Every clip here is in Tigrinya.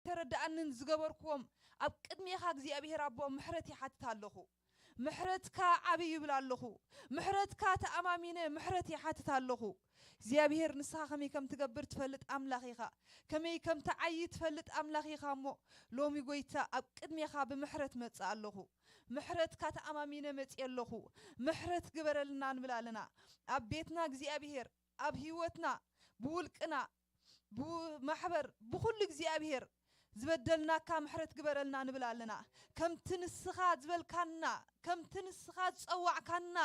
ተረድኣንን ዝገበርኩዎም ኣብ ቅድሜኻ እግዚኣብሔር ኣቦ ምሕረት ይሓትት ኣለኹ። ምሕረትካ ዓቢ ይብል ኣለኹ። ምሕረትካ ተኣማሚነ ምሕረት ይሓትት ኣለኹ። እግዚኣብሔር ንስኻ ከመይ ከም ትገብር ትፈልጥ ኣምላኽ ኢኻ። ከመይ ከም ትዓዪ ትፈልጥ ኣምላኽ ኢኻ እሞ ሎሚ ጎይታ ኣብ ቅድሜኻ ብምሕረት መጽእ ኣለኹ። ምሕረትካ ተኣማሚነ መጽእ ኣለኹ። ምሕረት ግበረልና ንብል ኣለና። ኣብ ቤትና እግዚኣብሔር፣ ኣብ ህይወትና፣ ብውልቅና፣ ብማሕበር፣ ብኹሉ እግዚኣብሔር ዝበደልናካ ምሕረት ግበረልና ንብል ኣለና። ከምቲ ንስኻ ዝበልካና፣ ከምቲ ንስኻ ዝጸዋዕካና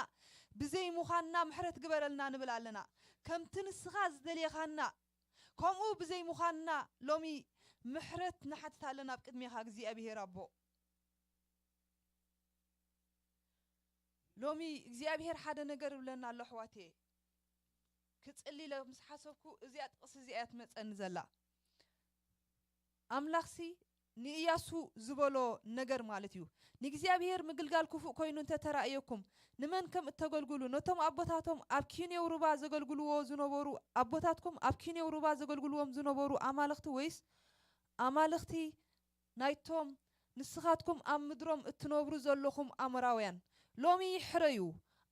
ብዘይ ምዃንና ምሕረት ግበረልና ንብል ኣለና። ከምቲ ንስኻ ዝደልየኻና ከምኡ ብዘይ ምዃንና ሎሚ ምሕረት ንሓትት ኣለና ኣብ ቅድሜኻ እግዚኣብሔር ኣቦ። ሎሚ እግዚኣብሔር ሓደ ነገር ይብለና ኣሎ ኣሕዋተየ። ክጽሊ ኢለ ምስ ሓሰብኩ እዚኣ ጥቕሲ እዚኣ እያ ትመጸኒ ዘላ። ኣምላኽሲ ንእያሱ ዝበሎ ነገር ማለት እዩ። ንእግዚኣብሔር ምግልጋል ክፉእ ኮይኑ እንተ ተራእየኩም፣ ንመን ከም እተገልግሉ፣ ነቶም ኣቦታቶም ኣብ ኪኔው ሩባ ዘገልግልዎ ዝነበሩ፣ ኣቦታትኩም ኣብ ኪኔው ሩባ ዘገልግልዎም ዝነበሩ ኣማልኽቲ ወይስ ኣማልኽቲ ናይቶም ንስኻትኩም ኣብ ምድሮም እትነብሩ ዘለኹም ኣሞራውያን? ሎሚ ሕረዩ፣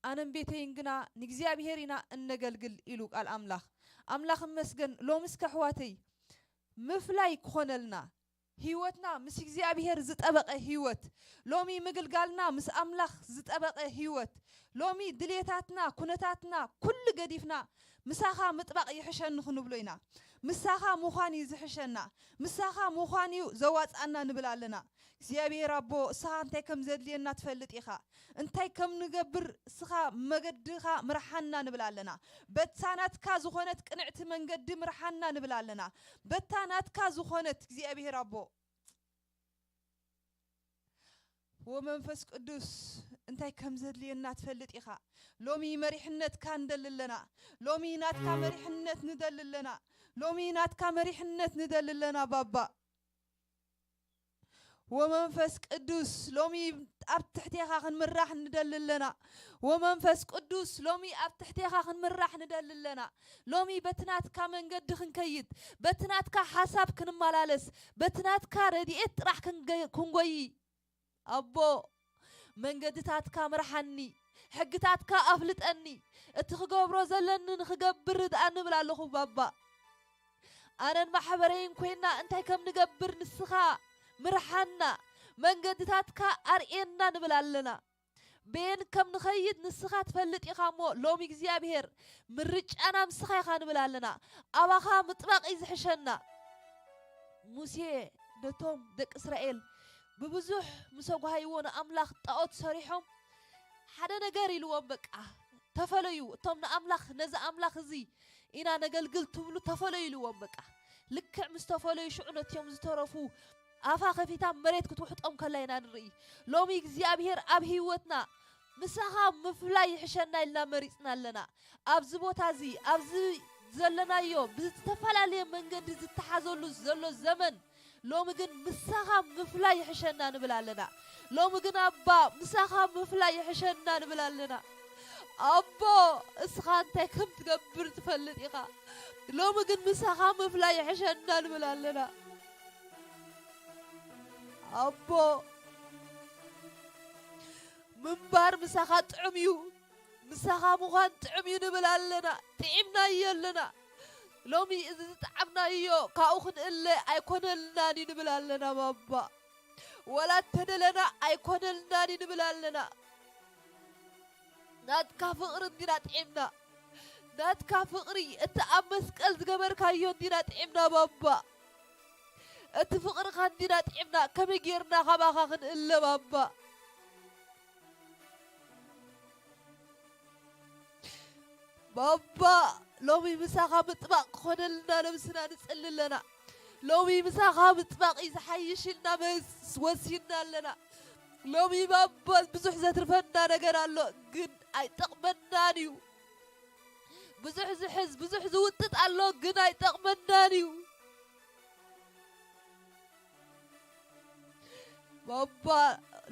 ኣነን ቤተይን ግና ንእግዚኣብሔር ኢና እነገልግል ኢሉ ቃል ኣምላኽ። ኣምላኽ እመስገን። ሎምስ ከሕዋተይ ምፍላይ ክኾነልና፣ ህይወትና ምስ እግዚኣብሔር ዝጠበቐ ህይወት፣ ሎሚ ምግልጋልና ምስ ኣምላኽ ዝጠበቐ ህይወት፣ ሎሚ ድሌታትና፣ ኩነታትና፣ ኩሉ ገዲፍና ምሳኻ ምጥባቕ ይሕሸኒ ክንብሎ ኢና። ምሳኻ ምዃን እዩ ዝሕሸና። ምሳኻ ምዃን እዩ ዘዋጽኣና ንብል ኣለና። እግዚኣብሔር ኣቦ፣ እስኻ እንታይ ከም ዘድልየና ትፈልጥ ኢኻ። እንታይ ከም ንገብር እስኻ መገድኻ ምርሓና ንብል ኣለና። በታ ናትካ ዝኾነት ቅንዕቲ መንገዲ ምርሓና ንብል ኣለና። በታ ናትካ ዝኾነት እግዚኣብሔር ኣቦ ወመንፈስ ቅዱስ እንታይ ከም ዘድልየና ትፈልጥ ኢኻ። ሎሚ መሪሕነትካ ንደሊ ኣለና። ሎሚ ናትካ መሪሕነት ንደሊ ኣለና። ሎሚ ናትካ መሪሕነት ንደሊ ኣለና ባባ። ወመንፈስ ቅዱስ ሎሚ ኣብ ትሕቴኻ ክንምራሕ ንደሊ ኣለና። ወመንፈስ ቅዱስ ሎሚ ኣብ ትሕቴኻ ክንምራሕ ንደሊ ኣለና። ሎሚ በቲ ናትካ መንገዲ ክንከይድ፣ በቲ ናትካ ሓሳብ ክንመላለስ፣ በቲ ናትካ ረድኤት ጥራሕ ክንገ-፣ ክንጎይ። ኣቦ መንገድታትካ ምርሓኒ፣ ሕግታትካ ኣፍልጠኒ፣ እቲ ክገብሮ ዘለኒ ንኽገብር ርድኣኒ እብል ኣለኹ ባባ። ኣነን ማሕበረይን ኮይና እንታይ ከም ንገብር ንስኻ ምርሓና፣ መንገድታትካ ኣርእየና ንብል ኣለና። በየን ከም ንኸይድ ንስኻ ትፈልጥ ኢኻ እሞ ሎሚ እግዚኣብሔር ምርጫና ምስኻ ኢኻ ንብል ኣለና። ኣባኻ ምጥባቕ እዩ ዝሕሸና። ሙሴ ነቶም ደቂ እስራኤል ብብዙሕ ምስ ኣጓሃይዎ ንኣምላኽ ጣኦት ሰሪሖም ሓደ ነገር ኢልዎም በቃ ተፈለዩ። እቶም ንኣምላኽ ነዚ ኣምላኽ እዚ ኢና ነገልግል ትብሉ ተፈለዩ ኢልዎም በቃ። ልክዕ ምስ ተፈለዩ ሽዑ ነቲኦም ዝተረፉ ኣፋ ከፊታ መሬት ክትውሕጦም ከላ ኢና ንርኢ። ሎሚ እግዚኣብሔር ኣብ ህይወትና ምሳኻ ምፍላይ ይሕሸና ኢልና መሪጽና ኣለና። ኣብዚ ቦታ እዚ ኣብዚ ዘለናዮ ብዝተፈላለየ መንገዲ ዝተሓዘሉ ዘሎ ዘመን ሎሚ ግን ምሳኻ ምፍላይ ይሕሸና ንብል ኣለና። ሎሚ ግን ኣባ ምሳኻ ምፍላይ ይሕሸና ንብል ኣለና። ኣቦ እስኻ እንታይ ከም ትገብር ትፈልጥ ኢኻ። ሎሚ ግን ምሳኻ ምፍላይ ይሕሸና ንብል ኣለና። ኣቦ ምንባር ምሳኻ ጥዑም እዩ። ምሳኻ ምዃን ጥዑም እዩ ንብል ኣለና። ጥዒምናዮ ኣለና። ሎሚ እዚ ዝጠዓምናዮ ካብኡ ክንእለ ኣይኮነልናን እዩ ንብል ኣለና ባባ። ወላ እተደለና ኣይኮነልናን እዩ ንብል ኣለና። ናትካ ፍቕሪ እንዲና ጥዒምና። ናትካ ፍቕሪ እቲ ኣብ መስቀል ዝገበርካዮ እንዲና ጥዒምና ባባ። እቲ ፍቕርኻ እንዲና ጥዒምና። ከመይ ጌርና ካባኻ ክንእለ ባባ? ባባ ሎሚ ምሳኻ ምጥባቕ ክኾነልና ነብስና ንጽሊ ኣለና። ሎሚ ምሳኻ ምጥባቕ እዩ ዝሓይሽ ኢልና መስ-፣ ወሲንና ኣለና። ሎሚ ባባ ብዙሕ ዘትርፈና ነገር ኣሎ፣ ግን ኣይጠቕመናን እዩ። ብዙሕ ዝሕዝ፣ ብዙሕ ዝውጥጥ ኣሎ፣ ግን ኣይጠቕመናን እዩ። ባባ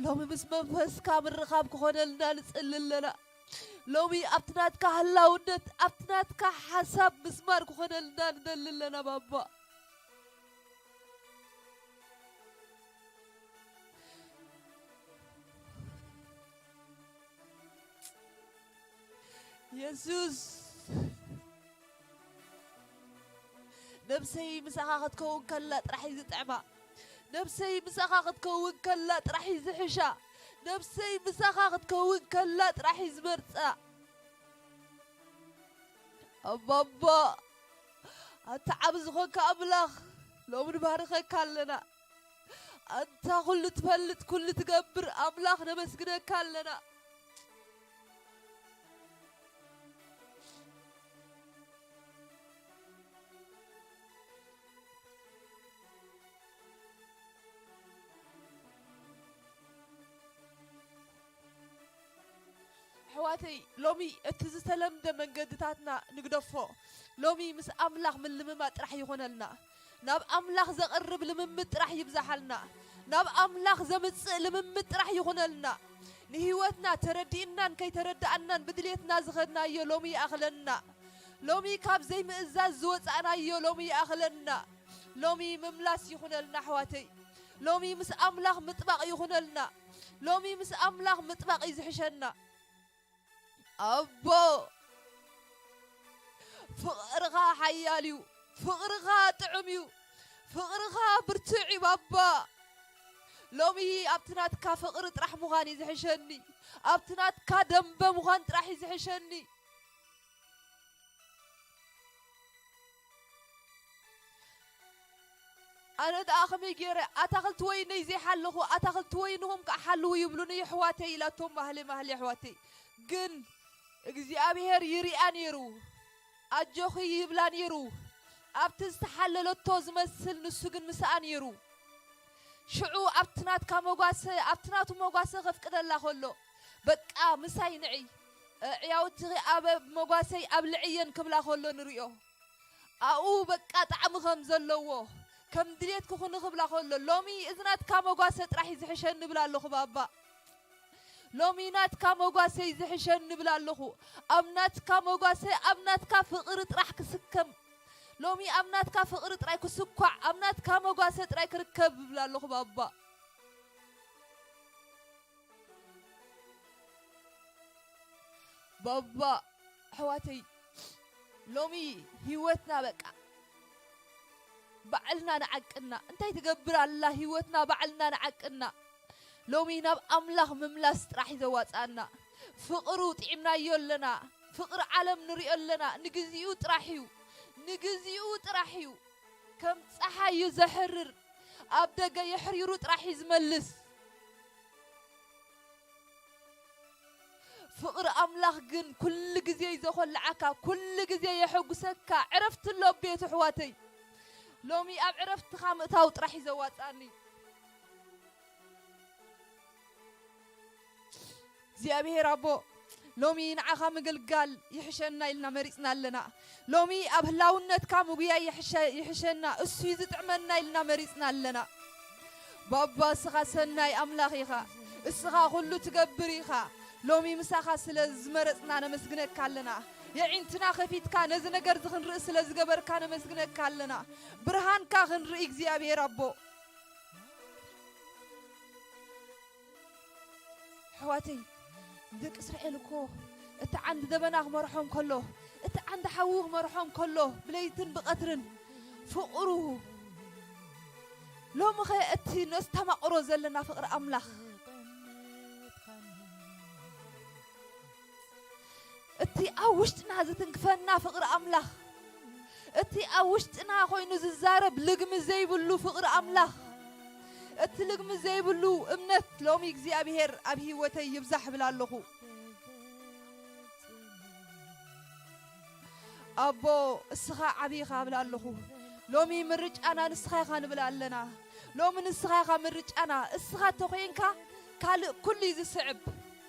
ሎሚ ምስ መንፈስካ ምርኻብ ክኾነልና ንጽሊ ኣለና። ሎሚ ኣብቲ ናትካ ህላውነት፣ ኣብቲ ናትካ ሓሳብ ምስማር ክኾነልና ንደሊ ኣለና ባባ። የሱስ፣ ነብሰይ ምሳኻ ክትከውን ከላ ጥራሕ እዩ ዝጥዕማ። ነብሰይ ምሳኻ ክትከውን ከላ ጥራሕ እዩ ዝሕሻ። ነብሰይ ምሳኻ ክትከውን ከላ ጥራሕ እዩ ዝመርጻ። ኣባባ፣ ኣታ ዓቢ ዝኾንካ ኣምላኽ፣ ሎሚ ንባርኸካ ኣለና። ኣንታ ኩሉ ትፈልጥ፣ ኩሉ ትገብር ኣምላኽ፣ ነመስግነካ ኣለና። ኣሕዋተይ፣ ሎሚ እቲ ዝተለምደ መንገድታትና ንግደፎ። ሎሚ ምስ ኣምላኽ ምልምማድ ጥራሕ ይኹነልና። ናብ ኣምላኽ ዘቕርብ ልምምድ ጥራሕ ይብዛሓልና። ናብ ኣምላኽ ዘምጽእ ልምምድ ጥራሕ ይኹነልና። ንህይወትና ተረዲእናን ከይተረዳእናን ብድሌትና ዝኸድናዮ ሎሚ ይኣኽለና። ሎሚ ካብ ዘይምእዛዝ ዝወጻእናዮ ሎሚ ይኣኽለና። ሎሚ ምምላስ ይኹነልና ኣሕዋተይ። ሎሚ ምስ ኣምላኽ ምጥባቕ ይኹነልና። ሎሚ ምስ ኣምላኽ ምጥባቕ እዩ ዝሕሸና። ኣቦ፣ ፍቕርኻ ሓያል እዩ። ፍቕርኻ ጥዑም እዩ። ፍቕርኻ ብርቱዕ እዩ ባባ። ሎሚ ኣብቲ ናትካ ፍቕሪ ጥራሕ ምዃን እዩ ዝሕሸኒ። ኣብቲ ናትካ ደንበ ምዃን ጥራሕ እዩ ዝሕሸኒ። ኣነ ደኣ ከመይ ገይረ ኣታኽልቲ ወይነይ ዘይሓለኹ፣ ኣታኽልቲ ወይንኹም ከኣ ሓልዉ ይብሉኒ የሕዋተይ ኢላቶም ማህሌ ማህሌ ኣሕዋተይ። ግን እግዚኣብሄር ይሪኣ ነይሩ፣ ኣጆኺ ይብላ ነይሩ። ኣብቲ ዝተሓለለቶ ዝመስል ንሱ ግን ምስኣ ነይሩ። ሽዑ ኣብቲ ናትካ መጓሰ፣ ኣብቲ ናቱ መጓሰ ከፍቅደላ ከሎ፣ በቃ ምሳይ ንዒ፣ ኣዕያውትኺ ኣብ መጓሰይ ኣብልዕየን ክብላ ከሎ ንሪኦ። ኣብኡ በቃ ጣዕሚ ከም ዘለዎ፣ ከም ድሌትኪ ኩኒ ክብላ ከሎ፣ ሎሚ እዚ ናትካ መጓሰ ጥራሕ እዩ ዝሕሸኒ እብላ ኣለኹ ባባ። ሎሚ ናትካ መጓሰ እዩ ዝሕሸኒ እብላ ኣለኹ። ኣብ ናትካ መጓሰ፣ ኣብ ናትካ ፍቕሪ ጥራሕ ክስከም፣ ሎሚ ኣብ ናትካ ፍቕሪ ጥራይ ክስኳዕ፣ ኣብ ናትካ መጓሰ ጥራይ ክርከብ እብላ ኣለኹ ባባ። ባባ ኣሕዋተይ፣ ሎሚ ህይወትና በቃ ባዕልና ንዓቅና። እንታይ ትገብር ኣላ ህይወትና ባዕልና ንዓቅና። ሎሚ ናብ ኣምላኽ ምምላስ ጥራሕ እዩ ዘዋጽኣና። ፍቕሩ ጥዒምናዮ ኣለና። ፍቕሪ ዓለም ንሪኦ ኣለና። ንግዚኡ ጥራሕ እዩ። ንግዚኡ ጥራሕ እዩ። ከም ጸሓይ እዩ ዘሕርር። ኣብ ደገ የሕሪሩ ጥራሕ እዩ ዝመልስ። ፍቕሪ ኣምላኽ ግን ኩሉ ግዜ እዩ ዘኾልዓካ፣ ኩሉ ግዜ የሐጉሰካ። ዕረፍቲ ኣሎ ኣብ ቤቱ ኣሕዋተይ። ሎሚ ኣብ ዕረፍትኻ ምእታው ጥራሕ እዩ ዘዋጽኣኒ። እግዚኣብሔር ኣቦ፣ ሎሚ ንዓኻ ምግልጋል ይሕሸና ኢልና መሪጽና ኣለና። ሎሚ ኣብ ህላውነትካ ምጉያይ ይሕሸ-፣ ይሕሸና፣ እሱ እዩ ዝጥዕመና ኢልና መሪጽና ኣለና። ባባ፣ እስኻ ሰናይ ኣምላኽ ኢኻ፣ እስኻ ኩሉ ትገብር ኢኻ። ሎሚ ምሳኻ ስለ ዝመረጽና ነመስግነካ ኣለና። የዒንትና ከፊትካ ነዚ ነገር እዚ ክንርኢ ስለ ዝገበርካ ነመስግነካ ኣለና። ብርሃንካ ክንርኢ እግዚኣብሔር ኣቦ። ኣሕዋተይ፣ ንደቂ እስራኤል እኮ እቲ ዓንዲ ደበና ክመርሖም ከሎ፣ እቲ ዓንዲ ሓዊ ክመርሖም ከሎ፣ ብለይትን ብቐትርን ፍቕሩ፣ ሎሚ ኸ እቲ ነስተማቕሮ ዘለና ፍቕሪ ኣምላኽ፣ እቲ ኣብ ውሽጥና ዝትንክፈና ፍቕሪ ኣምላኽ፣ እቲ ኣብ ውሽጥና ኮይኑ ዝዛረብ ልግሚ ዘይብሉ ፍቕሪ ኣምላኽ፣ እቲ ልግሚ ዘይብሉ እምነት ሎሚ እግዚኣብሄር ኣብ ህይወተይ ይብዛሕ እብል ኣለኹ። ኣቦ፣ እስኻ ዓቢ ኢኻ እብል ኣለኹ። ሎሚ ምርጫና ንስኻ ኢኻ ንብል ኣለና። ሎሚ ንስኻ ኢኻ ምርጫና። እስኻ ተኾይንካ ካልእ ኩሉ እዩ ዝስዕብ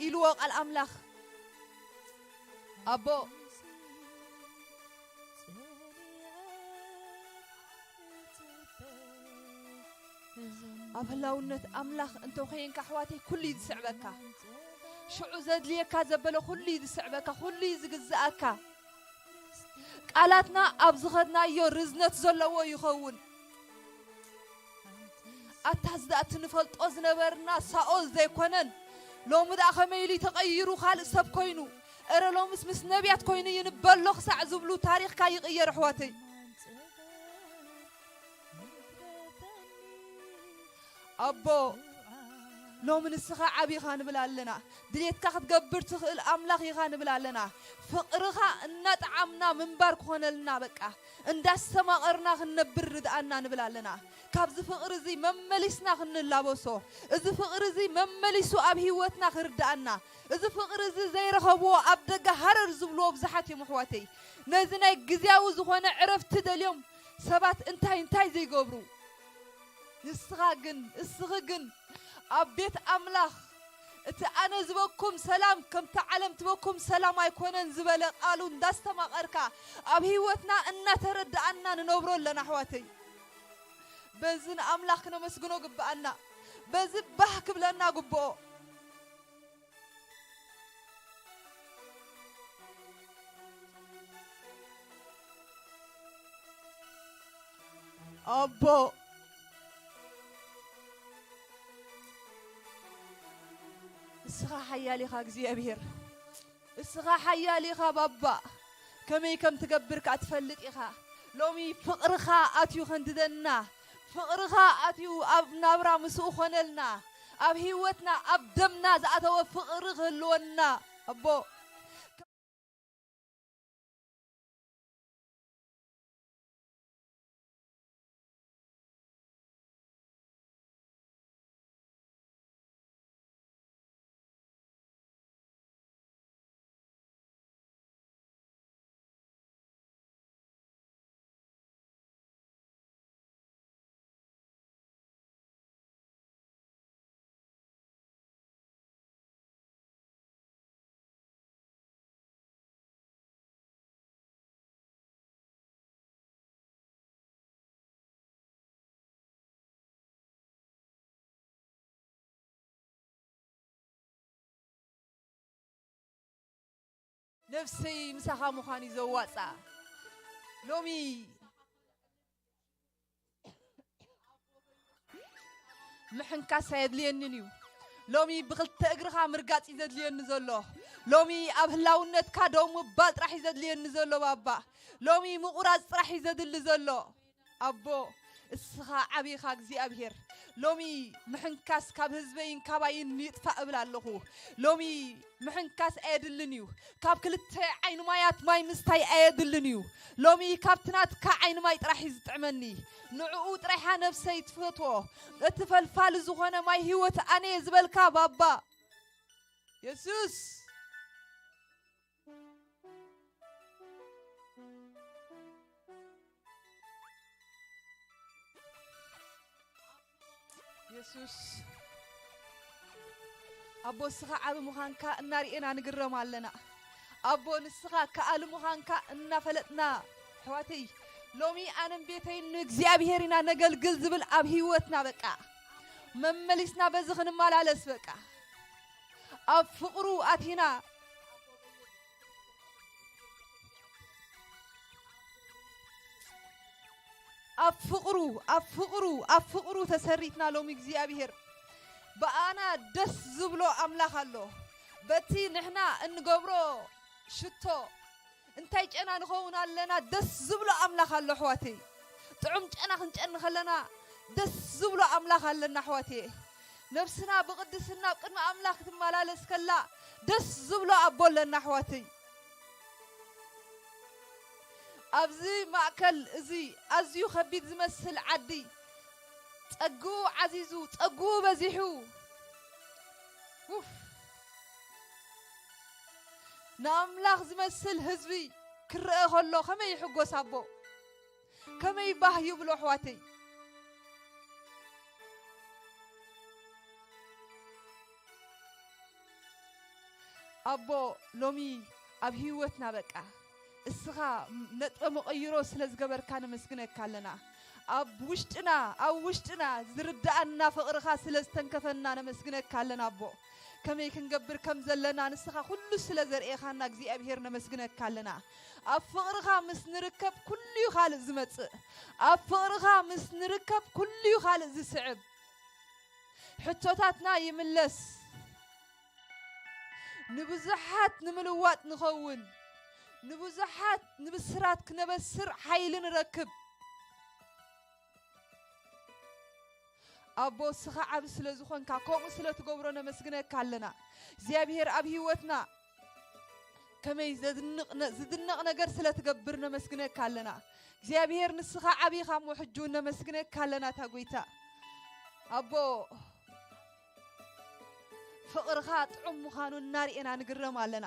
ኢልዎ ቃል ኣምላኽ። ኣቦ፣ ኣብ ህላውነት ኣምላኽ እንተ ኾይንካ ኣሕዋተይ ኩሉ እዩ ዝስዕበካ። ሽዑ ዘድልየካ ዘበለ ኩሉ እዩ ዝስዕበካ፣ ኩሉ እዩ ዝግዝኣካ። ቃላትና ኣብ ዝኸድናዮ ርዝነት ዘለዎ ይኸውን። ኣታ እዚ ደኣ እቲ ንፈልጦ ዝነበርና ሳኦል ዘይኮነን፣ ሎሚ ደኣ ከመይ ኢሉ ተቐይሩ ካልእ ሰብ ኮይኑ፣ እረ ሎምስ ምስ ነቢያት ኮይኑ እዩ ንበሎ ክሳዕ ዝብሉ ታሪኽካ ይቕየር ኣሕዋተይ። ኣቦ፣ ሎሚ ንስኻ ዓቢ ኢኻ ንብል ኣለና። ድሌትካ ክትገብር ትኽእል ኣምላኽ ኢኻ ንብል ኣለና። ፍቕርኻ እናጠዓምና ምንባር ክኾነልና በቃ። እንዳስተማቐርና ክንነብር ርድኣና ንብል ኣለና። ካብዚ ፍቕሪ እዚ መመሊስና ክንላበሶ፣ እዚ ፍቕሪ እዚ መመሊሱ ኣብ ህይወትና ክርድኣና፣ እዚ ፍቕሪ እዚ ዘይረኸብዎ ኣብ ደገ ሃረር ዝብልዎ ብዙሓት እዮም ኣሕዋተይ። ነዚ ናይ ግዝያዊ ዝኾነ ዕረፍቲ ደልዮም ሰባት እንታይ እንታይ ዘይገብሩ። ንስኻ ግን፣ እስኺ ግን ኣብ ቤት ኣምላኽ እቲ ኣነ ዝበኩም ሰላም ከምቲ ዓለም ትበኩም ሰላም ኣይኮነን ዝበለ ቃሉ እንዳስተማቐርካ ኣብ ህይወትና እናተረድኣና ንነብሮ ኣለና ኣሕዋተይ። በዚ ንኣምላኽ ክነመስግኖ ግብኣና። በዚ ባህ ክብለና ግብኦ። ኣቦ፣ እስኻ ሓያል ኢኻ እግዚኣብሔር። እስኻ ሓያል ኢኻ ባባ። ከመይ ከም ትገብር ከኣ ትፈልጥ ኢኻ። ሎሚ ፍቕርኻ ኣትዩ ከንድደና። ፍቕርኻ ኣትዩ ኣብ ናብራ ምስኡ ኾነልና። ኣብ ህይወትና፣ ኣብ ደምና ዝኣተወ ፍቕሪ ክህልወና። ኣቦ፣ ነፍሰይ ምሳኻ ምዃን እዩ ዘዋፅኣ። ሎሚ ምሕንካስ ኣየድልየንን እዩ። ሎሚ ብኽልተ እግርኻ ምርጋጽ እዩ ዘድልየኒ ዘሎ። ሎሚ ኣብ ህላውነትካ ደው ምባል ጥራሕ እዩ ዘድልየኒ ዘሎ ባባ። ሎሚ ምቑራጽ ጥራሕ እዩ ዘድሊ ዘሎ። ኣቦ፣ እስኻ ዓቢኻ እግዚኣብሔር። ሎሚ ምሕንካስ ካብ ህዝበይን ካባይን ይጥፋእ እብል ኣለኹ። ሎሚ ምሕንካስ ኣየድልን እዩ። ካብ ክልተ ዓይኒ ማያት ማይ ምስታይ ኣየድልን እዩ። ሎሚ ካብቲ ናትካ ዓይኒ ማይ ጥራሕ እዩ ዝጥዕመኒ። ንዕኡ ጥራይኻ ነፍሰይ ትፈትዎ። እቲ ፈልፋሊ ዝኾነ ማይ ህይወት ኣነ እየ ዝበልካ ባባ። የሱስ። የሱስ። ኣቦ፣ እስኻ ዓቢ ምዃንካ እናርኤና ንግረም ኣለና። ኣቦ፣ ንስኻ ከኣሊ ምዃንካ እናፈለጥና፣ ኣሕዋተይ፣ ሎሚ ኣነን ቤተይን ንእግዚኣብሔር ኢና ነገልግል ዝብል ኣብ ህይወትና፣ በቃ፣ መመሊስና በዚ ክንመላለስ፣ በቃ፣ ኣብ ፍቕሩ ኣቲና፣ ኣብ ፍቕሩ፣ ኣብ ፍቕሩ፣ ኣብ ፍቕሩ ተሰሪትና ሎሚ እግዚኣብሔር ብኣና ደስ ዝብሎ ኣምላኽ ኣሎ። በቲ ንሕና እንገብሮ ሽቶ እንታይ ጨና ንኸውን ኣለና? ደስ ዝብሎ ኣምላኽ ኣሎ ኣሕዋተይ። ጥዑም ጨና ክንጨኒ ከለና ደስ ዝብሎ ኣምላኽ ኣለና ኣሕዋተይ። ነፍስና ብቕድስና ኣብ ቅድሚ ኣምላኽ ክትመላለስ ከላ ደስ ዝብሎ ኣቦ ኣለና ኣሕዋተይ። ኣብዚ ማእከል እዚ ኣዝዩ ከቢድ ዝመስል ዓዲ፣ ጸግኡ ዓዚዙ፣ ጸግኡ በዚሑ፣ ኡፍ፣ ንኣምላኽ ዝመስል ህዝቢ ክረአ ከሎ ከመይ ይሕጎስ ኣቦ? ከመይ ባህ ይብሎ ኣሕዋተይ። ኣቦ፣ ሎሚ ኣብ ህይወትና በቃ እስኻ ነጥበ መቐይሮ ስለ ዝገበርካ ነመስግነካ ኣለና። ኣብ ውሽጥና፣ ኣብ ውሽጥና ዝርድኣና ፍቕርኻ ስለ ዝተንከፈና ነመስግነካ ኣለና ኣቦ። ከመይ ክንገብር ከም ዘለና ንስኻ ኩሉ ስለ ዘርእኻና እግዚኣብሔር ነመስግነካ ኣለና። ኣብ ፍቕርኻ ምስ ንርከብ ኩሉ እዩ ካልእ ዝመጽእ። ኣብ ፍቕርኻ ምስ ንርከብ ኩሉ እዩ ካልእ ዝስዕብ። ሕቶታትና ይምለስ። ንብዙሓት ንምልዋጥ ንኸውን፣ ንብዙሓት ንብስራት ክነበስር ሓይሊ ንረክብ። ኣቦ፣ እስኻ ዓቢ ስለ ዝኾንካ፣ ከምኡ ስለ ትገብሮ ነመስግነካ ኣለና። እግዚኣብሔር ኣብ ህይወትና ከመይ ዘድንቕ ነ-፣ ዝድነቕ ነገር ስለ ትገብር ነመስግነካ ኣለና። እግዚኣብሔር ንስኻ ዓቢ ኢኻ እሞ፣ ሕጂ እውን ነመስግነካ ኣለና፣ እታ ጎይታ። ኣቦ፣ ፍቕርኻ ጥዑም ምዃኑ እናርኤና ንግረም ኣለና።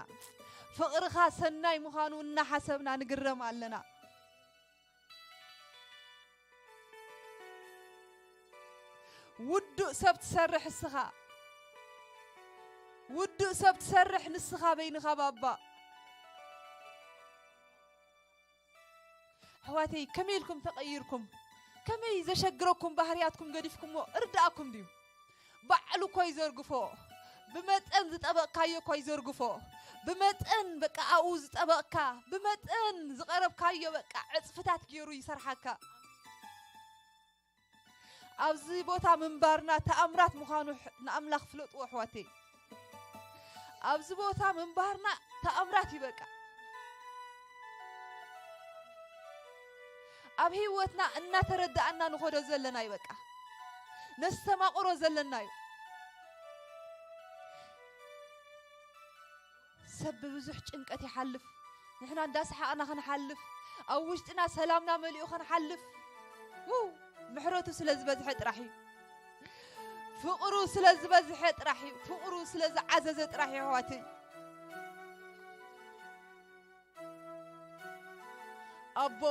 ፍቕርኻ ሰናይ ምዃኑ እናሓሰብና ንግረም ኣለና። ውዱእ ሰብ ትሰርሕ እስኻ። ውዱእ ሰብ ትሰርሕ ንስኻ በይንኻ ባባ። ኣሕዋተይ፣ ከመይ ኢልኩም ተቐይርኩም? ከመይ ዘሸግረኩም ባህርያትኩም ገዲፍኩሞ እርድኣኩም ድዩ? ባዕሉ እኮ ይዘርግፎ። ብመጠን ዝጠበቕካዮ እኮ ይዘርግፎ። ብመጠን በቃ ኣብኡ ዝጠበቕካ፣ ብመጠን ዝቐረብካዮ በቃ ዕጽፍታት ገይሩ ይሰርሓካ። ኣብዚ ቦታ ምንባርና ተኣምራት ምዃኑ ሕ-፣ ንኣምላኽ ፍለጥዎ ኣሕዋተይ። ኣብዚ ቦታ ምንባርና ተኣምራት እዩ በቃ። ኣብ ህይወትና እናተረዳእና ንኸዶ ዘለና እዩ በቃ። ነስተማቕሮ ዘለና እዩ። ሰብ ብብዙሕ ጭንቀት ይሓልፍ። ንሕና እንዳሰሓቕና ክንሓልፍ፣ ኣብ ውሽጥና ሰላምና መሊኡ ክንሓልፍ። ውው! ምሕረቱ ስለ ዝበዝሐ ጥራሕ እዩ። ፍቕሩ ስለ ዝበዝሐ ጥራሕ እዩ። ፍቕሩ ስለ ዝዓዘዘ ጥራሕ እዩ፣ ኣሕዋተይ። ኣቦ፣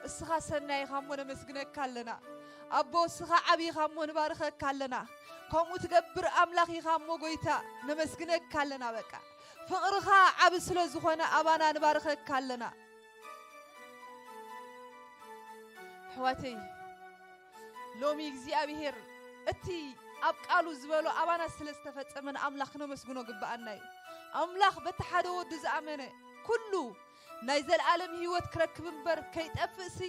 እስኻ ሰናይ ኢኻ እሞ ነመስግነካ ኣለና። ኣቦ፣ እስኻ ዓቢ ኢኻ እሞ ንባርኸካ ኣለና። ከምኡ ትገብር ኣምላኽ ኢኻ እሞ፣ ጎይታ፣ ነመስግነካ ኣለና። በቃ፣ ፍቕርኻ ዓቢ ስለ ዝኾነ፣ ኣባና ንባርኸካ ኣለና። ኣሕዋተይ፣ ሎሚ እግዚኣብሔር እቲ ኣብ ቃሉ ዝበሎ ኣባና ስለ ዝተፈጸመ ንኣምላኽ ክነመስግኖ ግብኣና እዩ። ኣምላኽ በቲ ሓደ ወዱ ዝኣመነ ኩሉ ናይ ዘለኣለም ህይወት ክረክብ እምበር ከይጠፍእሲ፣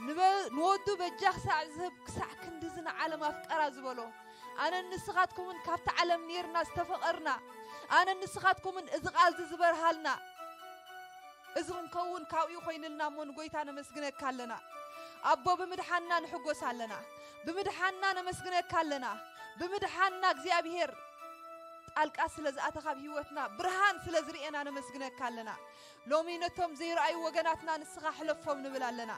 ንበ-፣ ንወዱ በጃ ክሳዕ ዝህብ፣ ክሳዕ ክንድዚ ንዓለም ኣፍቀራ ዝበሎ፣ ኣነን ንስኻትኩምን ካብቲ ዓለም ኔርና ዝተፈቐርና፣ ኣነን ንስኻትኩምን እዚ ቃልዚ ዝበርሃልና፣ እዚ ክንከውን ካብኡ ኮይንልና እሞ ንጎይታ ነመስግነካ ኣለና። ኣቦ፣ ብምድሓንና ንሕጎስ ኣለና። ብምድሓንና ነመስግነካ ኣለና። ብምድሓንና እግዚኣብሔር ጣልቃ ስለ ዝኣተኻ ኣብ ህይወትና ብርሃን ስለ ዝርእየና ነመስግነካ ኣለና። ሎሚ ነቶም ዘይረኣዩ ወገናትና ንስኻ ሕለፎም ንብል ኣለና።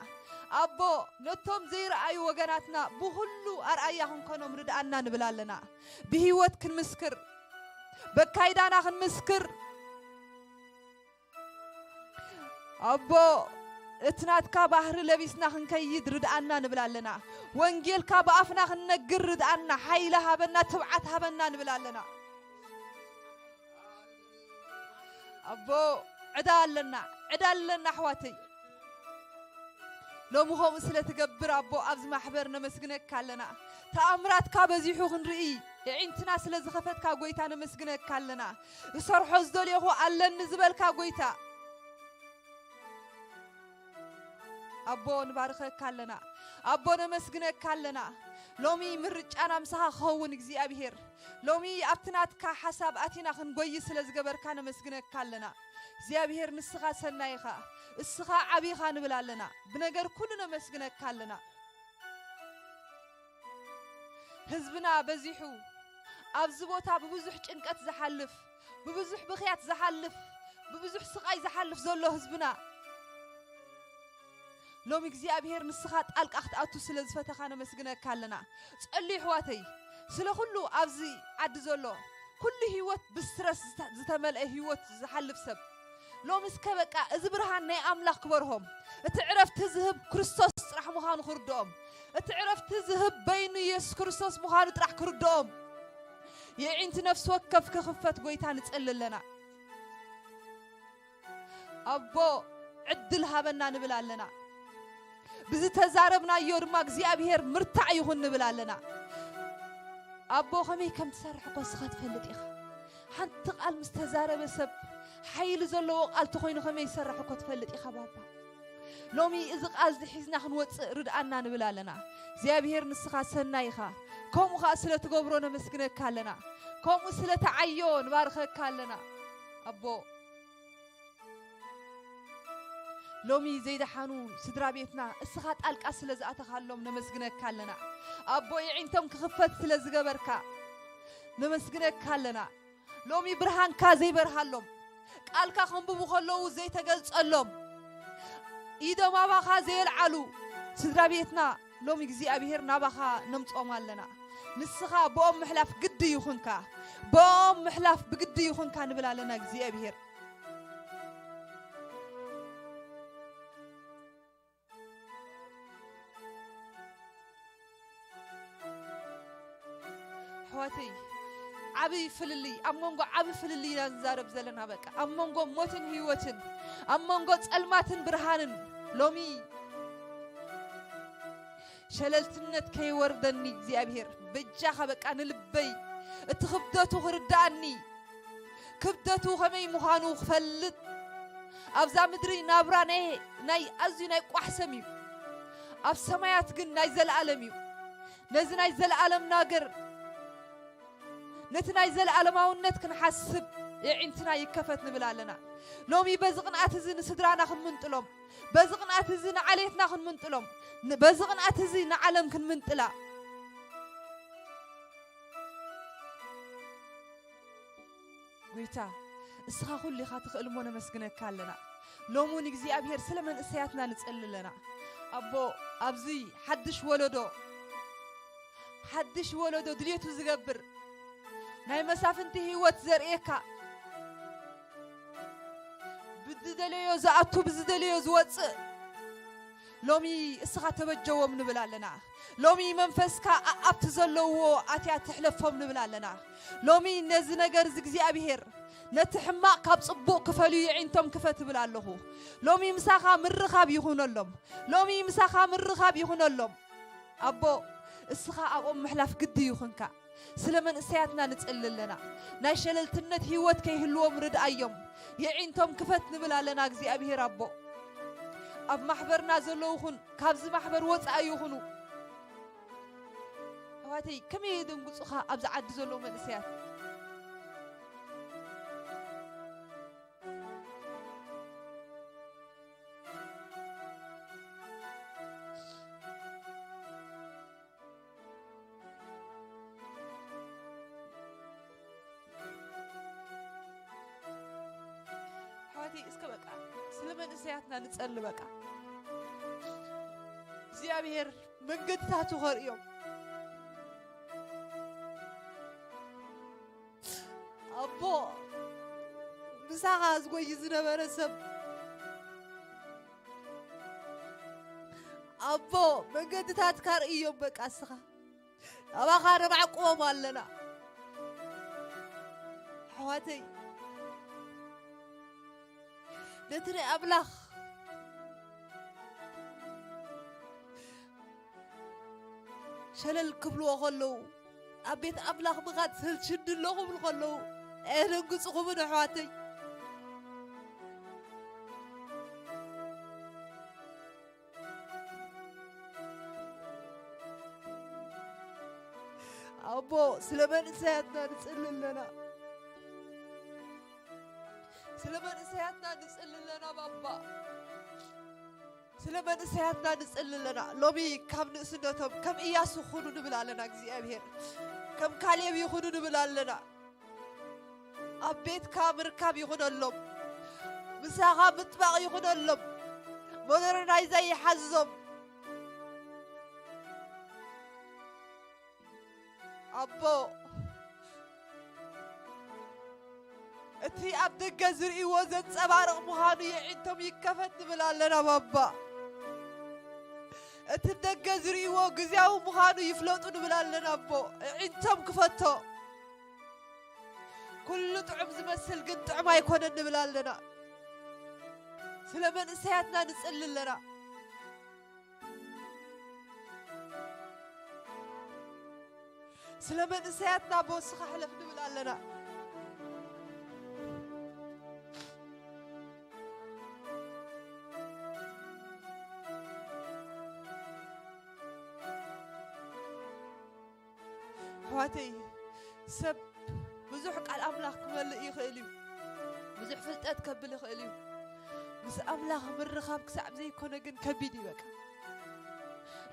ኣቦ፣ ነቶም ዘይረኣዩ ወገናትና ብኹሉ ኣርኣያ ክንኮኖም ርድኣና ንብል ኣለና። ብህይወት ክንምስክር፣ በካይዳና ክንምስክር፣ ኣቦ፣ እቲ ናትካ ባህሪ ለቢስና ክንከይድ ርድኣና ንብል ኣለና። ወንጌልካ ብኣፍና ክንነግር ርድኣና፣ ሓይሊ ሃበና፣ ትብዓት ሃበና ንብል ኣለና። ኣቦ፣ ዕዳ ኣለና፣ ዕዳ ኣለና ኣሕዋተይ። ሎሚ ከምኡ ስለ ትገብር ኣቦ፣ ኣብዚ ማሕበር ነመስግነካ ኣለና። ተኣምራትካ በዚሑ ክንርኢ የዒንትና ስለ ዝኸፈትካ ጎይታ ነመስግነካ ኣለና። ዝሰርሖ ዝደልየኹ ኣለኒ ዝበልካ ጎይታ፣ ኣቦ፣ ንባርኸካ ኣለና። ኣቦ፣ ነመስግነካ ኣለና። ሎሚ ምርጫና ምሳኻ ክኸውን እግዚኣብሔር። ሎሚ ኣብቲ ናትካ ሓሳብ ኣቲና ክንጎይ ስለ ዝገበርካ ነመስግነካ ኣለና። እግዚኣብሔር፣ ንስኻ ሰናይ ኢኻ፣ እስኻ ዓቢ ኢኻ ንብል ኣለና። ብነገር ኩሉ ነመስግነካ ኣለና። ህዝብና በዚሑ ኣብዚ ቦታ ብብዙሕ ጭንቀት ዝሓልፍ፣ ብብዙሕ ብኽያት ዝሓልፍ፣ ብብዙሕ ስቓይ ዝሓልፍ ዘሎ ህዝብና፣ ሎሚ እግዚኣብሔር ንስኻ ጣልቃ ክትኣቱ ስለ ዝፈተኻ ነመስግነካ ኣለና። ጸልዩ ኣሕዋተይ፣ ስለ ኩሉ ኣብዚ ዓዲ ዘሎ፣ ኩሉ ህይወት ብስትረስ ዝተ-፣ ዝተመልአ ህይወት ዝሓልፍ ሰብ፣ ሎሚ እስከ በቃ እዚ ብርሃን ናይ ኣምላኽ ክበርሆም፣ እቲ ዕረፍቲ ዝህብ ክርስቶስ ጥራሕ ምዃኑ ክርድኦም፣ እቲ ዕረፍቲ ዝህብ በይኑ የሱስ ክርስቶስ ምዃኑ ጥራሕ ክርድኦም፣ የዒንቲ ነፍሲ ወከፍ ክኽፈት ጎይታ ንጸሊ ኣለና። ኣቦ፣ ዕድል ሃበና ንብል ኣለና። ብዝተዛረብናዮ ድማ እግዚኣብሔር ምርታዕ ይኹን ንብል ኣለና። ኣቦ፣ ከመይ ከም ትሰርሕ እኮ እስኻ ትፈልጥ ኢኻ። ሓንቲ ቃል ምስ ተዛረበ ሰብ፣ ሓይሊ ዘለዎ ቃል ተኾይኑ ከመይ ይሰርሕ እኮ ትፈልጥ ኢኻ ባባ። ሎሚ እዚ ቃል እዚ ሒዝና ክንወጽእ ርድኣና ንብል ኣለና። እግዚኣብሔር፣ ንስኻ ሰናይ ኢኻ። ከምኡ ኸኣ ስለ ትገብሮ ነመስግነካ ኣለና። ከምኡ ስለ ተዓዮ ንባርኸካ ኣለና። ኣቦ፣ ሎሚ ዘይደሓኑ ስድራ ቤትና እስኻ ጣልቃ ስለ ዝኣተኻሎም ነመስግነካ ኣለና። ኣቦ፣ የዒንቶም ክኽፈት ስለ ዝገበርካ ነመስግነካ ኣለና። ሎሚ ብርሃንካ ዘይበርሃሎም፣ ቃልካ ከንብቡ ከለዉ ዘይተገልጸሎም፣ ኢዶም ኣባኻ ዘየልዓሉ ስድራ ቤትና ሎሚ እግዚኣብሔር ናባኻ ነምጽኦም ኣለና። ንስኻ ብኦም ምሕላፍ ግዲ ይኹንካ፣ ብኦም ምሕላፍ ብግዲ ይኹንካ ንብል ኣለና እግዚኣብሔር። ኣሕዋተይ፣ ዓብይ ፍልልይ፣ ኣብ መንጎ ዓብይ ፍልልይ ኢና ንዛረብ ዘለና። በቃ ኣብ መንጎ ሞትን ህይወትን፣ ኣብ መንጎ ጸልማትን ብርሃንን ሎሚ ሸለልትነት ከይወርደኒ እግዚኣብሔር በጃኻ በቃ ንልበይ እቲ ክብደቱ ክርድኣኒ፣ ክብደቱ ከመይ ምዃኑ ክፈልጥ። ኣብዛ ምድሪ ናብራ ናይ ናይ ኣዝዩ ናይ ቋሕሰም እዩ፣ ኣብ ሰማያት ግን ናይ ዘለኣለም እዩ። ነዚ ናይ ዘለኣለም ናገር ነቲ ናይ ዘለኣለማውነት ክንሓስብ የዒንትና ይከፈት ንብል ኣለና። ሎሚ በዚ ቅንኣት እዚ ንስድራና ክንምንጥሎም፣ በዚ ቅንኣት እዚ ንዓሌትና ክንምንጥሎም፣ ን- በዚ ቅንኣት እዚ ንዓለም ክንምንጥላ። ጎይታ፣ እስኻ ኩሉ ኢኻ ትኽእል እሞ ነመስግነካ ኣለና። ሎሚ እውን እግዚኣብሔር ስለ መንእሰያትና ንጸሊ ኣለና። ኣቦ፣ ኣብዚ ሓድሽ ወለዶ፣ ሓድሽ ወለዶ ድልየቱ ዝገብር፣ ናይ መሳፍንቲ ህይወት ዘርእየካ፣ ብዝደለዮ ዝኣቱ፣ ብዝደለዮ ዝወጽእ፣ ሎሚ እስኻ ተበጀዎም ንብል ኣለና። ሎሚ መንፈስካ ኣ- ኣብቲ ዘለውዎ ኣትያ ትሕለፎም ንብል ኣለና። ሎሚ ነዚ ነገር እዚ እግዚኣብሔር ነቲ ሕማቕ ካብ ጽቡቕ ክፈልዩ የዒንቶም ክፈት እብል ኣለኹ። ሎሚ ምሳኻ ምርኻብ ይኹነሎም። ሎሚ ምሳኻ ምርኻብ ይኹነሎም። ኣቦ፣ እስኻ ኣብኦም ምሕላፍ ግዲ ይኹንካ። ስለ መንእሰያትና ንጽሊ ኣለና። ናይ ሸለልትነት ህይወት ከይህልዎም ርድኣዮም። የዒንቶም ክፈት ንብል ኣለና እግዚኣብሔር ኣቦ። ኣብ ማሕበርና ዘለዉ ኹን ካብዚ ማሕበር ወጻኢ ይኹኑ። ኣሕዋተይ፣ ከመይ የደንግጹኻ ኣብዚ ዓዲ ዘለዉ መንእሰያት? ኣሕዋተይ፣ እስከ በቃ ስለ መንእሰያትና ንጸሊ። በቃ እግዚኣብሔር መንገድታቱ ከርእዮም። ኣቦ፣ ምሳኻ ዝጎይ ዝነበረ ሰብ፣ ኣቦ፣ መንገድታትካ ርእዮም። በቃ እስኻ ኣባኻ ነማዕቁቦም ኣለና። ኣሕዋተይ፣ ነቲ ናይ ኣምላኽ ሸለል ክብልዎ ከለዉ፣ ኣብ ቤት ኣምላኽ ምኻድ ሰልችኒ ኣሎ ክብሉ ከለዉ፣ ኣየደንግጽኹምን ኣሕዋተይ? ኣቦ፣ ስለ መንእሰያትና ንጽሊ ኣለና። ስለ መንእሰያትና ንጽሊ ኣለና ባባ። ስለ መንእሰያትና ንጽሊ ኣለና። ሎሚ ካብ ንእስነቶም ከም ኢያሱ ኩኑ ንብል ኣለና እግዚኣብሔር። ከም ካሌብ ይኹኑ ንብል ኣለና። ኣብ ቤትካ ምርካብ ይኹነሎም። ምሳኻ ምጥባቕ ይኹነሎም። ሞደርናይዛ ይሓዞም። ኣቦ፣ እቲ ኣብ ደገ ዝርእይዎ ዘንጸባርቕ ምዃኑ የዒንቶም ይከፈት ንብል ኣለና ባባ። እቲ ደገ ዝርእይዎ ግዝያዊ ምዃኑ ይፍለጡ ንብል ኣለና ኣቦ። የዒንቶም ክፈቶ። ኩሉ ጥዑም ዝመስል ግን ጥዑም ኣይኮነን ንብል ኣለና። ስለ መንእሰያትና ንጽሊ ኣለና። ስለ መንእሰያትና ቦስኻ ሕለፍ ንብል ኣለና። ኣሕዋተይ፣ ሰብ ብዙሕ ቃል ኣምላኽ ክመልእ ይኽእል እዩ። ብዙሕ ፍልጠት ከብል ይኽእል እዩ። ምስ ኣምላኽ ምርኻብ ክሳብ ዘይኮነ ግን ከቢድ እዩ። በቃ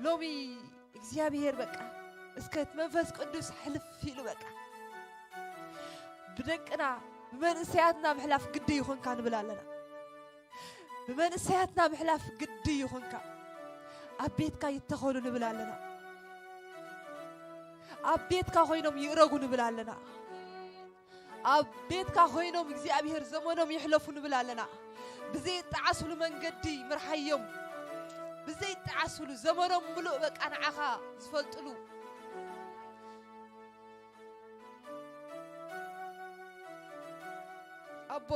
ሎሚ እግዚኣብሔር በቃ እስከ እቲ መንፈስ ቅዱስ ሕልፍ ኢሉ በቃ ብደቅና ብመንእሰያትና ምሕላፍ ግዲ ይኹንካ ንብል ኣለና። ብመንእሰያትና ምሕላፍ ግዲ ይኹንካ። ኣብ ቤትካ ይተኸሉ ንብል ኣለና። ኣብ ቤትካ ኮይኖም ይእረጉ ንብል ኣለና። ኣብ ቤትካ ኮይኖም እግዚኣብሔር ዘመኖም ይሕለፉ ንብል ኣለና። ብዘይጠዓስሉ መንገዲ ምርሓዮም። ብዘይጠዓስሉ ዘመኖም ምሉእ በቃ ንዓኻ ዝፈልጥሉ ኣቦ፣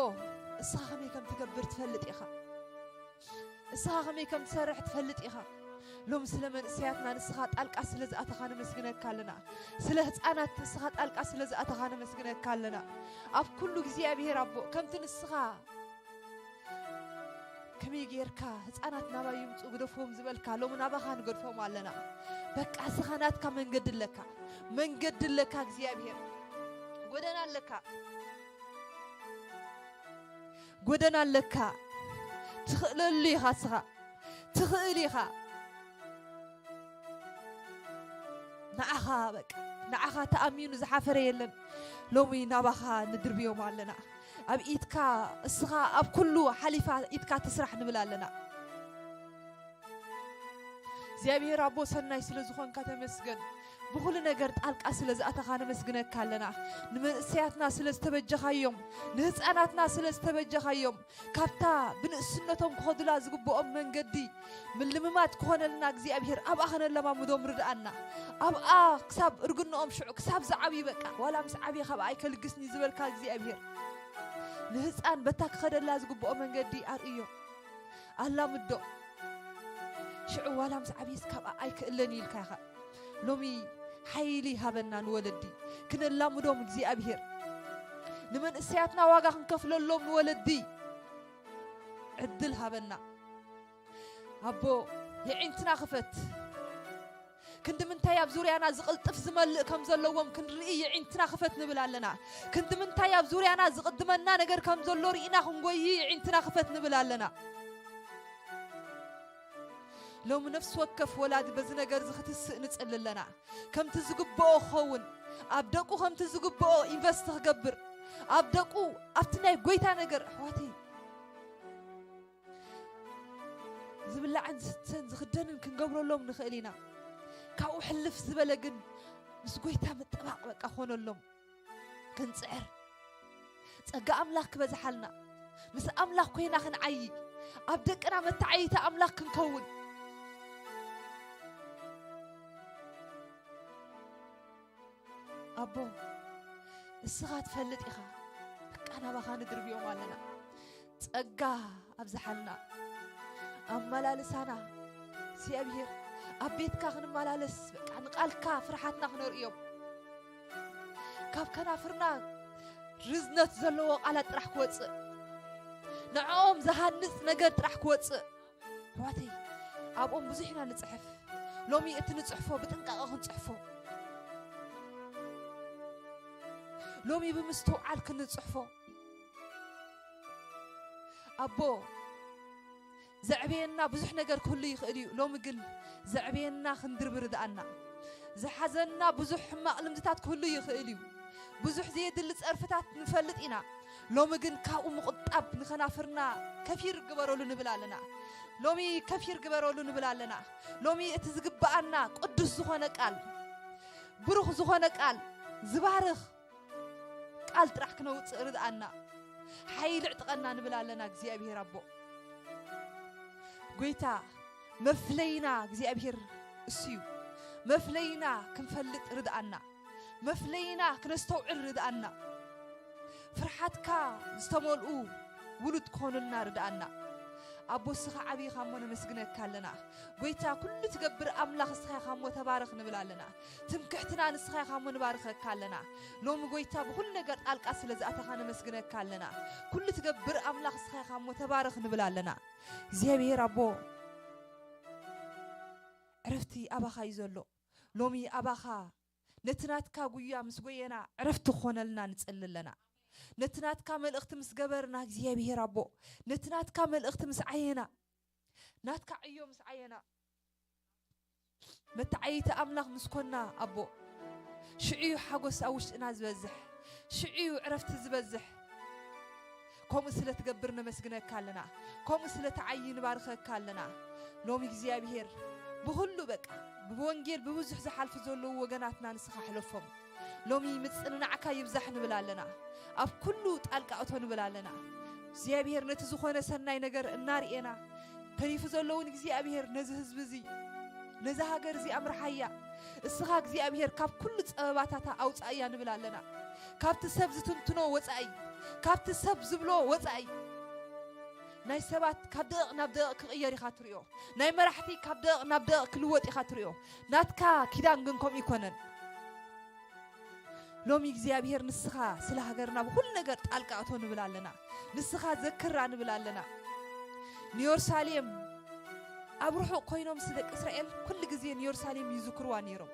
እስኻ ከመይ ከም ትገብር ትፈልጥ ኢኻ። እስኻ ከመይ ከም ትሰርሕ ትፈልጥ ኢኻ። ሎም ስለ መንእሰያትና ንስኻ ጣልቃ ስለ ዝኣተኻ ነመስግነካ ኣለና። ስለ ህፃናት ንስኻ ጣልቃ ስለ ዝኣተኻ ነመስግነካ ኣለና። ኣብ ኩሉ እግዚኣብሔር ኣቦ ከምቲ ንስኻ ከመይ ጌርካ ህፃናት ናባይ ይምፁ ግደፍዎም ዝበልካ ሎም ናባኻ ንገድፎም ኣለና። በቃ እስኻ ናትካ መንገዲ ኣለካ። መንገዲ ኣለካ እግዚኣብሔር። ጎደና ኣለካ። ጎደና ኣለካ። ትኽእለሉ ኢኻ እስኻ። ትኽእል ኢኻ። ንዓኻ በቃ ንዓኻ ተኣሚኑ ዝሓፈረ የለን። ሎሚ ናባኻ ንድርብዮም ኣለና። ኣብ ኢድካ እስኻ ኣብ ኩሉ ሓሊፋ ኢድካ ትስራሕ ንብል ኣለና። እግዚኣብሔር ኣቦ ሰናይ ስለ ዝኾንካ ተመስገን። ብኹሉ ነገር ጣልቃ ስለ ዝኣተኻ ነመስግነካ ኣለና። ንመንእሰያትና ስለ ዝተበጀኻዮም፣ ንህፃናትና ስለ ዝተበጀኻዮም፣ ካብታ ብንእስነቶም ክኸዱላ ዝግብኦም መንገዲ ምልምማድ ክኾነልና እግዚኣብሔር ኣብኣ ከነለማምዶም ርድኣና። ኣብኣ ክሳብ እርግንኦም ሽዑ ክሳብ ዝዓብዩ በቃ ዋላ ምስ ዓብየ ካብኣ ኣይከልግስኒ ዝበልካ እግዚኣብሔር ንህፃን በታ ክኸደላ ዝግብኦ መንገዲ ኣርእዮ። ኣላምዶ ሽዑ ዋላ ምስ ዓብይስ ካብኣ ኣይክእለን ኢልካ ኢኻ። ሎሚ ሓይሊ ሃበና ንወለዲ ክነላምዶም እግዚኣብሔር። ንመንእሰያትና ዋጋ ክንከፍለሎም ንወለዲ ዕድል ሃበና። ኣቦ የዒንትና ክፈት። ክንዲ ምንታይ ኣብ ዙርያና ዝቕልጥፍ ዝመልእ ከም ዘለዎም ክንርኢ የዒንትና ክፈት ንብል ኣለና። ክንዲ ምንታይ ኣብ ዙርያና ዝቕድመና ነገር ከም ዘሎ ርኢና ክንጎይ የዒንትና ክፈት ንብል ኣለና። ሎም ነፍሲ ወከፍ ወላዲ በዚ ነገር እዚ ክትስእ ንጽሊ ኣለና። ከምቲ ዝግብኦ ክኸውን፣ ኣብ ደቁ ከምቲ ዝግብኦ ኢንቨስት ክገብር፣ ኣብ ደቁ ኣብቲ ናይ ጎይታ ነገር ኣሕዋተይ ዝብላዕን ዝስተን ዝኽደንን ክንገብረሎም ንኽእል ኢና። ካብኡ ሕልፍ ዝበለ ግን ምስ ጎይታ ምጥባቕ በቃ ኮነሎም። ክንጽዕር ጸጋ ኣምላኽ ክበዝሓልና፣ ምስ ኣምላኽ ኮይና ክንዓዪ፣ ኣብ ደቅና መተዓይታ ኣምላኽ ክንከውን። ኣቦ እስኻ ትፈልጥ ኢኻ። በቃ ናባኻ ንድርብዮም ኣለና። ጸጋ ኣብዝሓልና። ኣመላልሳና እግዚኣብሔር ኣብ ቤትካ ክንመላለስ በቃ ንቃልካ ፍርሓትና ክነርእዮም። ካብ ከናፍርና ርዝነት ዘለዎ ቃላት ጥራሕ ክወፅእ፣ ንዕኦም ዝሃንፅ ነገር ጥራሕ ክወፅእ። ኣሕዋተይ ኣብኦም ብዙሕ ኢና ንፅሕፍ። ሎሚ እቲ ንፅሕፎ ብጥንቃቐ ክንፅሕፎ፣ ሎሚ ብምስትውዓል ክንፅሕፎ። ኣቦ ዘዕበየና ብዙሕ ነገር ክህሉ ይኽእል እዩ። ሎሚ ግን ዘዕበየና ክንድርቢ ርድኣና። ዝሓዘና ብዙሕ ሕማቕ ልምድታት ክህሉ ይኽእል እዩ። ብዙሕ ዘየድሊ ጸርፍታት ንፈልጥ ኢና። ሎሚ ግን ካብኡ ምቑጣብ ንኸናፍርና ከፊር ግበረሉ ንብል ኣለና። ሎሚ ከፊር ግበረሉ ንብል ኣለና። ሎሚ እቲ ዝግብኣና ቅዱስ ዝኾነ ቃል፣ ብሩኽ ዝኾነ ቃል፣ ዝባርኽ ቃል ጥራሕ ክነውፅእ ርድኣና። ሓይሊ ዕጥቀና ንብል ኣለና እግዚኣብሔር ኣቦ። ጎይታ መፍለይና እግዚኣብሔር እሱ እዩ። መፍለይና ክንፈልጥ ርድኣና። መፍለይና ክነስተውዕል ርድኣና። ፍርሓትካ ዝተመልኡ ውሉድ ክኾኑልና ርድኣና። ኣቦ እስኻ ዓብይኻ እሞ ነመስግነካ ኣለና። ጎይታ ኩሉ ትገብር ኣምላኽ እስኻ ኢኻ እሞ ተባረኽ ንብል ኣለና። ትምክሕትና ንስኻ ኢኻ እሞ ንባርኸካ ኣለና። ሎሚ ጎይታ ብኹሉ ነገር ጣልቃ ስለ ዝኣተኻ ነመስግነካ ኣለና። ኩሉ ትገብር ኣምላኽ እስኻ ኢኻ እሞ ተባረኽ ንብል ኣለና። እግዚኣብሔር ኣቦ ዕረፍቲ ኣባኻ እዩ ዘሎ። ሎሚ ኣባኻ ነቲ ናትካ ጉያ ምስ ጎየና ዕረፍቲ ክኾነልና ንጽሊ ኣለና። ነቲ ናትካ መልእኽቲ ምስ ገበርና እግዚኣብሔር ኣቦ፣ ነቲ ናትካ መልእኽቲ ምስ ዓየና፣ ናትካ ዕዮ ምስ ዓየና፣ መተዓይቲ ኣምላኽ ምስ ኮና ኣቦ፣ ሽዑ እዩ ሓጎስ ኣብ ውሽጥና ዝበዝሕ፣ ሽዑ እዩ ዕረፍቲ ዝበዝሕ። ከምኡ ስለ ትገብር ነመስግነካ ኣለና። ከምኡ ስለ ትዓዪ ንባርኸካ ኣለና። ሎሚ እግዚኣብሔር ብኹሉ በቃ ብወንጌል ብብዙሕ ዝሓልፉ ዘለዉ ወገናትና ንስኻ ሕለፎም። ሎሚ ምጽንናዕካ ይብዛሕ ንብል ኣለና። ኣብ ኩሉ ጣልቃ እቶ ንብል ኣለና። እግዚኣብሔር ነቲ ዝኾነ ሰናይ ነገር እናርኤና ተሪፉ ዘለውን እግዚኣብሔር ነዚ ህዝቢ እዚ ነዛ ሃገር እዚ ኣምርሓያ። እስኻ እግዚኣብሔር ካብ ኩሉ ጸበባታታ ኣውጻእያ ንብል ኣለና። ካብቲ ሰብ ዝትንትኖ ወጻኢ፣ ካብቲ ሰብ ዝብሎ ወጻኢ። ናይ ሰባት ካብ ደቂቕ ናብ ደቂቕ ክቕየር ኢኻ ትርእዮ። ናይ መራሕቲ ካብ ደቂቕ ናብ ደቂቕ ክልወጥ ኢኻ ትርእዮ። ናትካ ኪዳን ግን ከምኡ ይኮነን። ሎሚ እግዚኣብሔር ንስኻ ስለ ሃገርና ብኹሉ ነገር ጣልቃ እቶ ንብል ኣለና። ንስኻ ዘክራ ንብል ኣለና። ንዮርሳሌም ኣብ ርሑቕ ኮይኖም ስለ ደቂ እስራኤል ኩሉ ግዜ ንዮርሳሌም ይዝክርዋ ነይሮም።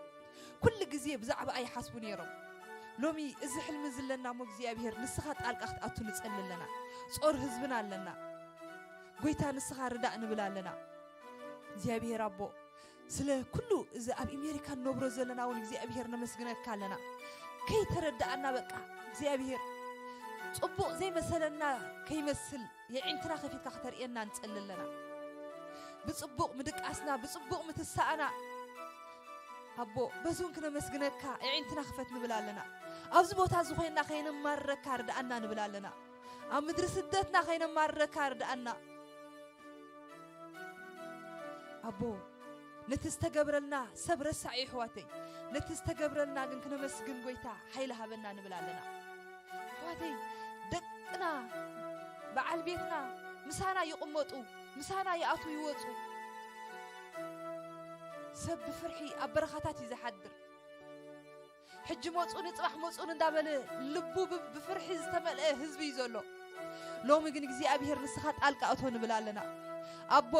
ኩሉ ግዜ ብዛዕባኣ ይሓስቡ ነይሮም። ሎሚ እዚ ሕልሚ ዝለና እሞ እግዚኣብሔር ንስኻ ጣልቃ ክትኣቱ ንጸሊ ኣለና። ጾር ህዝብና ኣለና። ጎይታ ንስኻ ርዳእ ንብል ኣለና። እግዚኣብሔር ኣቦ ስለ ኩሉ እዚ ኣብ ኣሜሪካ ንነብሮ ዘለና እውን እግዚኣብሔር ነመስግነካ ኣለና። ከይተረዳኣና በቃ እግዚኣብሔር ጽቡቕ ዘይመሰለና ከይመስል የዒንትና ከፊትካ ክተርእየና ንጸሊ ኣለና። ብጽቡቕ ምድቃስና ብጽቡቕ ምትሳእና ኣቦ በዚ እውን ክነመስግነካ የዒንትና ክፈት ንብል ኣለና። ኣብዚ ቦታ እዚ ኮይንና ከይነማርረካ ርድኣና ንብል ኣለና። ኣብ ምድሪ ስደትና ከይነማርረካ ርድኣና። ኣቦ ነቲ ዝተገብረልና ሰብ ረሳዕ እዩ ኣሕዋተይ። ነቲ ዝተገብረልና ግን ክነመስግን ጎይታ ሓይሊ ሃበና ንብል ኣለና። ኣሕዋተይ ደቅና በዓል ቤትና ምሳና ይቕመጡ፣ ምሳና ይኣትዉ ይወፁ። ሰብ ብፍርሒ ኣብ በረኻታት እዩ ዝሓድር። ሕጂ መፁኒ ፅባሕ መፁኒ እንዳበለ ልቡ ብ- ብፍርሒ ዝተመልአ ህዝቢ እዩ ዘሎ። ሎሚ ግን እግዚኣብሔር ንስኻ ጣልቃ እቶ ንብል ኣለና። ኣቦ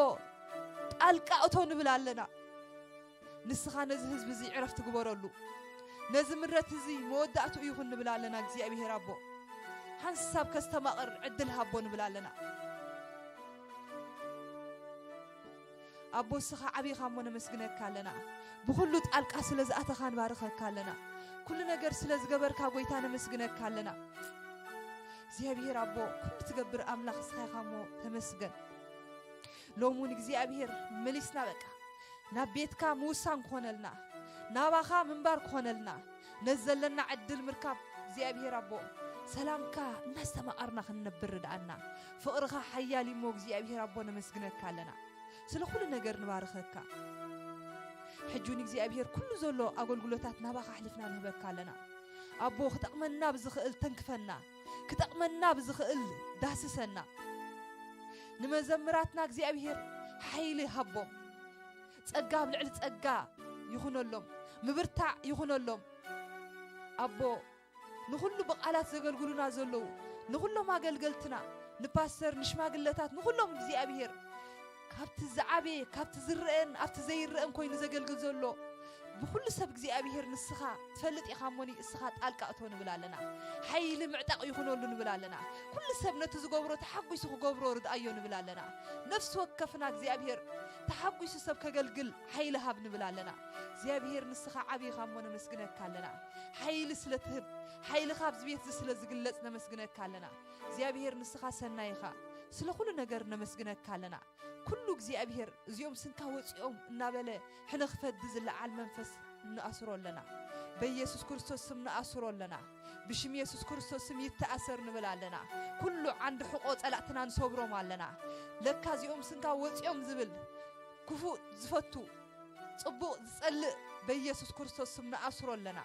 ጣልቃ እቶ ንብል ኣለና። ንስኻ ነዚ ህዝቢ እዚ ዕረፍቲ ግበረሉ። ነዚ ምረት እዚ መወዳእትኡ ይኹን ንብል ኣለና እግዚኣብሔር ኣቦ። ሓንሳብ ከስተማቕር ዕድል ሃቦ ንብል ኣለና። ኣቦ እስኻ ዓቢኻ እሞ ነመስግነካ ኣለና። ብኹሉ ጣልቃ ስለ ዝኣተኻ ንባርኸካ ኣለና። ኩሉ ነገር ስለ ዝገበርካ ጎይታ ነመስግነካ ኣለና። እግዚኣብሔር ኣቦ ኩሉ ትገብር ኣምላኽ እስኻ ኢኻ እሞ ተመስገን። ሎሚ እውን እግዚኣብሔር መሊስና በቃ ናብ ቤትካ ምውሳን ክኾነልና ናባኻ ምንባር ክኾነልና ነዚ ዘለና ዕድል ምርካብ እግዚኣብሔር ኣቦ ሰላምካ እናስተማቐርና ክንነብር ርድኣና። ፍቕርኻ ሓያል እሞ እግዚኣብሔር ኣቦ ነመስግነካ ኣለና። ስለ ኩሉ ነገር ንባርኸካ። ሕጂ እውን እግዚኣብሔር ኩሉ ዘሎ ኣገልግሎታት ናባኻ ኣሕሊፍና ንህበካ ኣለና። ኣቦ ክጠቕመና ብዝኽእል ተንክፈና፣ ክጠቕመና ብዝኽእል ዳስሰና። ንመዘምራትና እግዚኣብሔር ሓይሊ ሃቦም። ጸጋ ኣብ ልዕሊ ጸጋ ይኹነሎም፣ ምብርታዕ ይኹነሎም። ኣቦ ንኹሉ ብቓላት ዘገልግሉና ዘለዉ ንኹሎም ኣገልገልትና ንፓስተር ንሽማግለታት ንኹሎም እግዚኣብሔር ካብቲ ዝዓበየ ካብቲ ዝረአን ኣብቲ ዘይረአን ኮይኑ ዘገልግል ዘሎ ብኩሉ ሰብ እግዚኣብሔር ንስኻ ትፈልጥ ኢኻ እሞኒ እስኻ ጣልቃ እቶ ንብል ኣለና። ሓይሊ ምዕጣቕ ይኹነሉ ንብል ኣለና። ኩሉ ሰብ ነቲ ዝገብሮ ተሓጒሱ ክገብሮ ርድኣዮ ንብል ኣለና። ነፍሲ ወከፍና እግዚኣብሔር ተሓጒሱ ሰብ ከገልግል ሓይሊ ሃብ ንብል ኣለና። እግዚኣብሔር ንስኻ ዓብዪኻ እሞ ነመስግነካ ኣለና። ሓይሊ ስለ ትህብ ሓይልኻ ኣብዚ ቤት እዚ ስለ ዝግለጽ ነመስግነካ ኣለና። እግዚኣብሔር ንስኻ ሰናይ ኢኻ። ስለ ኩሉ ነገር ነመስግነካ ኣለና። ኩሉ እግዚኣብሔር እዚኦም ስንካ ወፂኦም እናበለ ሕነ ክፈዲ ዝለዓል መንፈስ ንኣስሮ ኣለና። በኢየሱስ ክርስቶስ ስም ንኣስሮ ኣለና። ብሽም የሱስ ክርስቶስ ስም ይተኣሰር ንብል ኣለና። ኩሉ ዓንዲ ሕቆ ጸላእትና ንሰብሮም ኣለና። ለካ እዚኦም ስንካ ወፂኦም ዝብል ክፉእ ዝፈቱ ጽቡቕ ዝጸልእ በኢየሱስ ክርስቶስ ስም ንኣስሮ ኣለና።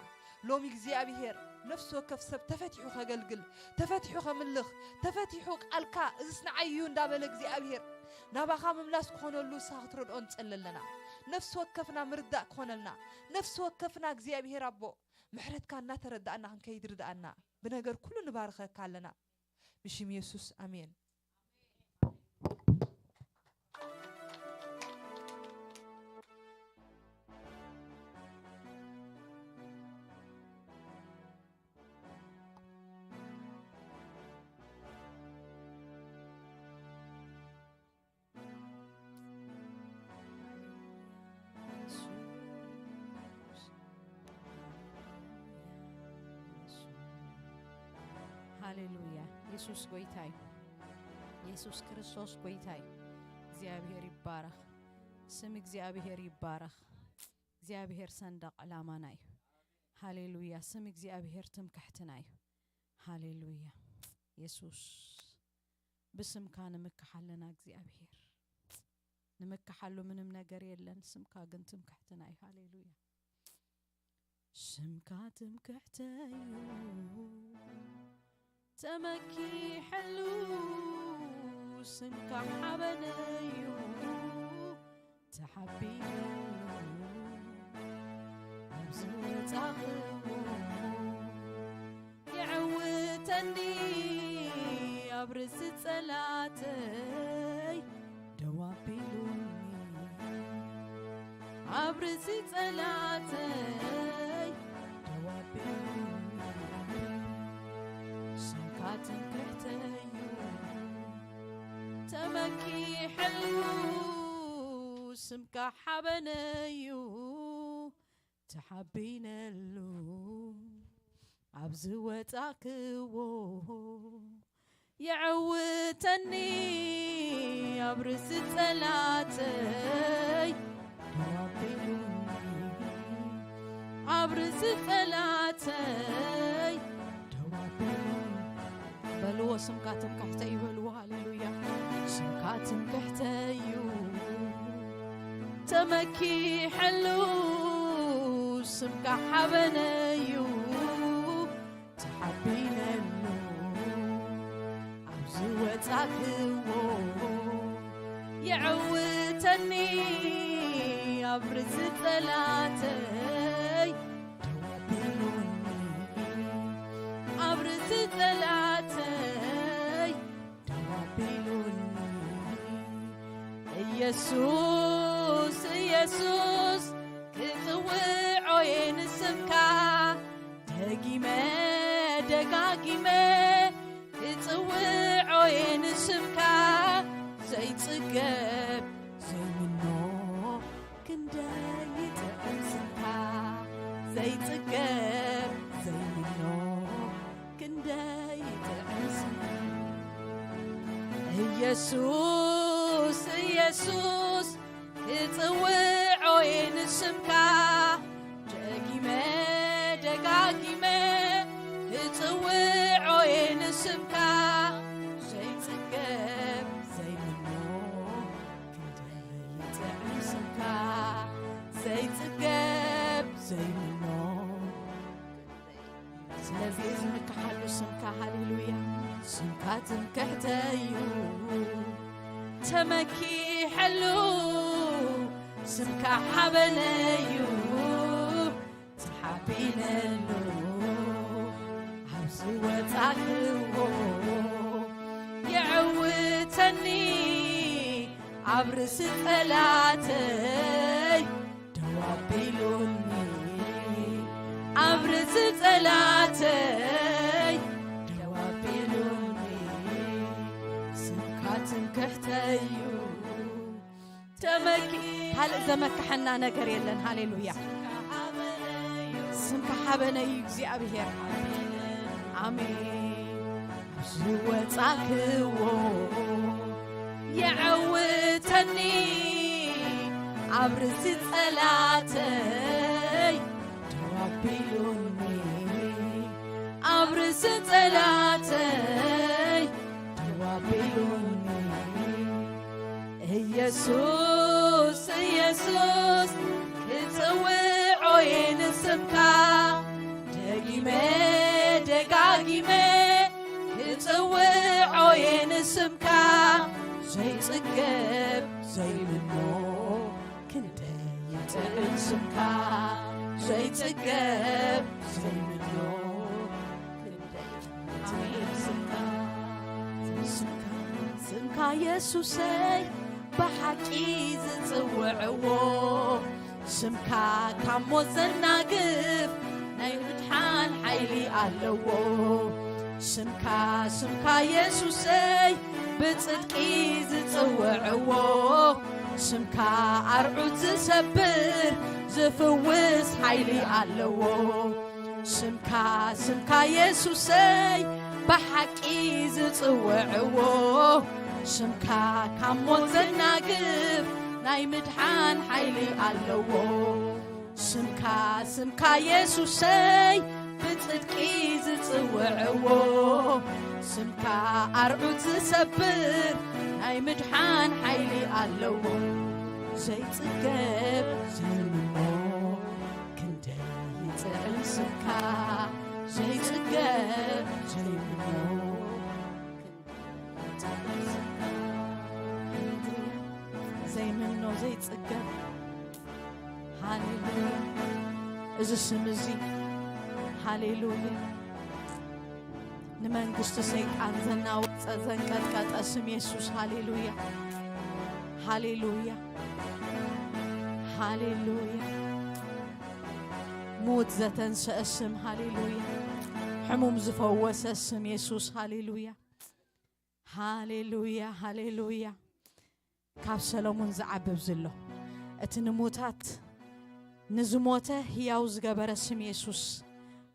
ሎሚ እግዚኣብሔር ነፍሲ ወከፍ ሰብ ተፈቲሑ ከገልግል ተፈቲሑ ከምልኽ ተፈቲሑ ቃልካ እዝስ ንዓይ እዩ እንዳበለ እግዚኣብሔር ናባኻ ምምላስ ክኾነሉ ንስኻ ክትረድኦ ንጸሊ ኣለና። ነፍሲ ወከፍና ምርዳእ ክኾነልና ነፍሲ ወከፍና እግዚኣብሔር ኣቦ ምሕረትካ እናተረዳእና ክንከይድ ርድኣና። ብነገር ኩሉ ንባርኸካ ኣለና። ብሽም የሱስ ኣሜን። ሃሌሉያ። የሱስ ጎይታ እዩ። የሱስ ክርስቶስ ጎይታ እዩ። እግዚኣብሔር ይባረኽ። ስም እግዚኣብሔር ይባረኽ። እግዚኣብሔር ሰንደቕ ዕላማና እዩ። ሃሌሉያ። ስም እግዚኣብሔር ትምክሕትና እዩ። ሃሌሉያ። የሱስ፣ ብስምካ ንምክሕ ኣለና እግዚኣብሔር። ንምክሓሉ ምንም ነገር የለን። ስምካ ግን ትምክሕትና እዩ። ሃሌሉያ። ስምካ ትምክሕተዩ ተመኪሐሉ፣ ስምካ ሓበነዩ ተሓቢነሉ፣ ኣብዚ ወጻኽዎ የዕውተኒ፣ ኣብ ርእሲ ጸላተይ ደው ኣቢሉኒ፣ ኣብ ርእሲ ጸላተይ ደው ኣቢሉኒ፣ ስምካ ትምክሕተዩ ተመኪሐሉ፣ ስምካ ሓበነዩ ተሓቢነሉ፣ ኣብ ዝወጻክዎ የዕውተኒ፣ ኣብ ርእሲ ጸላተይ ደው ኣቢሉኒ፣ ኣብ ርእሲ ጸላተይ ደው ኣቢሉኒ። በልዎ፣ ስምካ ትምክሕተይ እዩ በልዎ። ሃሌሉያ። ስምካ ትምክሕተይ እዩ ተመኪሐሉ፣ ስምካ ሓበነዩ ተሓቢነሉ፣ ኣብ ዝወጻክዎ የዕውተኒ፣ ኣብ ርእሲ ጸላተይ ደው ኣቢሉኒ፣ ኣብ ርእሲ ጸላተይ ደው ኣቢሉኒ። ኢየሱስ፣ ኢየሱስ፣ ክጽውዖ እየ ንስምካ፣ ደጊመ ደጋጊመ ክጽውዖ እየ ንስምካ፣ ዘይጽገብ ዘይምኖ ክንደይ ይጥዕም ስምካ፣ ዘይጽገብ ዘይምኖ ክንደይ ይጥዕም ስምካ። ኢየሱስ፣ ኢየሱስ፣ ክጽውዖ እየ ንስምካ፣ ደጊመ ደጋጊመ ክጽውዖ እየ ንስምካ፣ ዘይጽገብ ዘይምኖ ክንደይ ይጥዕም ስምካ፣ ዘይጽገብ ዘይምኖ። ስለዚ ዝምክሓሉ ስምካ፣ ሃሌሉያ፣ ስምካ ትምክሕተይ እዩ፣ ተመኪሐሉ ስምካ ሓበነይ እዩ፣ ተሓቢነሉ ኣብ ዝወጻክዎ የዕውተኒ፣ ኣብ ርእሲ ጸላተይ ደው ኣቢሉኒ፣ ኣብ ርእሲ ጸላተይ ደው ኣቢሉኒ፣ ስምካ ትምክሕተይ እዩ። ተመኪ-፣ ካልእ ዘመክሐና ነገር የለን። ሃሌሉያ። ስምካ ሓበነ እዩ እግዚኣብሔር። ኣሜን። ዝወጻክዎ የዕውተኒ፣ ኣብ ርእሲ ጸላተይ ደው ኣቢሉኒ፣ ኣብ ርእሲ ጸላተይ ደው ኣቢሉኒ። ኢየሱስ፣ ኢየሱስ፣ ክጽውዖ እየ ንስምካ፣ ደጊመ ደጋጊመ ክጽውዖ እየ ንስምካ፣ ዘይጽገብ ዘይምኖ ክንደይ ይጥዕም ስምካ፣ ዘይጽገብ ዘይምኖ ክንደይ ይጥዕም ስምካ። ስምካ፣ ስምካ የሱሰይ ብሓቂ ዝጽውዕዎ፣ ስምካ ካብ ሞት ዘናግፍ ናይ ምድሓን ሓይሊ ኣለዎ። ስምካ፣ ስምካ የሱሰይ ብጽድቂ ዝጽውዕዎ፣ ስምካ ኣርዑት ዝሰብር ዝፍውስ ሓይሊ ኣለዎ። ስምካ፣ ስምካ የሱሰይ ብሓቂ ዝጽውዕዎ፣ ስምካ ካብ ሞት ዘናግፍ ናይ ምድሓን ሓይሊ ኣለዎ። ስምካ፣ ስምካ የሱሰይ፣ ብጽድቂ ዝጽውዕዎ፣ ስምካ ኣርዑት ዝሰብር ናይ ምድሓን ሓይሊ ኣለዎ። ዘይጽገብ ዘይምኖ ክንደይ ይጥዕም ስምካ፣ ዘይጽገብ ዘይምኖ። ዘይምኖ ዘይጽገብ። ሃሌሉያ። እዚ ስም እዚ፣ ሃሌሉያ፣ ንመንግስቲ ሰይጣን ዘናወጸ ዘንቀጥቀጠ ስም የሱስ። ሃሌሉያ፣ ሃሌሉያ፣ ሃሌሉያ። ሙት ዘተንሰአ ስም። ሃሌሉያ። ሕሙም ዝፈወሰ ስም የሱስ። ሃሌሉያ፣ ሃሌሉያ፣ ሃሌሉያ። ካብ ሰሎሙን ዝዓብብ ዝሎ፣ እቲ ንሙታት ንዝሞተ ህያው ዝገበረ ስም የሱስ፣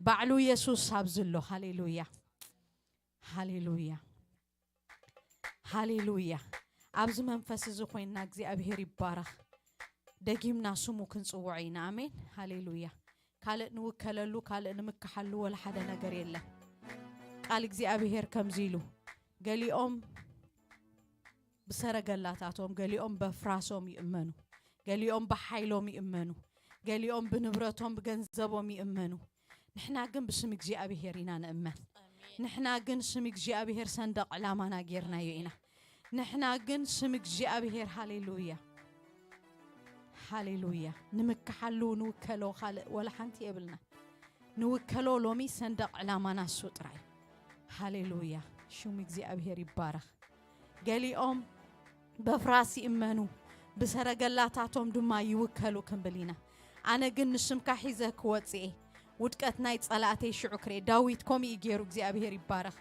ባዕሉ የሱስ ኣብ ዝሎ። ሃሌሉያ፣ ሃሌሉያ፣ ሃሌሉያ። ኣብዚ መንፈስ እዚ ኮይንና እግዚኣብሄር ይባረኽ። ደጊምና ስሙ ክንጽውዖ ኢና። ኣሜን፣ ሃሌሉያ። ካልእ ንውከለሉ፣ ካልእ ንምክሓሉ ወላ ሓደ ነገር የለን። ቃል እግዚኣብሄር ከምዚ ኢሉ፣ ገሊኦም ብሰረገላታቶም፣ ገሊኦም በፍራሶም ይእመኑ፣ ገሊኦም ብሓይሎም ይእመኑ፣ ገሊኦም ብንብረቶም ብገንዘቦም ይእመኑ። ንሕና ግን ብስም እግዚኣብሄር ኢና ንእመን። ኣሜን። ንሕና ግን ስም እግዚኣብሄር ሰንደቕ ዕላማና ጌርናዮ ኢና። ንሕና ግን ስም እግዚኣብሄር፣ ሃሌሉያ፣ ሃሌሉያ፣ ንምክሓሉ ንውከሎ ካልእ ወላ ሓንቲ የብልና። ንውከሎ ሎሚ ሰንደቕ ዕላማና እሱ ጥራይ። ሃሌሉያ፣ ሽሙ እግዚኣብሄር ይባረኽ። ገሊኦም በፍራስ ይእመኑ፣ ብሰረገላታቶም ድማ ይውከሉ ክንብል ኢና። ኣነ ግን ንስምካ ሒዘ ክወጽእ እየ፣ ውድቀት ናይ ጸላእተይ ሽዑ ክርኤ። ዳዊት ከምኡ እዩ ገይሩ፣ እግዚኣብሄር ይባረኽ።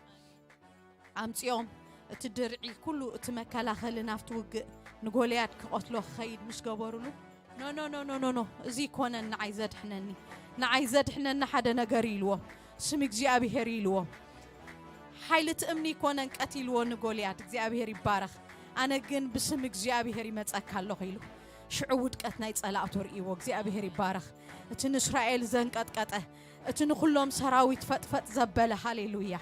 ኣምጺኦም እቲ ድርዒ ኩሉ፣ እቲ መከላኸሊ ናብቲ ውግእ ንጎልያድ ክቐትሎ ክኸይድ ምስ ገበሩሉ፣ ኖ፣ ኖ፣ ኖ፣ ኖ፣ ኖ፣ ኖ፣ እዚ ይኮነን ንዓይ ዘድሕነኒ፣ ንዓይ ዘድሕነኒ ሓደ ነገር ኢልዎም፣ ስም እግዚኣብሄር ኢልዎም። ሓይሊ እቲ እምኒ ይኮነን ቀቲልዎ ንጎልያድ፣ እግዚኣብሄር ይባረኽ። ኣነ ግን ብስም እግዚኣብሄር ይመጸካ ኣለኹ ኢሉ። ሽዑ ውድቀት ናይ ጸላእቱ ርእይዎ፣ እግዚኣብሄር ይባረኽ። እቲ ንእስራኤል ዘንቀጥቀጠ፣ እቲ ንኹሎም ሰራዊት ፈጥፈጥ ዘበለ፣ ሃሌሉያ፣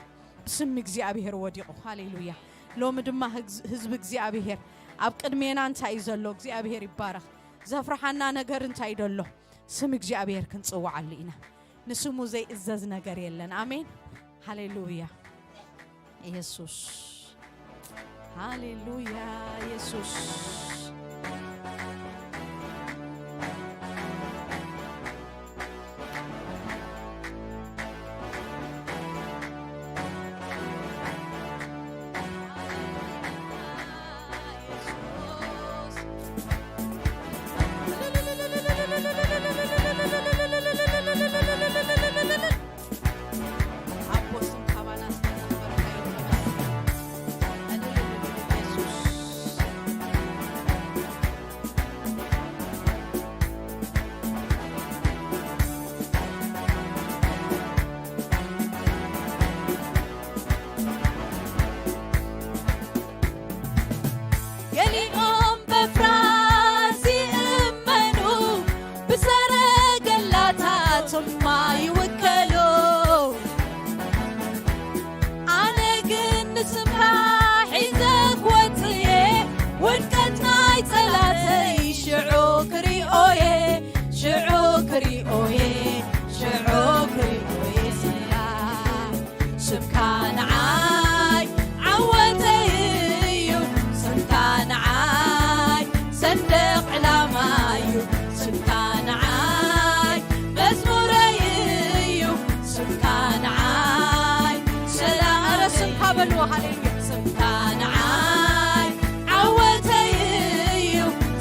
ብስም እግዚኣብሄር ወዲቑ። ሃሌሉያ። ሎሚ ድማ ህግዝ-፣ ህዝቢ እግዚኣብሄር ኣብ ቅድሜና እንታይ እዩ ዘሎ? እግዚኣብሄር ይባረኽ። ዘፍርሓና ነገር እንታይ ደሎ? ስም እግዚኣብሄር ክንጽውዓሉ ኢና። ንስሙ ዘይእዘዝ ነገር የለን። ኣሜን። ሃሌሉያ። ኢየሱስ። ሃሌሉያ፣ ኢየሱስ። ኣቦ ስም ካባና ዝተኸበርካ ይኹን። ኢየሱስ። ገሊኦም በፍራስ ይእመኑ፣ ብሰረገላታት ድማ ይውከሉ። ኣነ ግን ንስምካ ሒዘ ክወጽእ እየ፣ ውድቀት ናይ ጸላተይ ሽዑ ክሪኦየ፣ ሽዑ ክሪኦየ፣ ሽዑ ክሪኦየ ስላ። ስምካ ንዓይ ዓወተይ እዩ፣ ስምካ ንዓይ ሰንደቕ ዕላማ እዩ፣ ስምካ ንዓይ መዝሙረይ እዩ፣ ስምካ ንዓይ ሰላም። ኧረ ስምካ በልዎ፣ ሃሌሉያ። ስምካ ንዓይ ዓወተይ እዩ፣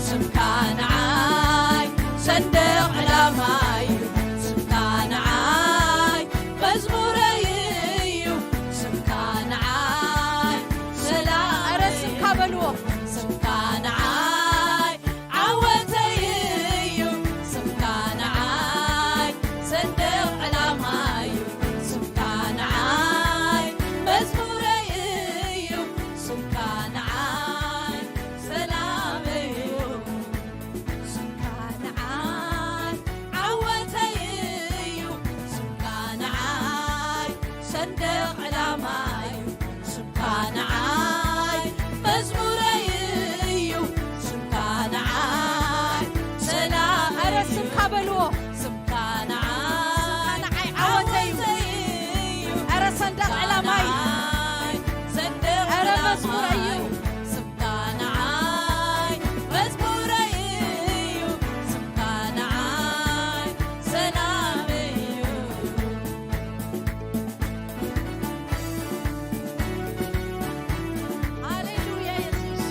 ስምካ ንዓይ ሰንደቕ ዕላማ እዩ፣ ስምካ ንዓይ መዝሙረይ እዩ፣ ስምካ ንዓይ ሰላም። ኧረ ስምካ በልዎ። ስምካ ንዓይ ዓወተይ እዩ፣ ስምካ ንዓይ ሰንደቕ ዕላማ እዩ፣ ስምካ ንዓይ ሰንደቕ ዕላማይ ስምካ ንዓይ መዝሙረይ እዩ። ስምካ ንዓይ ሰላም ኧረ እዩ። ስምካ በልዎ። ስምካ ንዓይ ንዓይ ዓወተይ እዩ። ዓወተይ እዩ። ኧረ ሰንደቕ ዕላማይ። ሰንደቕ ኧረ መዝሙረይ እዩ። ስምካ ንዓይ መዝሙረይ እዩ። ስምካ ንዓይ ሰላም እዩ። ሃሌሉያ የሱስ።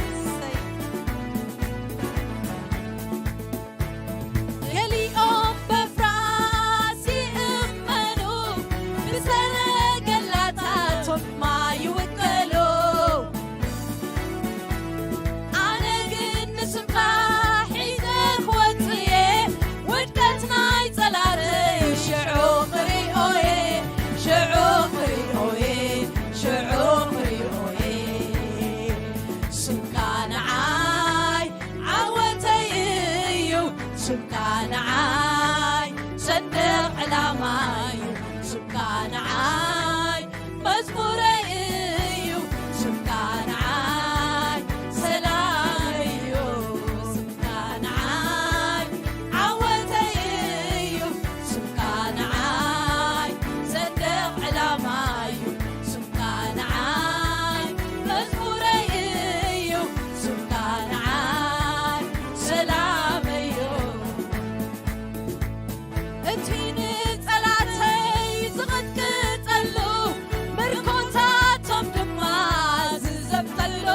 እሰይ። ገሊኦም በፍራስ ይእመኑ፣ ብሰረገላታቶም ድማ ይውከሉ። ኣነ ግን ንስምካ ሒዘ ክወጽእ እየ፣ ውድቀት ናይ ጸላእተይ ሽዑ ክሪኦ እየ፣ ሽዑ ክሪኦ እየ፣ ሽዑ ክሪኦ እየ። ስምካ ንዓይ ዓወተይ እዩ፣ ስምካ ንዓይ ሰንደቕ ዕላማ እዩ፣ ስምካ ንዓይ መዝሙረይ እዩ፣ ስምካ ንዓይ ሰላመይ እዩ፣ ስምካ ንዓይ ዓወተይ እዩ፣ ስምካ ንዓይ ሰንደቕ ዕላማ እዩ፣ ስምካ ንዓይ መዝሙረይ እዩ፣ ስምካ ንዓይ ሰላመይ እዩ። እቲ ንጸላእተይ ዝቕጥቅጠሉ፣ ምርኮታቶም ድማ ዝዘብጠሉ፣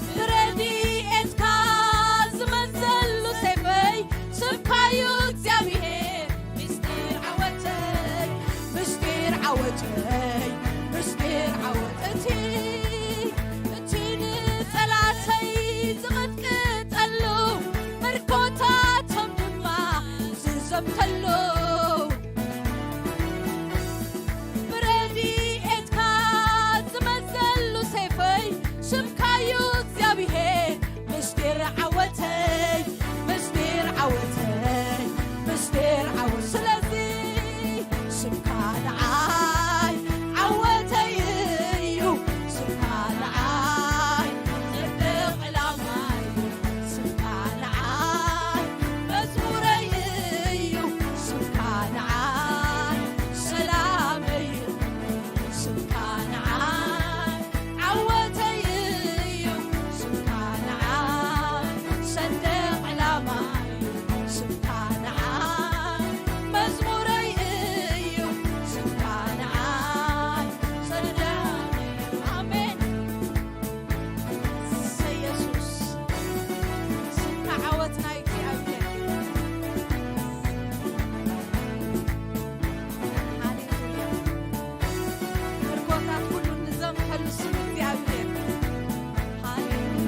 ብረድኤትካ ዝመዘሉ ሴፈይ፣ ስምካዩ እግዚኣብሔር፣ ምስጢር ዓወተይ፣ ምስጢር ዓወተይ፣ ምስጢር ዓወት። እቲ፣ እቲ ንጸላእተይ ዝቕጥቅጠሉ፣ ምርኮታቶም ድማ ዝዘብተሉ፣ ብረድኤትካ ዝመዘሉ ሴፈይ፣ ስምካዩ እግዚኣብሔር፣ ምስጢር ዓወተይ፣ ምስጢር ዓወተይ፣ ምስጢር ዓወት። ስለዚ ስምካ ንዓይ ዓወተይ እዩ፣ ስምካ ንዓይ ሰንደቕ ዕላማይ እዩ፣ ስምካ ንዓይ መዝሙረይ እዩ፣ ስምካ ንዓይ ሰላመይ እዩ፣ ስምካ ንዓይ ዓወተይ እዩ፣ ስምካ ንዓይ ሰንደቕ ዕላማይ እዩ፣ ስምካ ንዓይ መዝሙረይ እዩ፣ ስምካ ንዓይ ሰላመይ እዩ። ኣሜን። እሰይ የሱስ፣ ስምካ ዓወት ናይ እግዚኣብሔር። ሃሌሉያ። ምርኮታት ኩሉ ንዘምሐሉ ስም እግዚኣብሔር። ሃሌሉያ።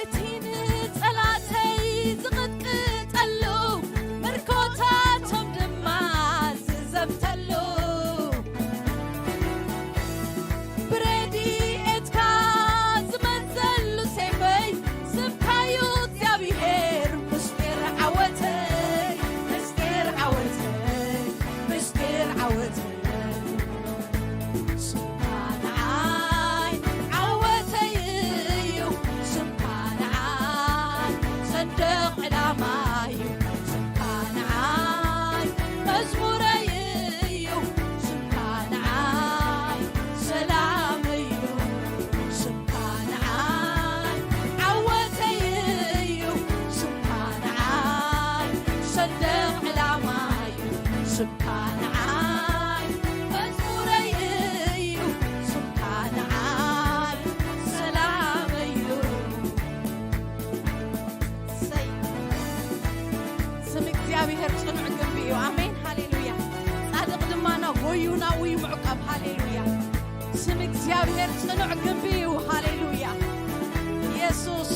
እቲ ንጸላእተይ ዝቕጥቅጠሉ፣ ምርኮታቶም ድማ ዝዘብተሉ፣ ብረድኤትካ ዝመዘሉ ሴፈይ፣ ስምካዩ እግዚኣብሔር፣ ምስጢር ዓወተይ፣ ምስጢር ዓወተይ፣ ምስጢር ዓወተይ። ስምካ ንዓይ ዓወተይ እዩ፣ ስምካ ንዓይ ሰንደቕ ዕላማይ እዩ፣ ስምካ ንዓይ መዝሙረይ እዩ፣ ስምካ ንዓይ ሰላመይ እዩ፣ ስምካ ንዓይ ዓወተይ እዩ፣ ስምካ ንዓይ ሰንደቕ ዕላማይ እዩ፣ ስምካ ንዓይ መዝሙረይ እዩ፣ ስምካ ንዓይ ሰላመይ እዩ። እሰይ። ስም እግዚኣብሔር ጽኑዕ ግንቢ እዩ። ኣሜን፣ ሃሌሉያ። ጻድቕ ድማ ና-፣ ጎዩ ናብኡ ይምዕቀብ። ሃሌሉያ። ስም እግዚኣብሔር ጽኑዕ ግንቢ እዩ። ሃሌሉያ። የሱስ።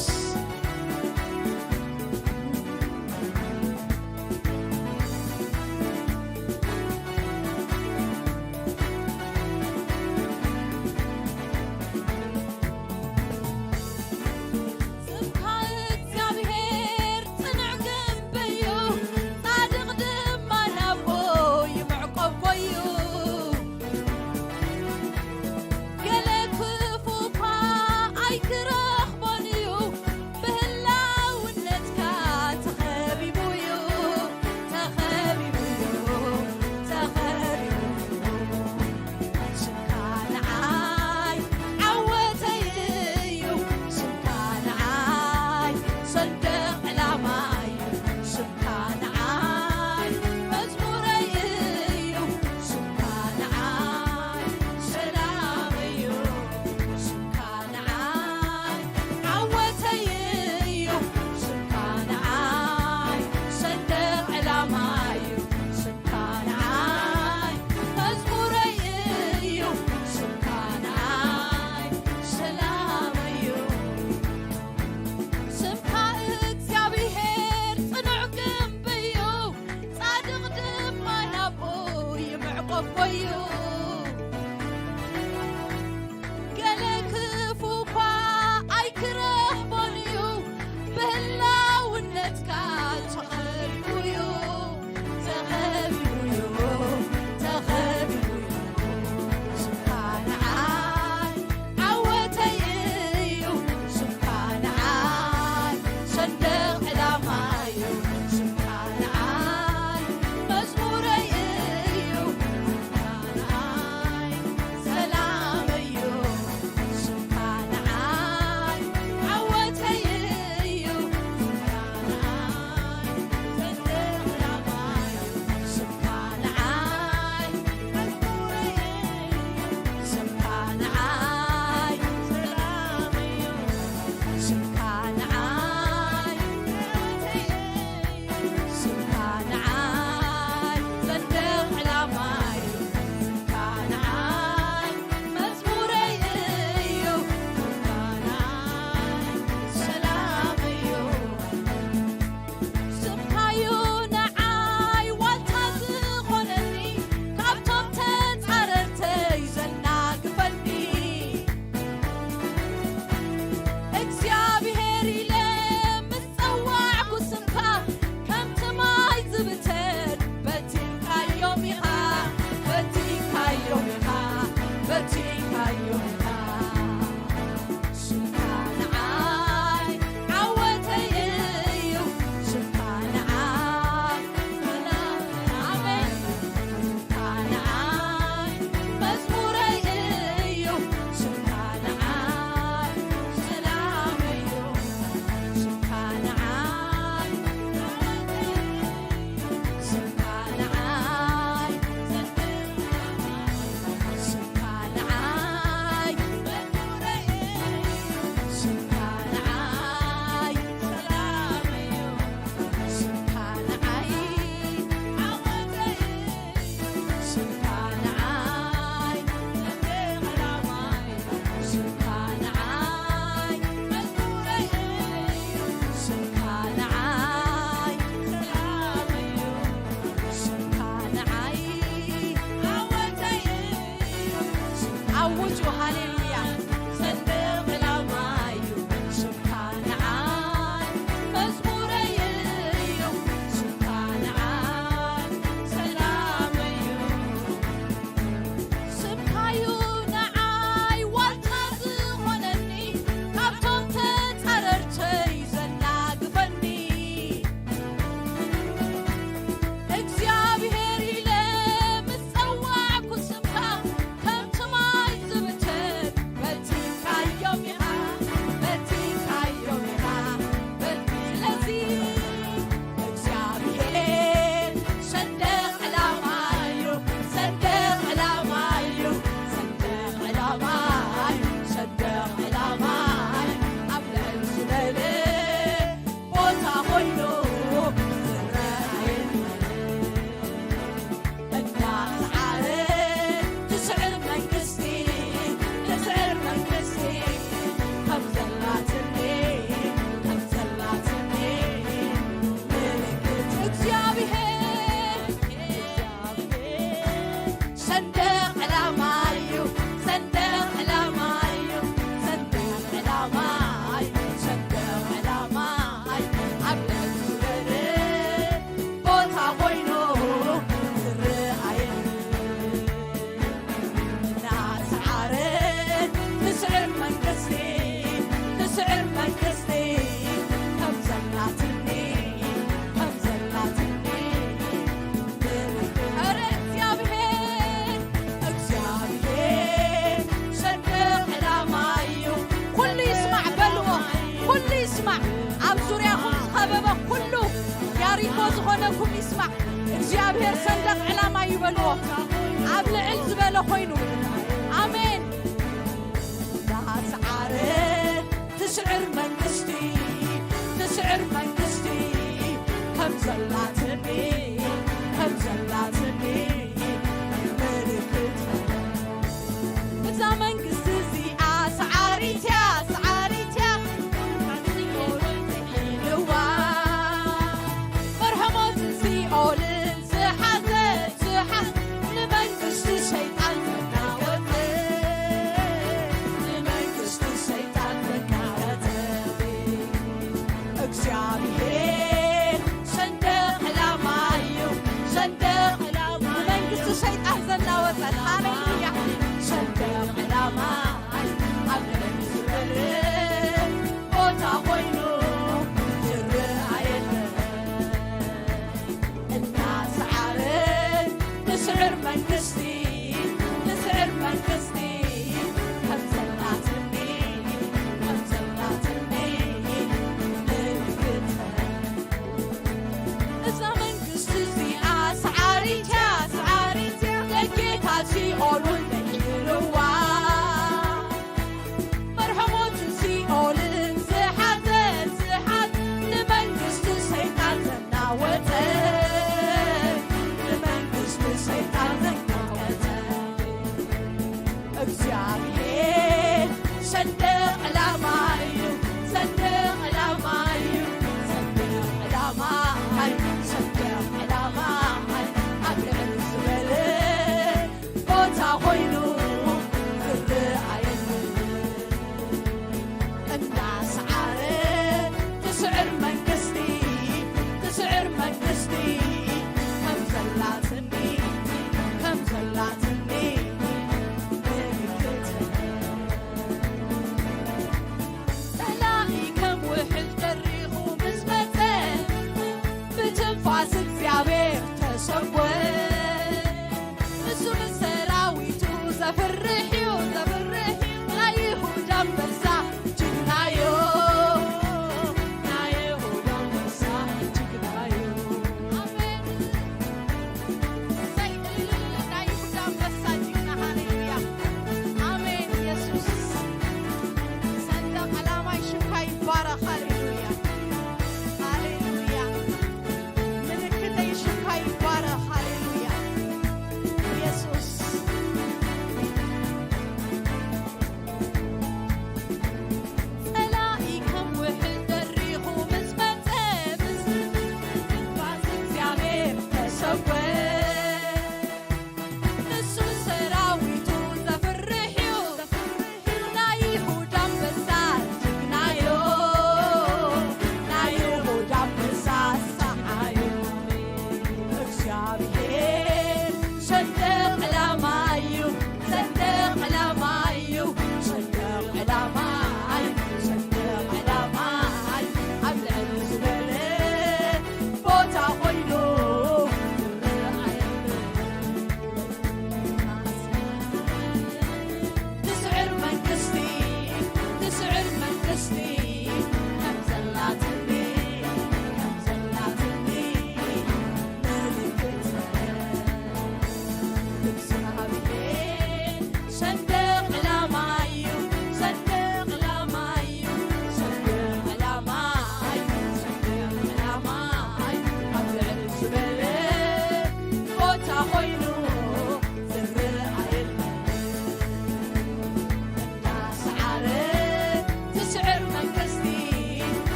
ተኸቢቡ'ዩ፣ ተኸቢቡ'ዩ፣ ተኸቢቡ'ዩ። ስምካ ንዓይ ዓወተይ እዩ፣ ስምካ ንዓይ ሰንደቕ ዕላማ'ዩ፣ ስምካ ንዓይ መዝሙረይ እዩ፣ ስምካ ንዓይ ሰላመይ እዩ፣ ስምካ ንዓይ ዓወተይ እዩ፣ ስምካ ንዓይ ሰንደቕ ዕላማይ እዩ፣ ስምካ ንዓይ መዝሙረይ እዩ፣ ስምካ ንዓይ ሰላመይ እዩ፣ ስምካ ንዓይ ዓወተይ እዩ፣ ስምካ ንዓይ ሰንደቕ ዕላማይ እዩ፣ ስምካ ንዓይ መዝሙረይ እዩ፣ ስምካ ንዓይ ሰላመይ እዩ። ስምካ'ዩ ንዓይ ዋልታ ዝኾነኒ፣ ካብቶም ተጻረርተይ ዘናግፈኒ። እግዚኣብሄር ኢለ ምስ ጸዋዕኩ ስምካ፣ ከምቲ ማይ ዝብተን በቲንካዮም ኢኻ፣ በቲንካዮም ኢኻ፣ በቲንካዮም ኢኻ። ስምካ ንዓይ ዓወተይ እዩ፣ ስምካ ንዓይ ሰላም። ኣሜን። ስምካ ንዓይ መዝሙረይ እዩ፣ ስምካ ንዓይ ሰላመይ እዩ፣ ስምካ ንዓይ ዓወተይ እዩ፣ ስምካ ንዓይ ሰንደቕ ዕላማይ እዩ፣ ስምካ ንዓይ መዝሙረይ እዩ፣ ስምካ ንዓይ ሰላመይ እዩ፣ ስምካ ንዓይ ዓወተይ እዩ፣ ስምካ ንዓይ ሰንደቕ ዕላማይ እዩ፣ ስምካ ንዓይ መዝሙረይ እዩ፣ ስምካ ንዓይ ሰላመይ እዩ፣ ስምካ ንዓይ ዓወተይ እዩ። ኣውጁ፣ ሃሌሉያ። ሰንደቕ ዕላማይ እዩ፣ ስምካ ንዓይ መዝሙረይ እዩ፣ ስምካ ንዓይ ሰላመይ እዩ። ስምካ'ዩ ንዓይ ዋልታ ዝኾነኒ፣ ካብቶም ተጻረርተይ ዘናግፈኒ። እግዚኣብሄር ኢለ ምስ ጸዋዕኩ ስምካ፣ ከምቲ ማይ ዝብተን በቲንካዮም ኢኻ፣ በቲንካዮም ኢኻ፣ በቲ-፣ ስለዚ እግዚኣብሄር ሰንደቕ ዕላማ'ዩ፣ ሰንደቕ ዕላማ'ዩ፣ ሰንደቕ ዕላማ'ዩ፣ ሰንደቕ ዕላማ'ዩ፣ ኣብ ልዕል ዝበለ ቦታ ኮይኑ ዝረኣየኒ። እንዳሰዓረ ትስዕር መንግስቲ፣ ትስዕር መንግስቲ፣ ከም ዘላትኒ፣ ከም ዘላትኒ ምልክት እግዚኣብሄር፣ እግዚኣብሄር ሰንደቕ ዕላማ'ዩ፣ ሰንደቕ ዕላማ'ዩ፣ ሰንደቕ ዕላማ'ዩ፣ ሰንደቕ ዕላማ'ዩ፣ ኣብ ልዕል ዝበለ ቦታ ኮይኑ ዝረኣየኒ። እናሰዓረ ትስዕር መንግስቲ፣ ትስዕር መንግስቲ፣ ከም ዘላትኒ፣ ከም ዘላትኒ። ኧረ እግዚኣብሄር፣ እግዚኣብሄር ሰንደቕ ዕላማ'ዩ። ኩሉ ይስማዕ በልዎ፣ ኩሉ ይስማዕ። ኣብ ዙርያኹም ዝኸበበ ኩሉ ያሪኮ ዝኾነኩም ይስማዕ። እግዚኣብሄር ሰንደቕ ዕላማ'ዩ በልዎ። ኣብ ልዕል ዝበለ ኮይኑ። ኣሜን። እንዳሰዓረ ትስዕር መንግስቲ፣ ትስዕር መንግስቲ፣ ከም ዘላትኒ፣ ከም ዘላትኒ ምልክት። እዛ መንግስቲ እዚኣ ሰዓሪት'ያ፣ ሰዓሪት'ያ ኢልዋ። መርሐሞትን ሲኦልን ዝሓዘት፣ ዝሓ-፣ ንመንግስቲ ሰይጣን ዘናወጸ፣ ንመንግስቲ ሰይጣን ዘናወጸ።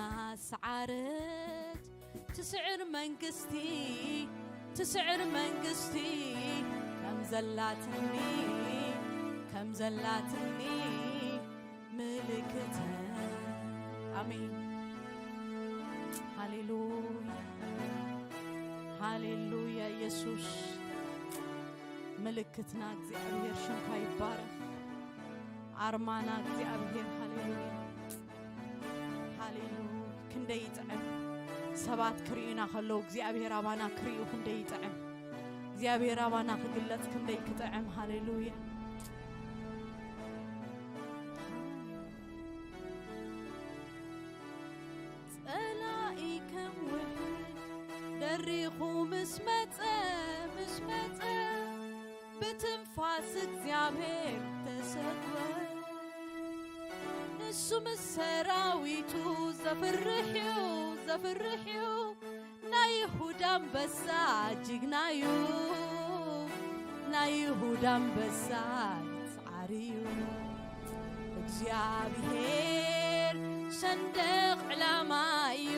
ኣስዓረት ትስዕር መንግስቲ፣ ትስዕር መንግስቲ ከም ዘላትኒ፣ ከም ዘላትኒ ምልክተ። ኣሜን። ሃሌሉያ፣ ሃሌሉያ። ኢየሱስ ምልክትና እግዚኣብሔር ሽምካ ይባረኽ። ኣርማና እግዚኣብሔር። ሃሌሉያ፣ ሃሌሉያ። ክንደይ ይጥዕም ሰባት ክርእዩና ከለዉ እግዚኣብሔር ኣባና ክርእዩ ክንደይ ይጥዕም። እግዚኣብሔር ኣባና ክግለጽ ክንደይ ክጥዕም። ሃሌሉያ። ጸላኢ ከም ውሕጅ ደሪኹ ምስ መጸ፣ ምስ መጸ ብትንፋስ እግዚኣብሔር ተሰግወ። ንሱ ምስ ሰራዊቱ ዘፍርሕ እዩ፣ ዘፍርሕ እዩ። ናይ ይሁዳ ኣንበሳ ጅግና እዩ፣ ናይ ይሁዳ ኣንበሳ ጻዕሪ እዩ። እግዚኣብሔር ሰንደቕ ዕላማ እዩ፣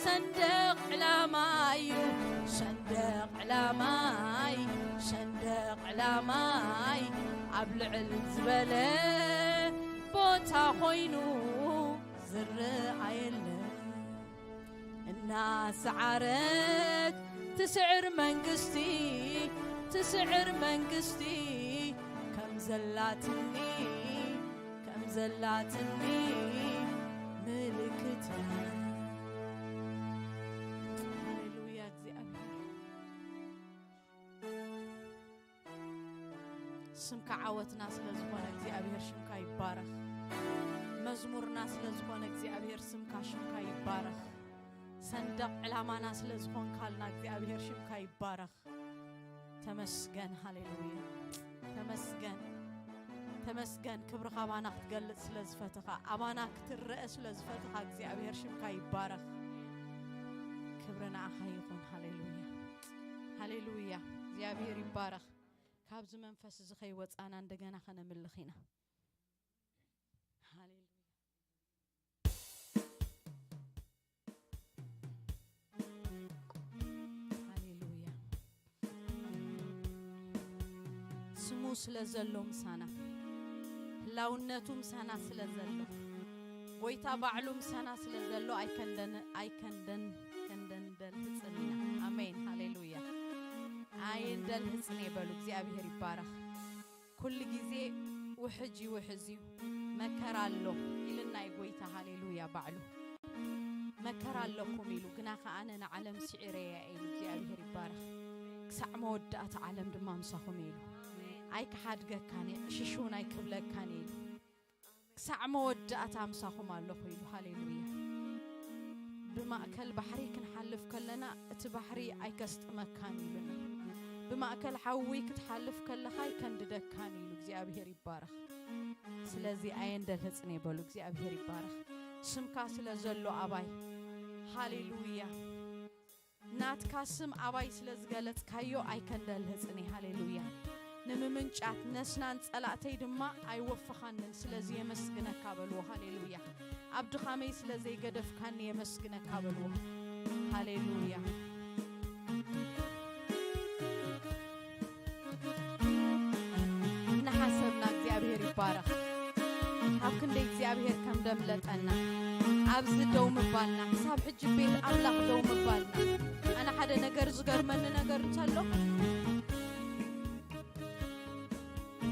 ሰንደቕ ዕላማ እዩ፣ ሰንደቕ ዕላማይ፣ ሰንደቕ ዕላማይ ኣብ ልዕል ዝበለ ቦታ ኮይኑ ዝረኣየለ። እናሰዓረት ትስዕር መንግስቲ፣ ትስዕር መንግስቲ ከም ዘላትኒ፣ ከም ዘላትኒ ምልክት። ሃሌሉያ እግዚኣብሔር። ስምካ ዓወትና ስለ ዝኾነ እግዚኣብሔር ሽምካ ይባረኽ። መዝሙርና ስለ ዝኾነ እግዚኣብሔር ስምካ፣ ሽምካ ይባረኽ። ሰንደቕ ዕላማና ስለ ዝኾንካልና እግዚኣብሔር ሽምካ ይባረኽ። ተመስገን፣ ሃሌሉያ። ተመስገን፣ ተመስገን። ክብርኻ ኣባና ክትገልጽ ስለ ዝፈተኻ፣ ኣባና ክትረአ ስለ ዝፈተኻ እግዚኣብሔር ሽምካ ይባረኽ። ክብሪ ንዓኻ ይኹን። ሃሌሉያ፣ ሃሌሉያ። እግዚኣብሔር ይባረኽ። ካብዚ መንፈስ እዚ ከይወጻና እንደገና ከነምልኽ ኢና። ሃሌሉያ። ሃሌሉያ። ስሙ ስለ ዘሎ ምሳና፣ ህላውነቱ ምሳና ስለ ዘሎ፣ ጎይታ ባዕሉ ምሳና ስለ ዘሎ ኣይከንደን፣ ኣይከንደን፣ ከንደንደል ህጽን ኢና። ኣሜን። ሃሌሉያ። ኣይንደል ህጽን በሉ። እግዚኣብሔር ይባረኽ። ኩሉ ግዜ ውሕጅ ይውሕዝ እዩ፣ መከራ ኣሎ ኢልና እዩ ጎይታ። ሃሌሉያ። ባዕሉ መከራ ኣለኩም ኢሉ፣ ግና ከኣ ኣነ ንዓለም ስዒረያ ኢሉ። እግዚኣብሔር ይባረኽ። ክሳዕ መወዳእታ ዓለም ድማ ምሳኹም ኢሉ። ኣይክሓድገካን እየ፣ ዕሽሽ እውን ኣይክብለካን እየ ኢሉ። ክሳዕ መወዳእታ ምሳኹም ኣለኹ ኢሉ። ሃሌሉያ። ብማእከል ባሕሪ ክንሓልፍ ከለና እቲ ባሕሪ ኣይከስጥመካን ኢሉና። ብማእከል ሓዊ ክትሓልፍ ከለኻ ኣይከንድደካን ኢሉ። እግዚኣብሔር ይባረኽ። ስለዚ ኣየንደልህጽን በሉ። እግዚኣብሔር ይባረኽ። ስምካ ስለ ዘሎ ኣባይ። ሃሌሉያ። ናትካ ስም ኣባይ ስለ ዝገለጽካዮ ኣይከንደልህጽን። ሃሌሉያ። ንምምንጫት ነስናን ጸላእተይ ድማ ኣይወፈኻንን፣ ስለዚ የመስግነካ በልዎ። ሃሌሉያ። ኣብ ድኻመይ ስለ ዘይገደፍካኒ የመስግነካ በልዎ። ሃሌሉያ። እናሓሰብና እግዚኣብሔር ይባረኽ። ካብ ክንደይ እግዚኣብሔር ከም ደምለጠና፣ ኣብዚ ደው ምባልና፣ ክሳብ ሕጂ ቤት ኣምላኽ ደው ምባልና። ኣነ ሓደ ነገር ዝገርመኒ ነገር እንተሎ፣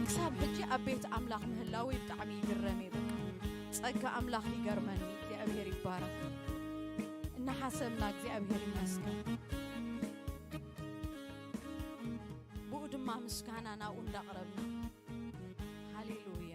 ክሳብ ሕጂ ኣብ ቤት ኣምላኽ ምህላወይ ብጣዕሚ ይግረም እየ። በቃ ጸጋ ኣምላኽ ይገርመኒ። እግዚኣብሔር ይባረኽ። እናሓሰብና እግዚኣብሔር ይመስገን። ብኡ ድማ ምስጋና ናብኡ እንዳቕረብና። ሃሌሉያ።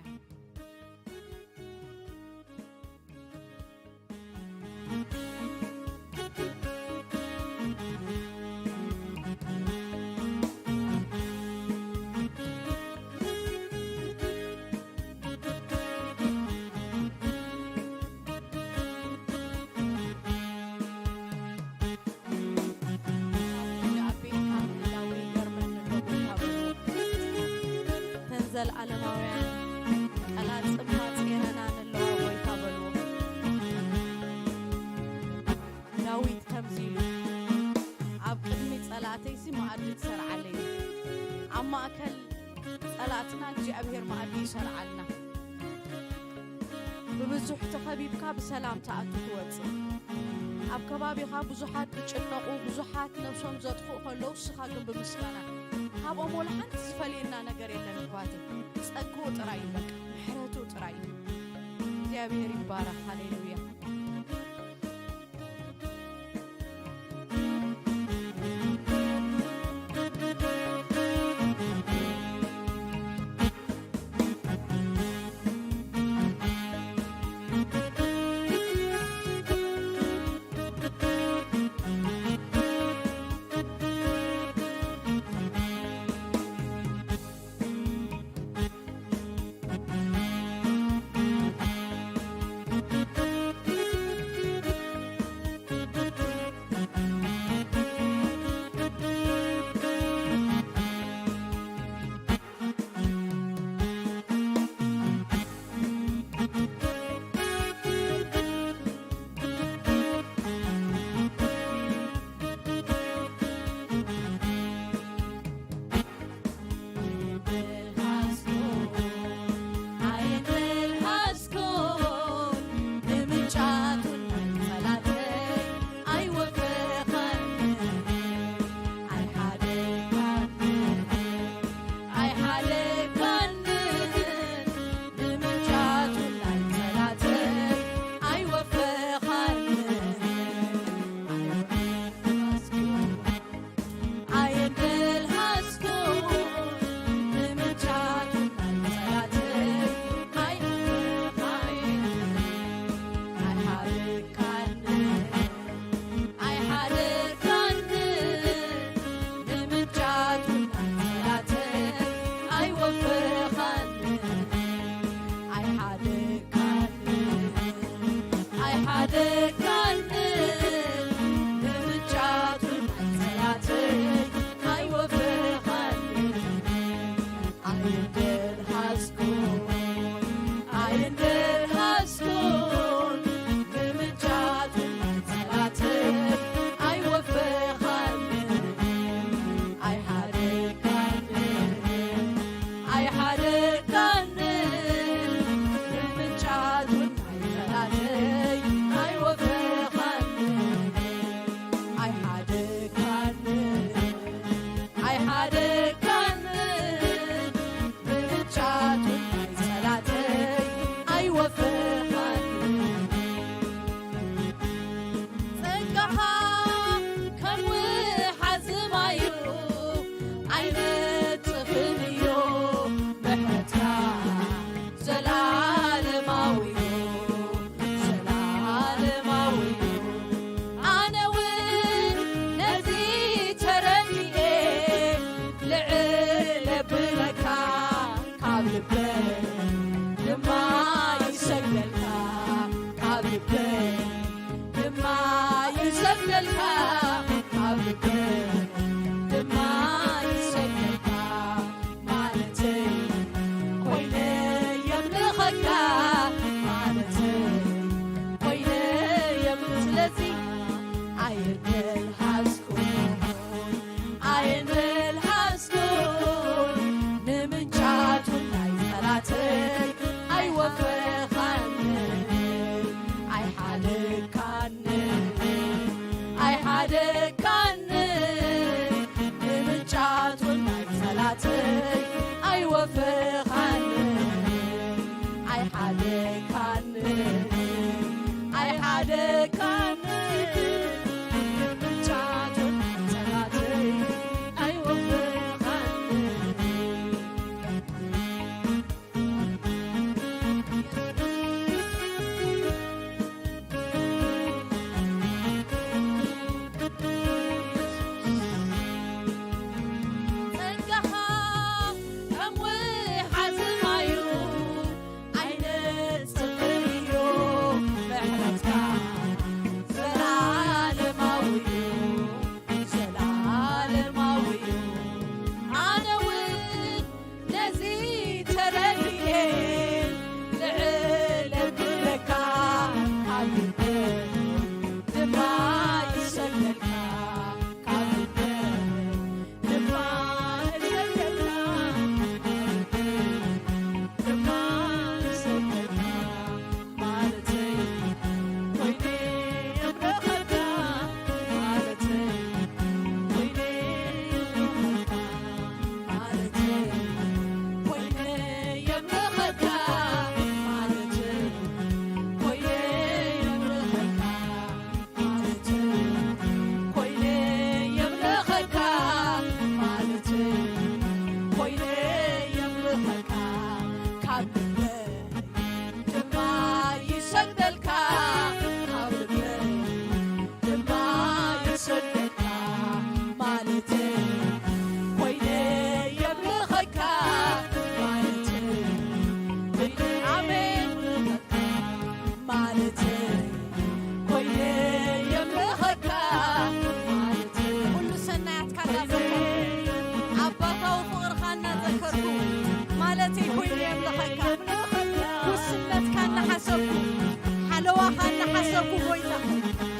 ማእከል ጸላእትና እግዚኣብሔር መኣዲ ይሰርዓልና። ብብዙሕ ተኸቢብካ ብሰላም ትኣቱ ትወጽእ። ኣብ ከባቢኻ ብዙሓት ዝጭነቑ፣ ብዙሓት ነብሶም ዘጥፍኡ ከለዉ፣ ንስኻ ግን ብምስጋና፣ ካብኦም ወላ ሓንቲ ዝፈልየና ነገር የለን። ኣሕዋተይ፣ ጸግኡ ጥራይ እዩ፣ በቃ ምሕረቱ ጥራይ እዩ። እግዚኣብሔር ይባረኽ። ሃሌሉያ።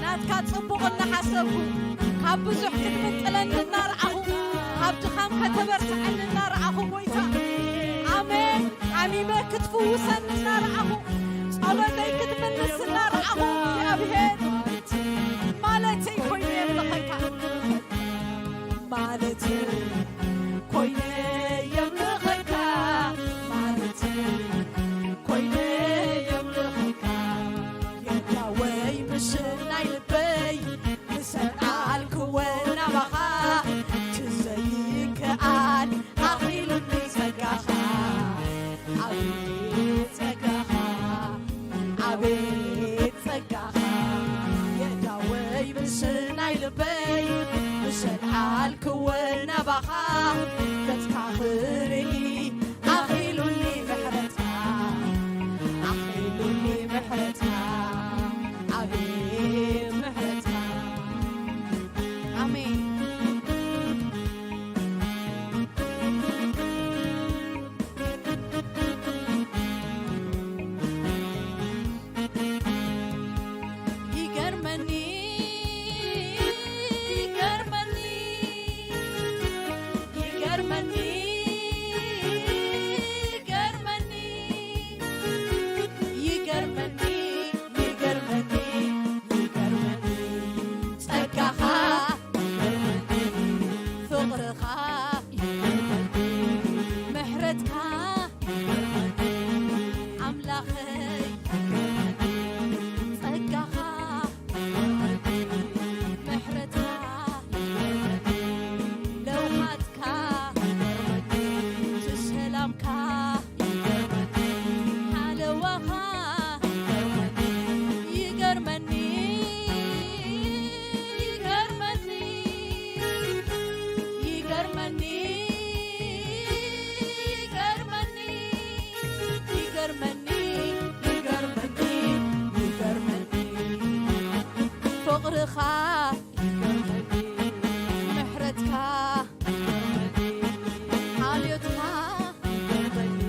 ናትካ ጽቡቕ እናሓሰብኩ፣ ካብ ብዙሕ ክትምንጥለኒ እናረኣኹ፣ ካብ ድኻም ከተበርትዐኒ እናረኣኹ፣ ጎይታ፣ ኣሜን፣ ሓሚመ ክትፍውሰኒ እናረኣኹ፣ ጸሎተይ ክትምልስ እናረኣኹ፣ እግዚኣብሔር ማለተይ ኮይኑ የምልኸካ። ማለተይ ኮይነ የምልኸካ፣ ማለተይ ኮይነ የምልኸካ። የዳወይ ብስናይ ልበይ፣ ምሰኣልክወ ናባኻ፣ ክዘይከኣል ኣኺሉኒ ጸጋኻ። ኣቤት ጸጋኻ፣ ኣቤት ጸጋኻ፣ የዳወይ ብስናይ ልበይ፣ ምሰኣልክወ ናባኻ፣ ገጽካ ክርኢ ኣኺሉኒ ምሕረትካ፣ ኣኺሉኒ ምሕረትካ፣ ኣቤት ምሕረትካ። ኣሜን። ይገርመኒ፣ ይገርመኒ፣ ይገርመኒ፣ ይገርመኒ፣ ይገርመኒ፣ ይገርመኒ፣ ይገርመኒ፣ ጸጋኻ ይገርመኒ፣ ፍቕርኻ ይገርመኒ፣ ምሕረትካ ኣምላኸይ፣ ጸጋኻ፣ ምሕረትካ፣ ለውሃትካ፣ ሰላምካ፣ ሓለዋኻ፣ ይገርመኒ፣ ይገርመኒ፣ ይገርመኒ፣ ይገርመኒ፣ ይገርመኒ፣ ይገርመኒ፣ ይገርመኒ፣ ፍቕርኻ ይገርመኒ፣ ምሕረትካ ይገርመኒ፣ ሓልዮትካ ይገርመኒ፣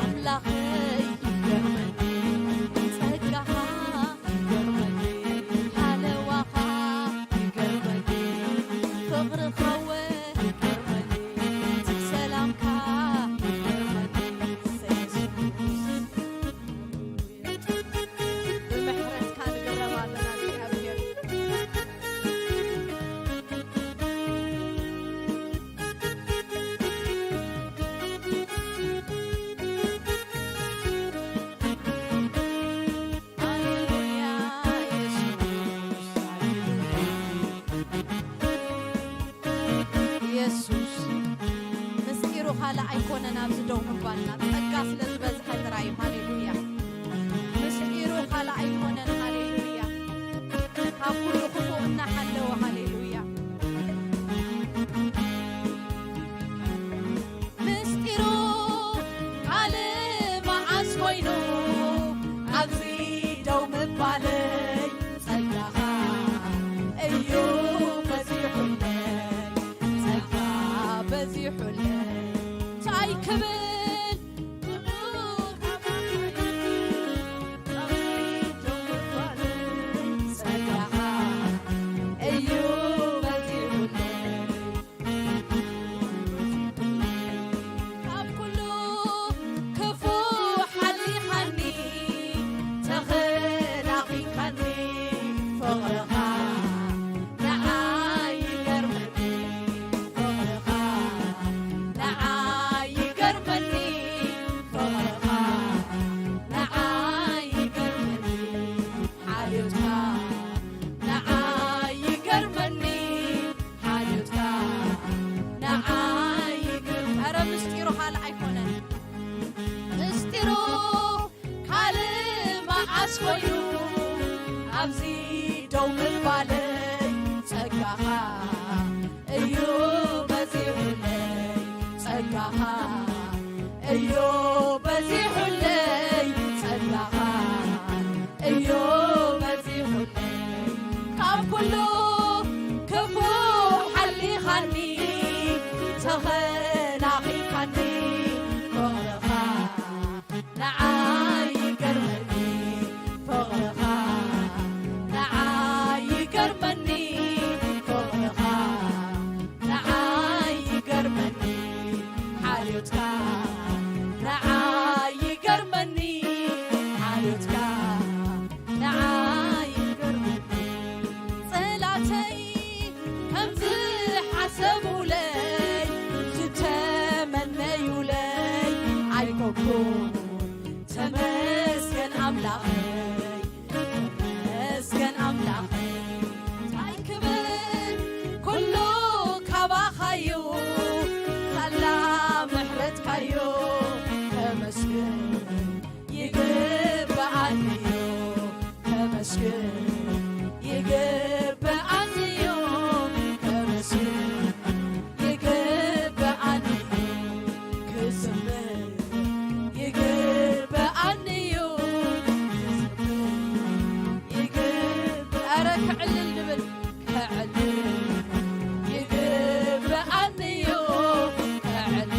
ኣምላኸይ ይገርመኒ፣ ጸጋኻ ይገርመኒ፣ ሓለዋኻ ይገርመኒ፣ ፍቕርኻወ ይገርመኒ፣ እቲ ሰላምካ ይገርመኒ። ብምሕረትካ ንግረም ኣለና እግዚኣብሔር። ሃሌሉያ የሱስ፣ ሃሌሉያ። የሱስ፣ ምስጢሩ ካልእ ኣይኮነን ኣብዚ ደው ምባልና፣ ጸጋ ስለ ዝበዝሐ ጥራይ እዩ። ሃሌሉያ። ምስጢሩ ካልእ ኣይኮነን። ሃሌሉያ። ካብ ኩሉ ክፉእ እናሓለወ። ሃሌሉያ። ምስጢሩ ካልእ መዓስ ኮይኑ ኣብዚ ደው ምባለይ፣ ጸጋኻ እዩ በዚሑለይ፣ ጸጋ በዚሑለይ። እንታይ ክብል ኩሉ ካባኻ እዩ፣ ጸጋኻ እዩ በዚሑለይ። ካብ ኩሉ ክፉእ ሓሊኻኒ፣ ተኸላኺልካኒ፣ ፍቕርኻ ንዓይ ይገርመኒ፣ ፍቕርኻ ንዓይ ይገርመኒ፣ ፍቕርኻ ንዓይ ይገርመኒ፣ ሓልዮትካ ንዓይ ይገርመኒ፣ ሓልዮትካ ንዓይ ይግርም። ኧረ ምስጢሩ ካልእ ኣይኮነን። ምስጢሩ ካልእ መዓስ ኮይኑ ኣብዚ ደው ምባለይ፣ ጸጋኻ እዩ በዚሑለይ፣ ጸጋኻ እዩ በዚሑለይ፣ ጸጋኻ እዩ በዚሑለይ። ካብ ኩሉ ክፉእ ሓሊኻኒ፣ ተኸላኺልካኒ፣ ፍቕርኻ ንዓይ ይገርመኒ፣ ፍቕርኻ ንዓይ ኣረ ክዕልል ንብል፣ ክዕልል ይግብኣኒ እዩ፣ ክዕልል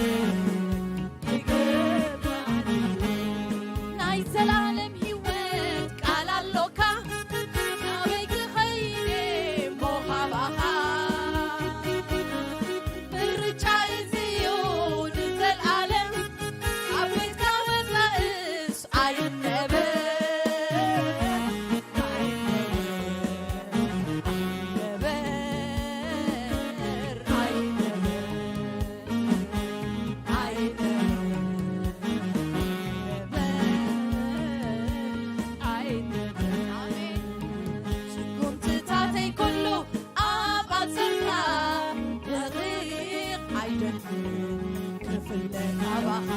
ይግብኣኒ እዩ። ናይ ዘላለም ህይወት ቃል ኣሎካ፣ ናበይ ክኸይድ እሞ ካባኻ? ምርጫ እዚ እዩ ንዘለኣለም፣ ኣብ ቤትካ ወጻእስ ኣይነበር፣ ኣይነበር፣ ኣይነበር፣ ኣይነበር፣ ኣይነበር። ኣሜን። ስጉምትታተይ ኩሉ ኣብ ኣጸርካ ደቂቕ ኣይደልን ክፍለ ካባኻ።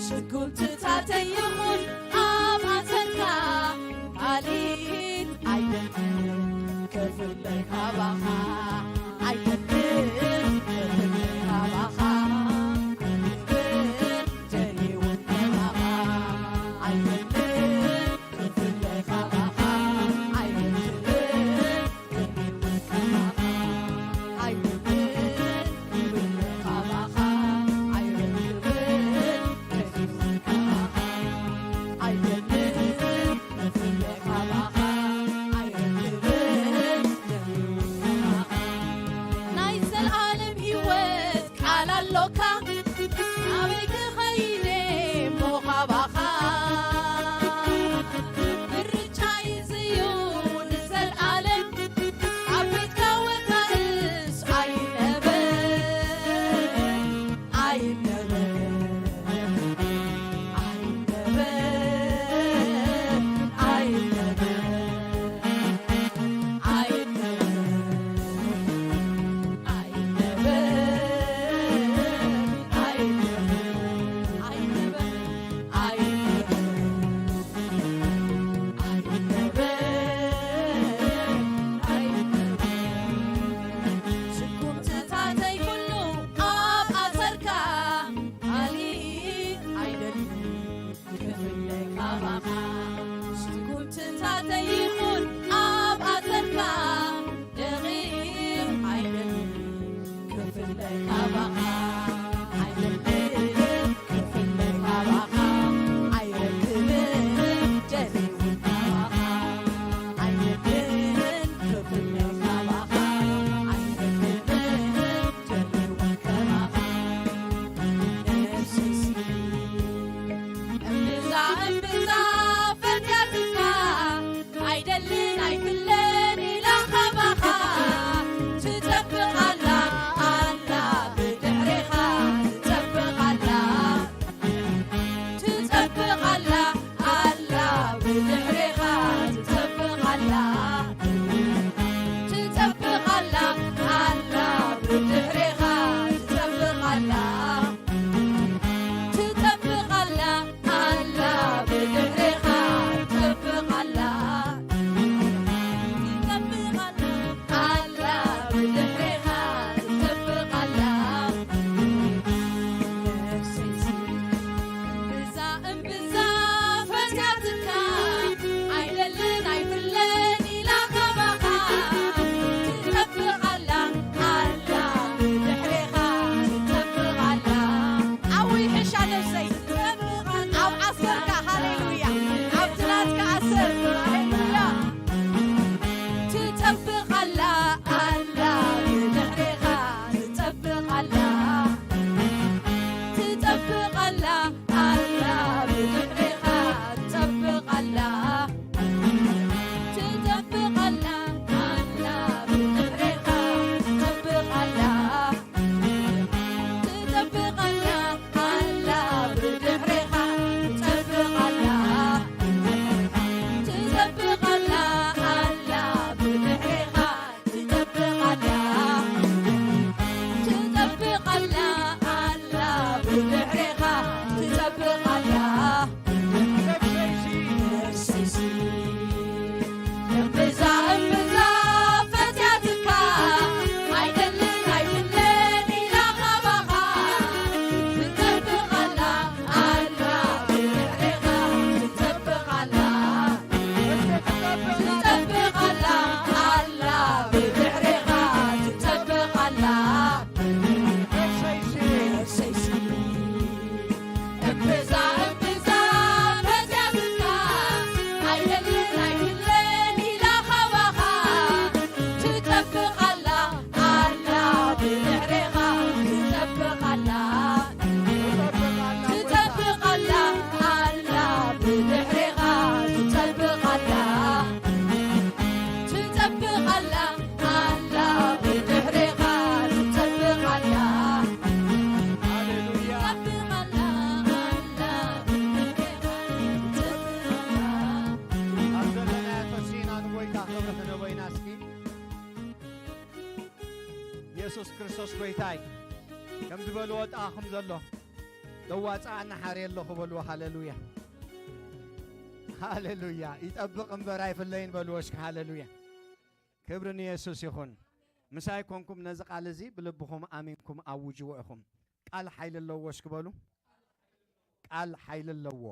ስጉምትታተይ ይኹን ኣብ ኣጸርካ ካልኢት ኣይደልን ክፍለ ካባኻ። ኣይደልን ክፍለ ካባኻ። ኣይደልን ደልየውን ካባኻ። ኣይደልን ክንበይና እስኪ። የሱስ ክርስቶስ ጐይታይ ከም ዝበልዎ ጣኹም ዘሎ፣ "ደዋጽኣና ሓርየ ኣለኹ" በልዎ። ሃሌሉያ፣ ሃሌሉያ። "ይጠብቕ እምበር ኣይፍለይን" በልዎ እስኪ። ሃሌሉያ፣ ክብሪ ንየሱስ ይኹን። ምሳይ ኮንኩም ነዚ ቃል እዚ ብልብኹም ኣሚንኩም ኣውጅዎ ኢኹም። ቃል ሓይሊ ኣለዎ እስኪ በሉ። ቃል ሓይሊ ኣለዎ።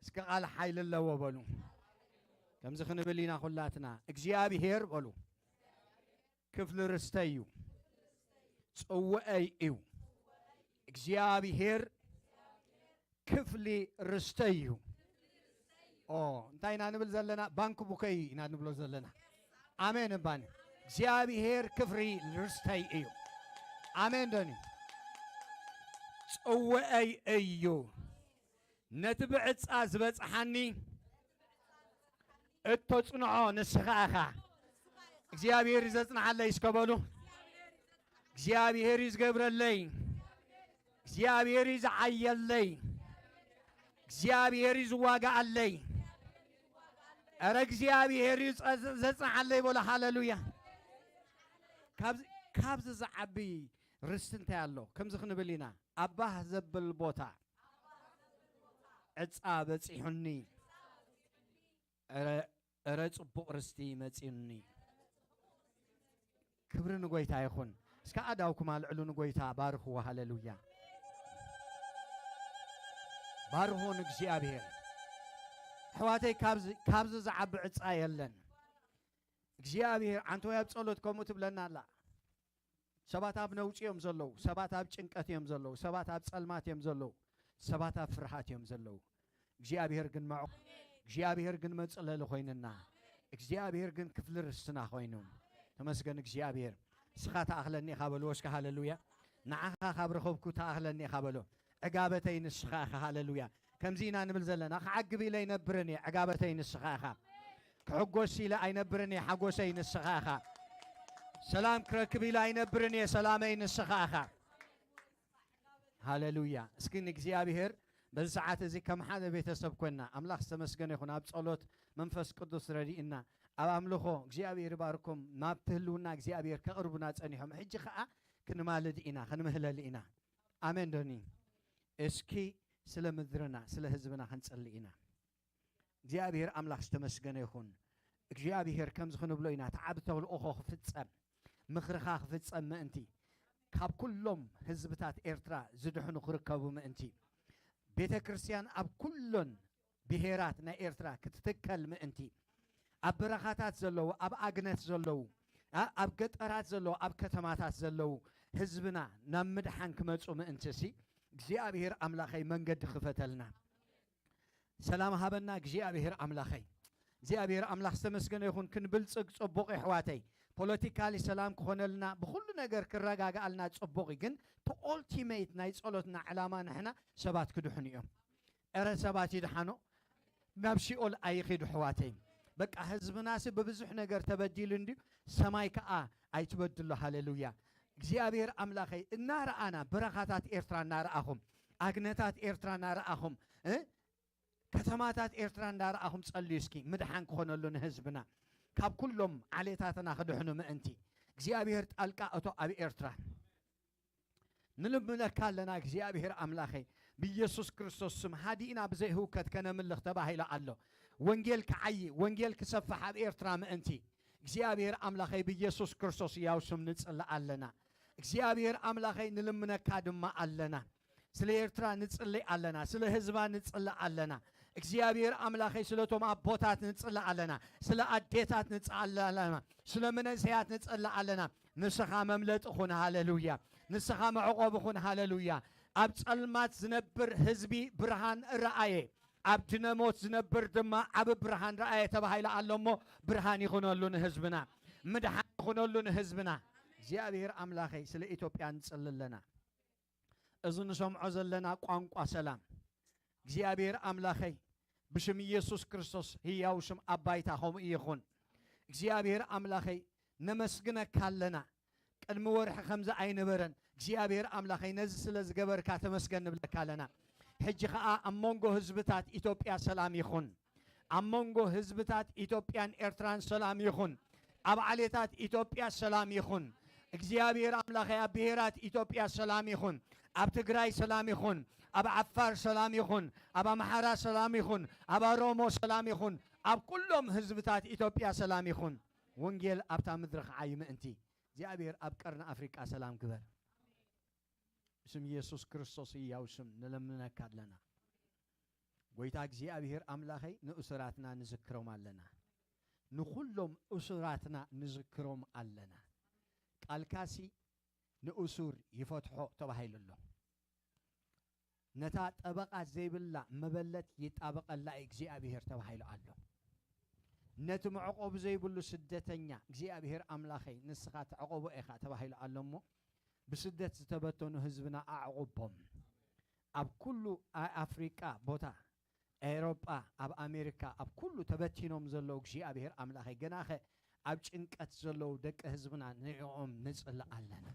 እስኪ ቃል ሓይሊ ኣለዎ በሉ። ከምዚ ክንብል ኢና ኩላትና። እግዚኣብሄር በሉ፣ ክፍሊ ርስተይ እዩ፣ ጽውዐይ እዩ። እግዚኣብሄር ክፍሊ ርስተይ እዩ። ኦ፣ እንታይ ኢና ንብል ዘለና? ባንክ ቡከይ ኢና ንብሎ ዘለና። ኣሜን እባኒ። እግዚኣብሄር ክፍሊ ርስተይ እዩ። ኣሜን ዶኒ። ጽውዐይ እዩ። ነቲ ብዕጻ ዝበጽሓኒ እተጽንዖ ንስኻ ኢኻ። እግዚኣብሄር እዩ ዘጽንዓለይ እስከ በሉ። እግዚኣብሄር እዩ ዝገብረለይ። እግዚኣብሄር እዩ ዝዓየለይ። እግዚኣብሄር እዩ ዝዋጋኣለይ። ኧረ እግዚኣብሄር እዩ ጸ-፣ ዘጽንዓለይ በሉ። ሃሌሉያ። ካብዚ፣ ካብዚ ዝዓቢ ርስቲ እንታይ ኣሎ? ከምዚ ክንብል ኢና። ኣብ ባህ ዘብል ቦታ ዕጻ በጺሑኒ። ኧረ፣ ኧረ ጽቡቕ ርስቲ መጺኡኒ። ክብሪ ንጎይታ ይኹን። እስከ ኣእዳውኩም ኣልዕሉ፣ ንጎይታ ባርኽዎ። ሃሌሉያ። ባርኽዎ ንእግዚኣብሄር። ኣሕዋተይ፣ ካብዚ፣ ካብዚ ዝዓቢ ዕጻ የለን። እግዚኣብሄር፣ ኣንተ ወይ ኣብ ጸሎት ከምኡ ትብለና ኣላ። ሰባት ኣብ ነውጺ እዮም ዘለዉ። ሰባት ኣብ ጭንቀት እዮም ዘለዉ። ሰባት ኣብ ጸልማት እዮም ዘለዉ። ሰባት ኣብ ፍርሃት እዮም ዘለዉ። እግዚኣብሄር ግን መዕ-፣ እግዚኣብሄር ግን መጽለሊ ኮይንና። እግዚኣብሄር ግን ክፍሊ ርስትና ኮይኑ። ተመስገን እግዚኣብሄር። ንስኻ ትኣኽለኒ ኢኻ በልዎ እስከ ሃሌሉያ። ንዓኻ ካብ ረኸብኩ ትኣኽለኒ ኢኻ በሎ። ዕጋበተይ ንስኻ ኢኻ። ሃሌሉያ። ከምዚ ኢና ንብል ዘለና፣ ክዓግብ ኢለ ኣይነብርን እየ፣ ዕጋበተይ ንስኻ ኢኻ። ክሕጎስ ኢለ ኣይነብርን እየ፣ ሓጎሰይ ንስኻ ኢኻ። ሰላም ክረክብ ኢለ ኣይነብርን እየ፣ ሰላመይ ንስኻ ኢኻ። ሃሌሉያ። እስኪ ንእግዚኣብሔር በዚ ሰዓት እዚ ከም ሓደ ቤተሰብ ኮይንና፣ ኣምላኽ ዝተመስገነ ይኹን፣ ኣብ ጸሎት መንፈስ ቅዱስ ረዲእና፣ ኣብ ኣምልኾ እግዚኣብሔር ይባርኩም፣ ናብቲ ህልውና እግዚኣብሔር ከቕርቡና ጸኒሖም። ሕጂ ኸኣ ክንማልድ ኢና፣ ክንምህለል ኢና። ኣሜን ዶኒ? እስኪ ስለ ምድርና፣ ስለ ህዝብና ክንጽሊ ኢና። እግዚኣብሔር ኣምላኽ ዝተመስገነ ይኹን። እግዚኣብሔር ከምዚ ክንብሎ ኢና፣ እቲ ዓቢ ተልእኾ ክፍጸም፣ ምኽርኻ ክፍጸም ምእንቲ፣ ካብ ኩሎም ህዝብታት ኤርትራ ዝድሕኑ ክርከቡ ምእንቲ፣ ቤተ ክርስቲያን ኣብ ኩሎን ብሄራት ናይ ኤርትራ ክትትከል ምእንቲ፣ ኣብ በረኻታት ዘለዉ፣ ኣብ ኣግነት ዘለዉ፣ ኣ-፣ ኣብ ገጠራት ዘለዉ፣ ኣብ ከተማታት ዘለዉ ህዝብና ናብ ምድሓን ክመጹ ምእንትሲ፣ እግዚኣብሔር ኣምላኸይ መንገዲ ክፈተልና። ሰላም ሃበና እግዚኣብሔር ኣምላኸይ። እግዚኣብሔር ኣምላኽ ዝተመስገነ ይኹን። ክንብልጽግ ጽቡቕ የሕዋተይ። ፖለቲካሊ ሰላም ክኾነልና፣ ብኹሉ ነገር ክረጋግኣልና ጽቡቕ እዩ። ግን እቲ ኦልቲሜት ናይ ጸሎትና ዕላማ ንሕና ሰባት ክድሕኑ እዮም። እረ ሰባት ይድሓኑ፣ ናብ ሲኦል ኣይኺዱ ኣሕዋተይ። በቃ ህዝብናሲ ብብዙሕ ነገር ተበዲሉ እንድዩ፣ ሰማይ ከኣ ኣይትበድሎ። ሃሌሉያ። እግዚኣብሔር ኣምላኸይ፣ እናረኣና በረኻታት ኤርትራ እናረኣኹም፣ ኣግነታት ኤርትራ እናረኣኹም፣ እ፣ ከተማታት ኤርትራ እንዳረኣኹም ጸልዩ እስኪ፣ ምድሓን ክኾነሉ ንህዝብና፣ ካብ ኩሎም ዓሌታትና ክድሕኑ ምእንቲ። እግዚኣብሔር ጣልቃ እቶ ኣብ ኤርትራ። ንልምነካ ኣለና እግዚኣብሔር ኣምላኸይ፣ ብኢየሱስ ክርስቶስ ስም ሃዲእና ብዘይ ህውከት ከነምልኽ ተባሂሉ ኣሎ። ወንጌል ክዓዪ፣ ወንጌል ክሰፍሕ ኣብ ኤርትራ ምእንቲ፣ እግዚኣብሔር ኣምላኸይ ብኢየሱስ ክርስቶስ ሕያው ስም ንጽሊ ኣለና። እግዚኣብሔር ኣምላኸይ ንልምነካ ድማ ኣለና። ስለ ኤርትራ ንጽሊ ኣለና፣ ስለ ህዝባ ንጽሊ ኣለና። እግዚኣብሔር ኣምላኸይ ስለቶም ኣቦታት ንጽሊ ኣለና፣ ስለ ኣዴታት ንጽሊ ኣለና፣ ስለ መንእሰያት ንጽሊ ኣለና። ንስኻ መምለጢ ኹን፣ ሃሌሉያ። ንስኻ መዕቆቢ ኹን፣ ሃሌሉያ። ኣብ ጸልማት ዝነብር ህዝቢ ብርሃን ረኣየ፣ ኣብ ድነ ሞት ዝነብር ድማ ዓቢ ብርሃን ረኣየ ተባሂሉ ኣሎ እሞ፣ ብርሃን ይኹነሉ ንህዝብና፣ ምድሓን ይኹነሉ ንህዝብና። እግዚኣብሔር ኣምላኸይ ስለ ኢትዮጵያ ንጽሊ ኣለና። እዚ ንሰምዖ ዘለና ቋንቋ ሰላም፣ እግዚኣብሔር ኣምላኸይ፣ ብሽም ኢየሱስ ክርስቶስ ህያው ሽም ኣባይታ ከምኡ ይኹን። እግዚኣብሔር ኣምላኸይ፣ ነመስግነካ ኣለና። ቅድሚ ወርሒ ከምዚ ኣይነበረን። እግዚኣብሔር ኣምላኸይ፣ ነዚ ስለ ዝገበርካ ተመስገን ንብለካ ኣለና። ሕጂ ኸኣ ኣብ መንጎ ህዝብታት ኢትዮጵያ ሰላም ይኹን። ኣብ መንጎ ህዝብታት ኢትዮጵያን ኤርትራን ሰላም ይኹን። ኣብ ዓሌታት ኢትዮጵያ ሰላም ይኹን። እግዚኣብሔር ኣምላኸይ ኣብ ብሄራት ኢትዮጵያ ሰላም ይኹን። ኣብ ትግራይ ሰላም ይኹን። ኣብ ዓፋር ሰላም ይኹን። ኣብ ኣምሓራ ሰላም ይኹን። ኣብ ኣሮሞ ሰላም ይኹን። ኣብ ኩሎም ህዝብታት ኢትዮጵያ ሰላም ይኹን። ወንጌል ኣብታ ምድሪ ክዓይ ምእንቲ እግዚኣብሔር ኣብ ቀርኒ ኣፍሪቃ ሰላም ግበር። ብስም ኢየሱስ ክርስቶስ ህያው ስም ንለምነካ ኣለና። ጎይታ እግዚኣብሔር ኣምላኸይ ንእሱራትና ንዝክሮም ኣለና። ንኹሎም እሱራትና ንዝክሮም ኣለና። ቃልካሲ ንእሱር ይፈትሖ ተባሂሉ ኣሎ። ነታ ጠበቓ ዘይብላ መበለት ይጣበቐላ እዩ እግዚኣብሔር ተባሂሉ ኣሎ። ነቲ መዕቆቢ ዘይብሉ ስደተኛ እግዚኣብሔር ኣምላኸይ ንስኻ ተዕቆቦ ኢኻ ተባሂሉ ኣሎ እሞ ብስደት ዝተበተኑ ህዝብና ኣዕቑቦም። ኣብ ኩሉ ኣይ ኣፍሪቃ ቦታ፣ ኤውሮጳ፣ ኣብ ኣሜሪካ፣ ኣብ ኩሉ ተበቲኖም ዘለዉ እግዚኣብሔር ኣምላኸይ ገናኸ ኣብ ጭንቀት ዘለዉ ደቂ ህዝብና ንዕኦም ንጽሊ ኣለና።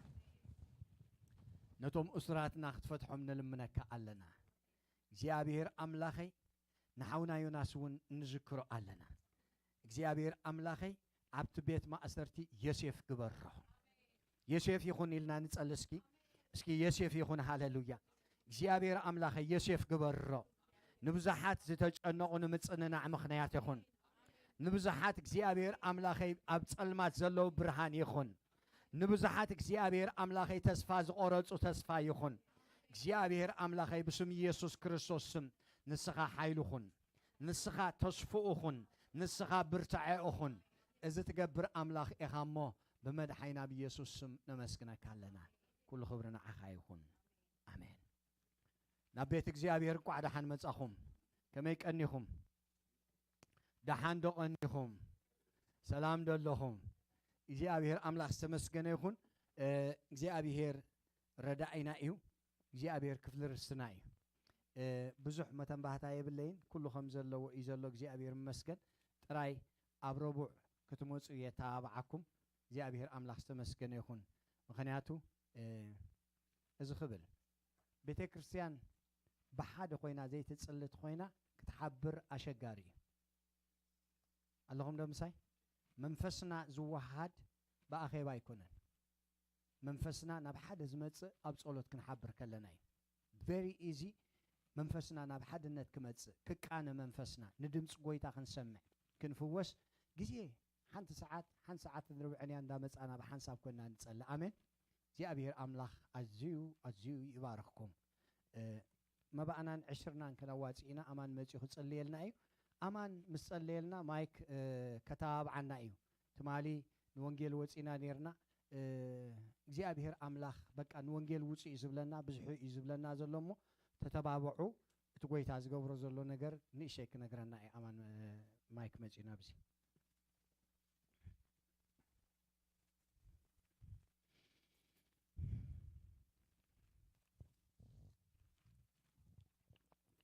ነቶም እሱራትና ክትፈትሖም ንልምነካ ኣለና። እግዚኣብሔር ኣምላኸይ ንሓውና ዮናስ እውን ንዝክሮ ኣለና። እግዚኣብሔር ኣምላኸይ ኣብቲ ቤት ማእሰርቲ ዮሴፍ ግበሮ። ዮሴፍ ይኹን ኢልና ንጸሊ እስኪ። እስኪ ዮሴፍ ይኹን፣ ሃሌሉያ። እግዚኣብሔር ኣምላኸይ ዮሴፍ ግበሮ። ንብዙሓት ዝተጨነቑ ንምጽንናዕ ምኽንያት ይኹን። ንብዙሓት እግዚኣብሔር ኣምላኸይ ኣብ ጸልማት ዘለዉ ብርሃን ይኹን። ንብዙሓት እግዚኣብሔር ኣምላኸይ ተስፋ ዝቖረጹ ተስፋ ይኹን። እግዚኣብሔር ኣምላኸይ ብስም ኢየሱስ ክርስቶስ ስም ንስኻ ሓይሉ ኹን። ንስኻ ተስፍኡ ኹን። ንስኻ ብርታዐኡ ኹን። እዚ ትገብር ኣምላኽ ኢኻ እሞ ብመድሓይና ብኢየሱስ ስም ነመስግነካ ኣለና። ኩሉ ክብሪ ንዓኻ ይኹን። ኣሜን። ናብ ቤት እግዚኣብሔር እንቋዕ ደሓን መጻኹም። ከመይ ቀኒኹም? ደሓን ዶ ቀኒኹም? ሰላም ዶ ኣለኹም? እግዚኣብሔር ኣምላኽ ዝተመስገነ ይኹን። እ፣ እግዚኣብሔር ረዳኢና እዩ። እግዚኣብሔር ክፍሊ ርስትና እዩ። እ፣ ብዙሕ መተንባህታ የብለይን። ኩሉ ከም ዘለዎ እዩ ዘሎ። እግዚኣብሔር ይመስገን። ጥራይ ኣብ ረቡዕ ክትመጹ እየ ተባብዓኩም። እግዚኣብሔር ኣምላኽ ዝተመስገነ ይኹን። ምኽንያቱ፣ እ፣ እዚ ክብል ቤተ ክርስቲያን ብሓደ ኮይና ዘይትጽሊ ተኾይና ክትሓብር ኣሸጋሪ እዩ። ኣለኹም ዶ ምሳይ? መንፈስና ዝወሃድ ብኣኼባ ኣይኮነን። መንፈስና ናብ ሓደ ዝመጽእ ኣብ ጸሎት ክንሓብር ከለና እዩ። Very easy መንፈስና ናብ ሓድነት ክመጽእ፣ ክቃነ መንፈስና፣ ንድምጺ ጎይታ ክንሰምዕ፣ ክንፍወስ ግዜ ሓንቲ ሰዓት፣ ሓንቲ ሰዓት ርብዕን እያ እንዳመጻና ብሓንሳብ ኮይና ንጸሊ። ኣሜን። እግዚኣብሔር ኣምላኽ ኣዝዩ፣ ኣዝዩ ይባርኽኩም። እ፣ መባእናን ዕሽርናን ከነዋጽእ ኢና። ኣማን መጺኡ ክጽልየልና እዩ። ኣማን ምስ ጸለየልና ማይክ፣ እ፣ ከተባብዓና እዩ። ትማሊ ንወንጌል ወጺና ኔርና። እ፣ እግዚኣብሔር ኣምላኽ በቃ ንወንጌል ውጹ እዩ ዝብለና፣ ብዝሑ እዩ ዝብለና ዘሎ እሞ ተተባብዑ። እቲ ጎይታ ዝገብሮ ዘሎ ነገር ንእሽተይ ክነግረና እዩ። ኣማን፣ እ፣ ማይክ መጺኡ ናብዚ።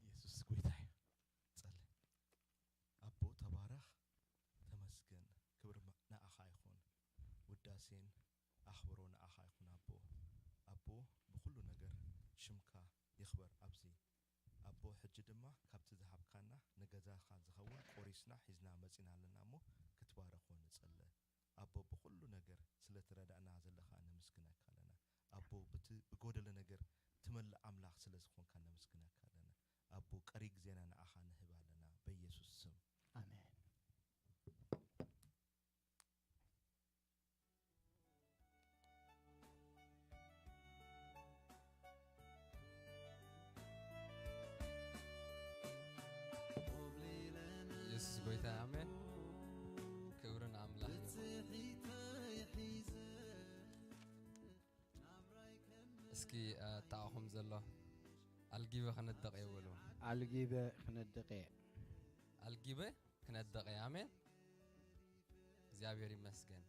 የሱስ ጎይታ እዩ። ጸልእ። ኣቦ ተባረኽ፣ ተመስገን፣ ክብሪ ማ-፣ ንኣኻ ይኹን፣ ውዳሴን ኣኽብሮ ንኣኻ ይኹን ኣቦ። ኣቦ ብኹሉ ነገር ሽምካ ይኽበር ኣብዚ። ኣቦ ሕጂ ድማ ካብቲ ዝሃብካና ንገዛኻ ዝኸውን ቆሪስና ሒዝና መጺና ኣለና እሞ ክትባረኾ ንጸልእ። ኣቦ ብኹሉ ነገር ስለ ትረዳእና ዘለኻ ነመስግነካ ኣለና። ኣቦ ብቲ ብጎደለ ነገር ትመልእ ኣምላኽ ስለ ዝኾንካ ነመስግነካ ኣለና። ኣቦ ቀሪ ግዜና ንኣኻ ንህብ ኣለና በኢየሱስ ስም። ኣሜን። የሱስ ጎይታ ኣሜን። ክብሪ ንኣምላኽ ይኹን። እስኪ፣ እ፣ እተኣኹም ዘሎ ኣልጊበ ክነድቕ እየ በሉ። ኣልጊበ ክነድቕ እየ። ኣልጊበ ክነድቕ እየ። ኣሜን። እግዚኣብሔር ይመስገን።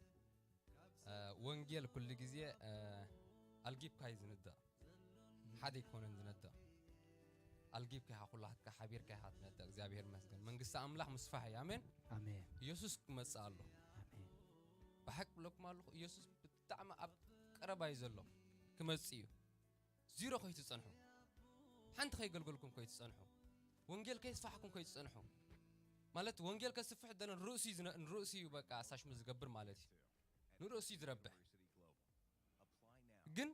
እ፣ ወንጌል ኩሉ ግዜ፣ እ፣ ኣልጊብካ እዩ ዝንደቕ። ሓደ ኣይኮነን ዝነድቕ። ኣልጊብካ ኢኻ፣ ኩላትካ ሓቢርካ ኢኻ ትነድቕ። እግዚኣብሔር ይመስገን። መንግስቲ ኣምላኽ ምስፋሕ እዩ። ኣሜን። ኣሜን። ኢየሱስ ክመጽእ ኣሎ። ኣሜን። ብሓቂ ብለኩም ኣለኹ፣ ኢየሱስ ብጣዕሚ ኣብ ቀረባ እዩ ዘሎ። ክመጽእ እዩ። ዚሮ ከይትጸንሑ፣ ሓንቲ ከይገልገልኩም ከይትጸንሑ፣ ወንጌል ከይስፋሕኩም ከይትጸንሑ፣ ማለት ወንጌል ከስፍሕ ደለ ንርእሱ እዩ ዝነ- ንርእሱ እዩ በቃ ሳሽሙ ዝገብር ማለት እዩ። ንርእሱ እዩ ዝረብሕ። ግን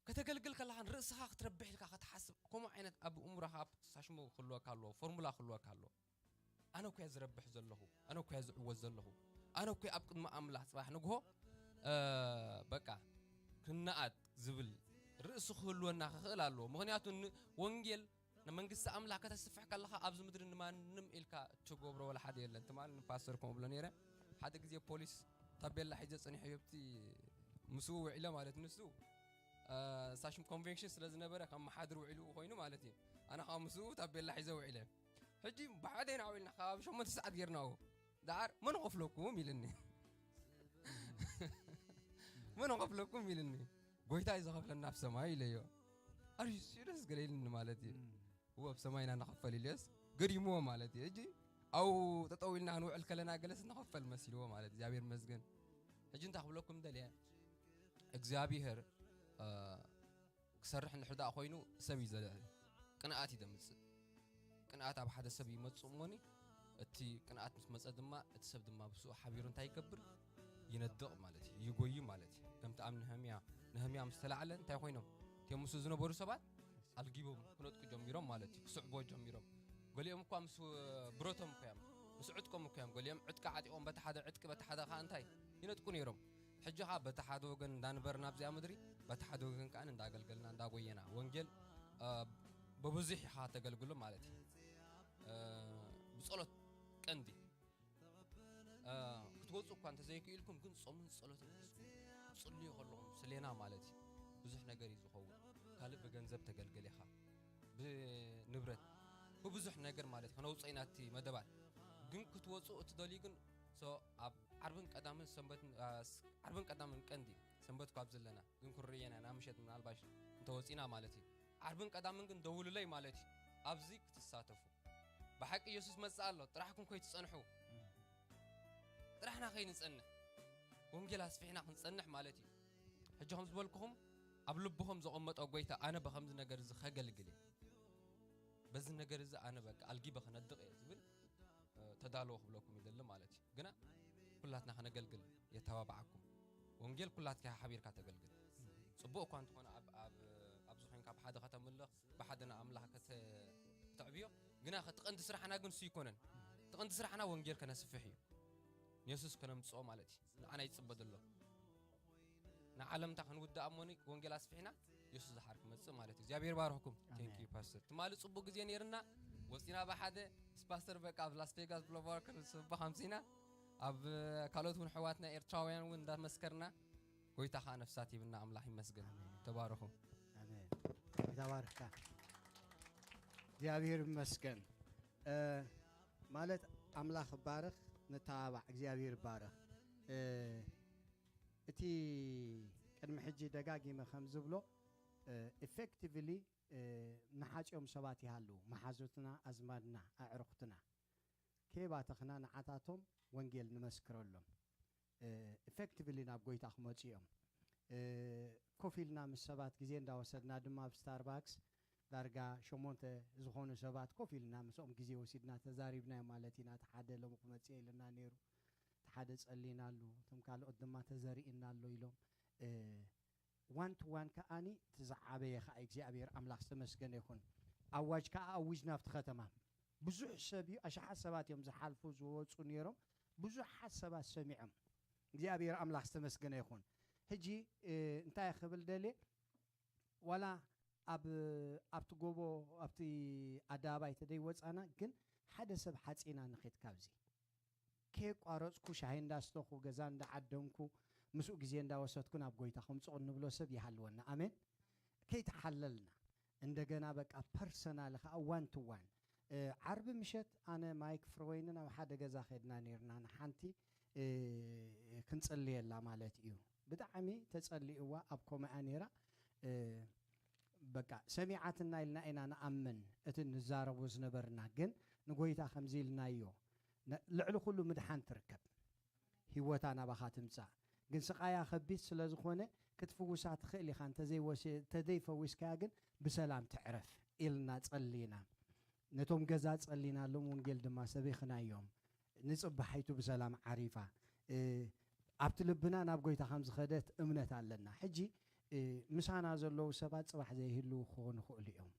ከተገልግል ከለኻ ንርእስኻ ክትረብሕ ኢልካ ክትሓስብ ከምኡ ዓይነት ኣብ እምሮኻ ሳሽሙ ክህልወካ ኣለዎ፣ ፎርሙላ ክህልወካ ኣለዎ። ኣነ እኮ እየ ዝረብሕ ዘለኹ፣ ኣነ እኮ እየ ዝዕወት ዘለኹ፣ ኣነ እኮ እየ ኣብ ቅድሚ ኣምላኽ ጽባሕ ንግሆ እ፣ በቃ ክነኣድ ዝብል ርእሲ ክህልወና ክኽእል ኣለዎ። ምኽንያቱ ን- ወንጌል ንመንግስቲ ኣምላኽ ከተስፍሕ ከለኻ ኣብዚ ምድሪ ንማንም ኢልካ እትገብሮ ወላ ሓደ የለን። ትማሊ ንፓስተር ከምኡ ብሎ ነይረ። ሓደ ግዜ ፖሊስ ታቤላ ሒዘ ጸኒሐ ዮብቲ ምስኡ ውዒለ ማለት ንሱ እ፣ ሳሽም ኮንቬንሽን ስለ ዝነበረ ከም መሓድር ውዒሉ ኮይኑ ማለት እዩ። ኣነ ካብ ምስኡ ታቤላ ሒዘ ውዒለ። ሕጂ ብሓደ ኢና ውዒልና፣ ከባቢ ሸሞንተ ሰዓት ጌርናዎ። ደሓር መን ኸፍለኩም ኢልኒ። መን ኸፍለኩም ኢልኒ። ጎይታ እዩ ዝኸፍለና ኣብ ሰማይ ኢለዮ። ኣር ሲሪየስ ገለ ኢልኒ ማለት እዩ። እዎ ኣብ ሰማይና ንኸፈል ኢልዮስ ገሪምዎ ማለት እዩ። ሕጂ ኣብኡ ጠጠው ኢልና ክንውዕል ከለና ገለስ ንኸፈል መሲልዎ ማለት እዩ። እግዚኣብሔር መስገን። ሕጂ እንታይ ክብለኩም ደልየ እግዚኣብሔር እ፣ ክሰርሕ እንድሕር ደኣ ኮይኑ ሰብ እዩ ዘልዕል። ቅንኣት እዩ ዘምጽእ። ቅንኣት ኣብ ሓደ ሰብ ይመጽእ እሞኒ እቲ ቅንኣት ምስ መጸ ድማ እቲ ሰብ ድማ ብስኡ ሓቢሩ እንታይ ይገብር? ይነድቕ ማለት እዩ፣ ይጎይ ማለት እዩ። ከምቲ ኣብ ነህምያ ነህምያ ምስ ተላዕለ እንታይ ኮይኖም? እቶም ምስኡ ዝነበሩ ሰባት ኣልጊቦም ክነጥቁ ጀሚሮም ማለት እዩ። ክስዕብዎ ጀሚሮም። ገሊኦም እኳ ምስ ብረቶም እኮ እዮም፣ ምስ ዕጥቆም እኮ እዮም። ገሊኦም ዕጥቂ ዓጢቖም በቲ ሓደ ዕጥቂ በቲ ሓደ ከዓ እንታይ ይነጥቁ ነይሮም። ሕጂ ከዓ በቲ ሓደ ወገን እንዳንበርና ኣብዚኣ ምድሪ በቲ ሓደ ወገን ከዓ እንዳገልገልና እንዳጎየና ወንጌል እ፣ ብብዙሕ ኢኻ ተገልግሎ ማለት እዩ። እ፣ ብጸሎት ቀንዲ እ፣ ክትወፁ እኳ እንተዘይክኢልኩም ግን ጾምን ጸሎትን ሒዝኩም ትጽልዩ ከለኹም ስሌና ማለት እዩ። ብዙሕ ነገር እዩ ዝኸውን። ካልእ ብገንዘብ ተገልግል ኢኻ፣ ብንብረት፣ ብብዙሕ ነገር ማለት እዩ። ከነውፅኦ ኢና እቲ መደባት ግን ክትወፁ እትደልዩ ግን ሶ ኣብ ዓርብን ቀዳምን ሰንበት እ፣ ዓርብን ቀዳምን ቀንዲ ሰንበት ኳብ ዘለና ግን ክንርእየና ኢና ምሸት ምናልባሽ እንተወፂና ማለት እዩ። ዓርብን ቀዳምን ግን ደውሉለይ ማለት እዩ። ኣብዚ ክትሳተፉ ብሓቂ ኢየሱስ መጽእ ኣሎ። ጥራሕኩም ኮይትጸንሑ ጥራሕና ከይንጸንሕ ወንጌል ኣስፊሕና ክንጸንሕ ማለት እዩ። ሕጂ ከም ዝበልኩኹም ኣብ ልብኹም ዘቐመጦ ጎይታ ኣነ በኸምዚ ነገር እዚ ከገልግል እየ፣ በዚ ነገር እዚ ኣነ በቃ ኣልጊበ ክነድቕ እየ ዝብል እ፣ ተዳለዎ ክብለኩም ይደሊ ማለት እዩ። ግና ኩላትና ከነገልግል የተባብዓኩም። ወንጌል ኩላትካ ሓቢርካ ተገልግል። ጽቡቕ እኳ እንተኾነ ኣብ- ኣብ- ኣብዚ ኮይንካ ብሓደ ከተምልኽ ብሓደ ንኣምላኽ ከተ- ከተዕብዮ ግና እቲ ቀንዲ ስራሕና ግን እሱ ይኮነን። እቲ ቀንዲ ስራሕና ወንጌል ከነስፍሕ እዩ፣ ንየሱስ ከነምፅኦ ማለት እዩ። ንዓና ይፅበ ዘሎ ንዓለምታ ክንውድኣ እሞኒ ወንጌል ኣስፊሕና የሱስ ዝሓር ክመፅእ ማለት እዩ። እግዚኣብሔር ባርኽኩም። Thank you ፓስተር። ትማሊ ፅቡቅ ግዜ ነይርና ወፂና ብሓደ ምስ ፓስተር በቃ ኣብ ላስ ቬጋስ ብሎቫር ክንስብኽ ኣምሲና ኣብ ካልኦት እውን ኣሕዋትና ኤርትራውያን እውን እንዳመስከርና ጎይታ ከዓ ነፍሳት ይብና። ኣምላኽ ይመስገን። ተባረኹ። ኣሜን። ጎይታ ባርካ። እግዚኣብሔር ይመስገን። እ፣ ማለት ኣምላኽ ይባረኽ፣ ንተባባዕ፣ እግዚኣብሔር ይባረኽ። እ፣ እቲ ቅድሚ ሕጂ ደጋጊመ ከም ዝብሎ፣ እ፣ ኢፌክቲቭሊ፣ እ፣ ንሓጺኦም ሰባት ይሃልዉ፣ መሓዙትና፣ ኣዝማድና፣ ኣዕሩኽትና። ከየባተኽና ንዓታቶም ወንጌል ንመስክረሎም። እ፣ ኢፌክቲቭሊ ናብ ጎይታ ክመጹ እዮም። እ፣ ኮፍ ኢልና ምስ ሰባት ግዜ እንዳወሰድና ድማ ኣብ ስታርባክስ ዳርጋ ሸሞንተ ዝኾኑ ሰባት ኮፍ ኢልና ምስኦም ግዜ ወሲድና ተዛሪብና ማለት ኢና። እቲ ሓደ ሎሚ ክመጽእ ኢልና ነይሩ፣ እቲ ሓደ ጸሊና ኣሉ፣ እቶም ካልኦት ድማ ተዘሪእና ኣሎ ኢሎም። እ፣ ዋን ቱ ዋን ከኣኒ እቲ ዝዓበየ ከኣ እግዚኣብሔር ኣምላኽ ዝተመስገነ ይኹን። ኣዋጅ ከኣ ኣዊጅና ኣብቲ ከተማ። ብዙሕ ሰብ እዩ፣ ኣሽሓት ሰባት እዮም ዝሓልፉ ዝወፁ ነይሮም። ብዙሓት ሰባት ሰሚዖም። እግዚኣብሔር ኣምላኽ ዝተመስገነ ይኹን። ሕጂ፣ እ፣ እንታይ ክብል ደልየ፣ ዋላ ኣብ ኣብቲ ጎቦ ኣብቲ ኣደባባይ ተደይ ወፃና፣ ግን ሓደ ሰብ ሓፂና ንኸይድ ካብዚ ከየቋረፅኩ ሻሂ እንዳስተኹ ገዛ እንዳዓደምኩ ምስኡ ግዜ እንዳወሰድኩ ናብ ጎይታ ከምፅኦ እንብሎ ሰብ ይሃልወና። ኣሜን። ከይተሓለልና እንደገና በቃ ፐርሰናል ከዓ ዋን ቱ ዋን። እ፣ ዓርቢ ምሸት ኣነ ማይክ ፍረወይንን ኣብ ሓደ ገዛ ከድና ነርና ንሓንቲ እ፣ ክንጽልየላ ማለት እዩ። ብጣዕሚ ተጸሊእዋ ኣብ ኮማኣ ነይራ። እ፣ በቃ ሰሚዓትና ኢልና ኢና ንኣምን እቲ ንዛረቦ ዝነበርና፣ ግን ንጎይታ ከምዚ ኢልናዮ፣ ነ- ልዕሊ ኩሉ ምድሓን ትርከብ፣ ህይወታ ናባኻ ትምጻእ። ግን ስቓያ ከቢድ ስለ ዝኾነ ክትፍውሳ ትኽእል ኢኻ፣ እንተዘይወሲ- እንተዘይፈዊስካያ ግን ብሰላም ትዕረፍ ኢልና ጸሊና። ነቶም ገዛ ጸሊናሎም፣ ወንጌል ድማ ሰቢኽናዮም። ንጽባሒቱ ብሰላም ዓሪፋ፣ እ፣ ኣብቲ ልብና ናብ ጎይታ ከም ዝኸደት እምነት ኣለና። ሕጂ፣ እ፣ ምሳና ዘለዉ ሰባት ጽባሕ ዘይህልዉ ክኾኑ ይኽእሉ እዮም።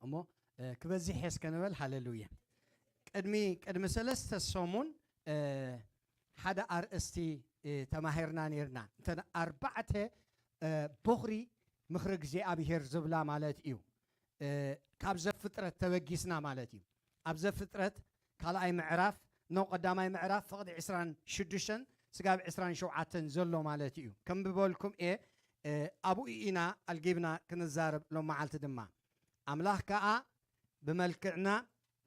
እሞ፣ እ፣ ክበዝሕ እየ እስከ ንበል። ሃሌሉያ። ቅድሚ፣ ቅድሚ ሰለስተ ሰሙን፣ እ፣ ሓደ ኣርእስቲ፣ እ፣ ተማሂርና ነይርና። እንተ ኣርባዕተ፣ እ፣ ቦኽሪ ምኽሪ እግዚኣብሄር ዝብላ ማለት እዩ። እ፣ ካብ ዘፍጥረት ተበጊስና ማለት እዩ። ኣብ ዘፍጥረት ካልኣይ ምዕራፍ፣ ኖ፣ ቀዳማይ ምዕራፍ ፍቕዲ ዕስራን ሽዱሽተን ስጋብ ዕስራን ሸውዓተን ዘሎ ማለት እዩ። ከም ዝበልኩም እየ፣ እ፣ ኣብኡ ኢና ኣልጊብና ክንዛረብ ሎም መዓልቲ ድማ። ኣምላኽ ከኣ ብመልክዕና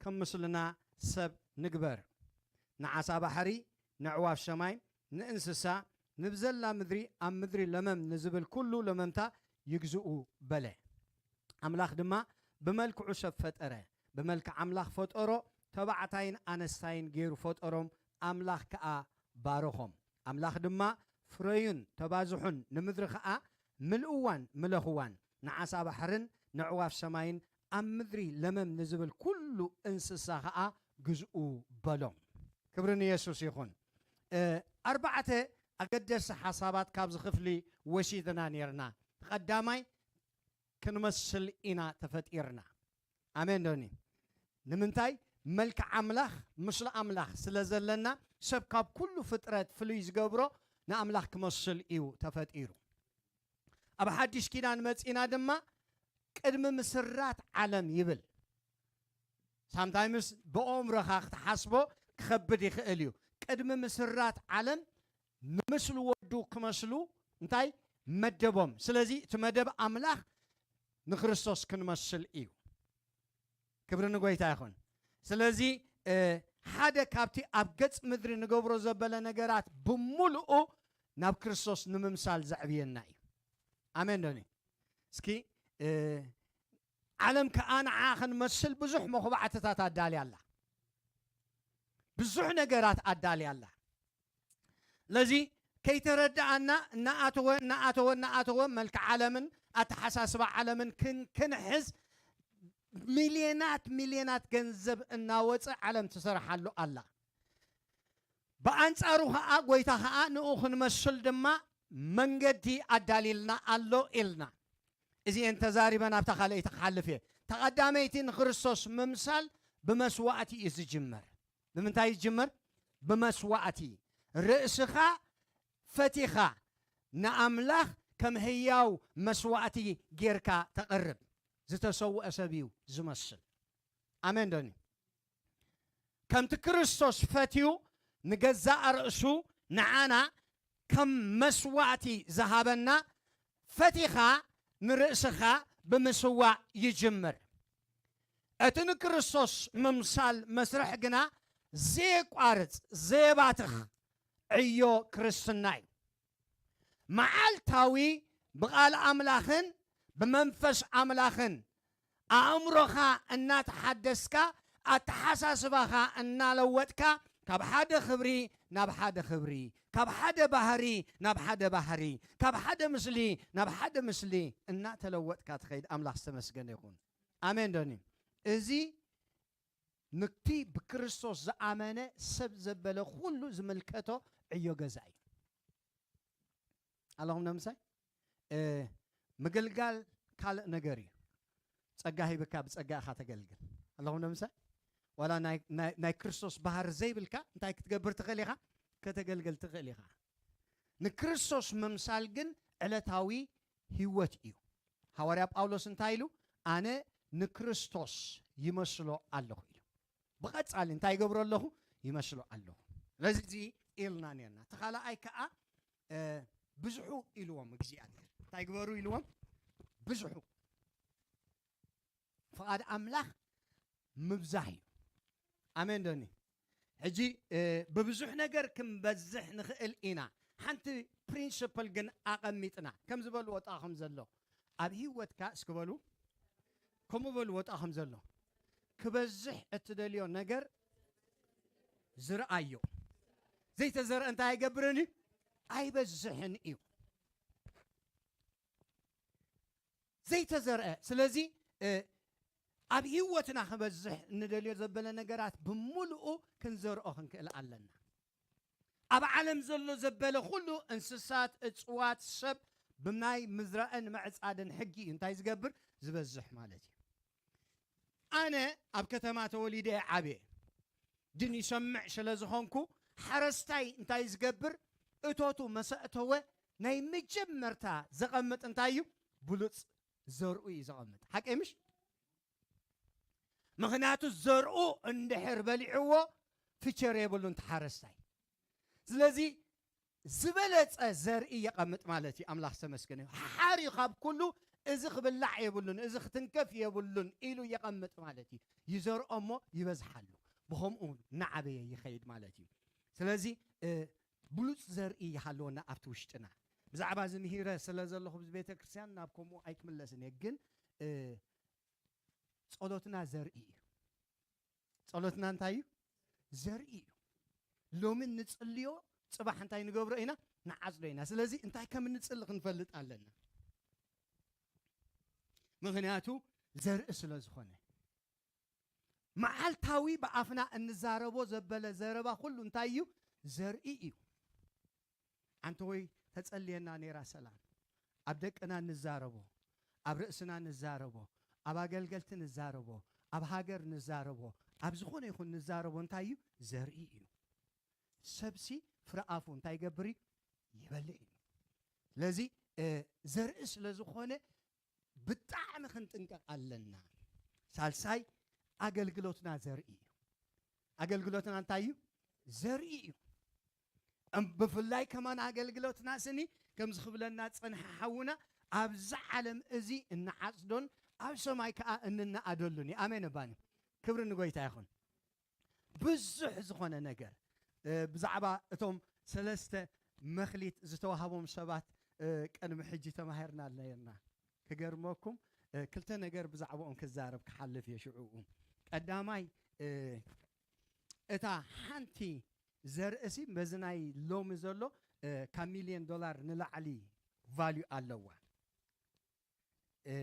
ከም ምስልና ሰብ ንግበር። ንዓሳ ባሕሪ፣ ነዕዋፍ ሰማይ፣ ንእንስሳ፣ ንብዘላ ምድሪ፣ ኣብ ምድሪ ለመም ንዝብል ኩሉ ለመምታ ይግዝኡ በለ። ኣምላኽ ድማ ብመልክዑ ሰብ ፈጠረ። ብመልክዕ ኣምላኽ ፈጠሮ፣ ተባዕታይን ኣነስታይን ገይሩ ፈጠሮም። ኣምላኽ ከኣ ባረኾም። ኣምላኽ ድማ ፍረዩን ተባዝሑን፣ ንምድሪ ኸኣ ምልእዋን ምለኽዋን፣ ንዓሳ ባሕርን ነዕዋፍ ሰማይን ኣብ ምድሪ ለመም ንዝብል ኩሉ እንስሳ ኸኣ ግዝኡ በሎም። ክብሪ ንየሱስ ይኹን። እ፣ ኣርባዕተ ኣገደስቲ ሓሳባት ካብዚ ክፍሊ ወሲድና ኔርና። ቀዳማይ፣ ክንመስል ኢና ተፈጢርና። ኣሜን ዶኒ? ንምንታይ? መልክዕ ኣምላኽ፣ ምስሉ ኣምላኽ ስለ ዘለና፣ ሰብ ካብ ኩሉ ፍጥረት ፍሉይ ዝገብሮ ንኣምላኽ ክመስል እዩ ተፈጢሩ። ኣብ ሓድሽ ኪዳን መጺና ድማ ቅድሚ ምስራት ዓለም ይብል። ሳምታይምስ ብኣእምሮኻ ክትሓስቦ ክኸብድ ይኽእል እዩ። ቅድሚ ምስራት ዓለም ንምስሊ ወዱ ክመስሉ እንታይ መደቦም? ስለዚ እቲ መደብ ኣምላኽ ንክርስቶስ ክንመስል እዩ። ክብሪ ንጎይታ ይኹን። ስለዚ፣ እ፣ ሓደ ካብቲ ኣብ ገጽ ምድሪ ንገብሮ ዘበለ ነገራት ብምሉኡ ናብ ክርስቶስ ንምምሳል ዘዕብየና እዩ። ኣሜን ዶኒ? እስኪ፣ እ፣ ዓለም ከኣ ንዓ ክንመስል ብዙሕ መኹባዕትታት ኣዳልያ ኣላ። ብዙሕ ነገራት ኣዳልያ ኣላ። ስለዚ ከይተረዳኣና እናኣተወ፣ እናኣተወ፣ እናኣተወ መልክዕ ዓለምን ኣተሓሳስባ ዓለምን ክን-፣ ክንሕዝ ሚልዮናት፣ ሚልዮናት ገንዘብ እናወጸ ዓለም ትሰርሓሉ ኣላ። ብኣንጻሩ ኸኣ፣ ጎይታ ኸኣ ንኡ ክንመስል ድማ መንገዲ ኣዳልይልና ኣሎ ኢልና። እዚኤን ተዛሪበ ናብታ ካልኣይቲ ክሓልፍ እየ። ተቐዳመይቲ ንክርስቶስ ምምሳል ብመስዋእቲ እዩ ዝጅመር። ብምንታይ እዩ ዝጅመር? ብመስዋእቲ። ርእስኻ ፈቲኻ ንኣምላኽ ከም ህያው መስዋእቲ ጌርካ ተቕርብ። ዝተሰውአ ሰብ እዩ ዝመስል። ኣሜን ዶኒ? ከምቲ ክርስቶስ ፈትዩ ንገዛእ ርእሱ ንዓና ከም መስዋእቲ ዝሃበና፣ ፈቲኻ ንርእስኻ ብምስዋእ ይጅምር። እቲ ንክርስቶስ ምምሳል መስርሕ ግና ዘየቋርጽ፣ ዘየባትኽ ዕዮ ክርስትና እዩ። መዓልታዊ ብቓል ኣምላኽን ብመንፈስ ኣምላኽን ኣእምሮኻ እናተሓደስካ፣ ኣተሓሳስባኻ እናለወጥካ፣ ካብ ሓደ ክብሪ ናብ ሓደ ክብሪ፣ ካብ ሓደ ባህሪ ናብ ሓደ ባህሪ፣ ካብ ሓደ ምስሊ ናብ ሓደ ምስሊ እናተለወጥካ ትኸይድ። ኣምላኽ ዝተመስገነ ይኹን። ኣሜን ዶኒ? እዚ ንቲ ብክርስቶስ ዝኣመነ ሰብ ዘበለ ኩሉ ዝምልከቶ ዕዮ ገዛ እዩ። ኣለኹም ነምሳይ? እ፣ ምግልጋል ካልእ ነገር እዩ። ጸጋ ሂብካ ብጸጋ ኢኻ ተገልግል። ኣለኹም ነምሳይ? ዋላ ናይ፣ ናይ፣ ናይ ክርስቶስ ባህር ዘይብልካ እንታይ ክትገብር ትኽእል ኢኻ? ከተገልግል ትኽእል ኢኻ። ንክርስቶስ ምምሳል ግን ዕለታዊ ህይወት እዩ። ሃዋርያ ጳውሎስ እንታይ ኢሉ? "ኣነ ንክርስቶስ ይመስሎ ኣለኹ" ኢሉ። ብቐጻሊ እንታይ ይገብሮ ኣለኹ? ይመስሎ ኣለኹ። ስለዚ እዚ ኢልና ኔርና። እቲ ካልኣይ ከኣ፣ እ፣ ብዝሑ ኢልዎም እግዚኣብሔር። እንታይ ግበሩ ኢልዎም? ብዝሑ። ፍቓድ ኣምላኽ ምብዛሕ እዩ። ኣሜን ዶኒ? ሕጂ፣ እ፣ ብብዙሕ ነገር ክንበዝሕ ንኽእል ኢና። ሓንቲ ፕሪንስፕል ግን ኣቐሚጥና። ከም ዝበልዎ ጣኹም ዘሎ። ኣብ ህይወትካ እስኪ በሉ፣ ከምኡ በሉ፣ ወጣኹም ዘሎ። ክበዝሕ እትደልዮ ነገር ዝርኣዮ። ዘይተዘርአ እንታይ ኣይገብርን እዩ? ኣይበዝሕን እዩ። ዘይተዘርአ። ስለዚ፣ እ፣ ኣብ ህይወትና ክበዝሕ እንደልዮ ዘበለ ነገራት ብምሉኡ ክንዘርኦ ክንክእል ኣለና። ኣብ ዓለም ዘሎ ዘበለ ኩሉ፣ እንስሳት፣ እጽዋት፣ ሰብ፣ ብናይ ምዝራእን ምዕጻድን ሕጊ እዩ እንታይ ዝገብር? ዝበዝሕ ማለት እዩ። ኣነ ኣብ ከተማ ተወሊደ እየ ዓብየ። ግን ይሰምዕ ስለ ዝኾንኩ፣ ሓረስታይ እንታይ ዝገብር? እቶቱ መሰእተወ ናይ መጀመርታ ዘቐምጥ እንታይ እዩ? ብሉጽ ዘርኡ እዩ ዘቐምጥ። ሓቀይ ምሽ? ምኽንያቱ ዘርኡ እንድሕር በሊዕዎ ፍቸር የብሉን ተሓረስታይ። ስለዚ ዝበለጸ ዘርኢ የቐምጥ ማለት እዩ። ኣምላኽ ዝተመስገነ እዩ። ሓር እዩ ካብ ኩሉ፣ እዚ ክብላዕ የብሉን፣ እዚ ክትንከፍ የብሉን ኢሉ የቐምጥ ማለት እዩ። ይዘርኦ እሞ ይበዝሓሉ። ብኸምኡ እናዓበየ ይኸይድ ማለት እዩ። ስለዚ፣ እ፣ ብሉጽ ዘርኢ ይሃልወና ኣብቲ ውሽጥና። ብዛዕባ እዚ ምሂረ ስለ ዘለኹ፣ ኣብዚ ቤተ ክርስቲያን ናብ ከምኡ ኣይክምለስን እየ። ግን፣ እ፣ ጸሎትና ዘርኢ እዩ። ጸሎትና እንታይ እዩ? ዘርኢ እዩ። ሎሚ እንጽልዮ፣ ጽባሕ እንታይ ንገብሮ ኢና? ንዓጽዶ ኢና። ስለዚ እንታይ ከም እንጽሊ ክንፈልጥ ኣለና። ምኽንያቱ ዘርኢ ስለ ዝኾነ። መዓልታዊ ብኣፍና እንዛረቦ ዘበለ ዘረባ ኩሉ እንታይ እዩ? ዘርኢ እዩ። ኣንተ ወይ ተጸልየና ነይራ ሰላም። ኣብ ደቅና ንዛረቦ፣ ኣብ ርእስና ንዛረቦ፣ ኣብ ኣገልገልቲ ንዛረቦ፣ ኣብ ሃገር ንዛረቦ፣ ኣብ ዝኾነ ይኹን ንዛረቦ እንታይ እዩ? ዘርኢ እዩ። ሰብሲ ፍረ ኣፉ እንታይ ይገብር እዩ? ይበልዕ እዩ። ስለዚ፣ እ፣ ዘርኢ ስለ ዝኾነ ብጣዕሚ ክንጥንቀቕ ኣለና። ሳልሳይ፣ ኣገልግሎትና ዘርኢ እዩ። ኣገልግሎትና እንታይ እዩ? ዘርኢ እዩ። እም፣ ብፍላይ ከማን ኣገልግሎትና ስኒ፣ ከምዚ ክብለና ዝጸንሐ ሓውና፣ ኣብዛ ዓለም እዚ እንዓጽዶን ኣብ ሰማይ ከኣ እንነኣደሉን እዩ። ኣሜን እባኒ። ክብሪ ንጎይታ ይኹን። ብዙሕ ዝኾነ ነገር፣ እ፣ ብዛዕባ እቶም ሰለስተ መኽሊት ዝተዋህቦም ሰባት፣ እ፣ ቅድሚ ሕጂ ተማሂርና ነርና። ክገርመኩም፣ እ፣ ክልተ ነገር ብዛዕባኦም ክዛረብ ክሓልፍ እየ ሽዑኡ። ቀዳማይ፣ እ፣ እታ ሓንቲ ዘርእሲ በዚ ናይ ሎሚ ዘሎ፣ እ፣ ካብ ሚልዮን ዶላር ንላዕሊ ቫልዩ ኣለዋ። እ፣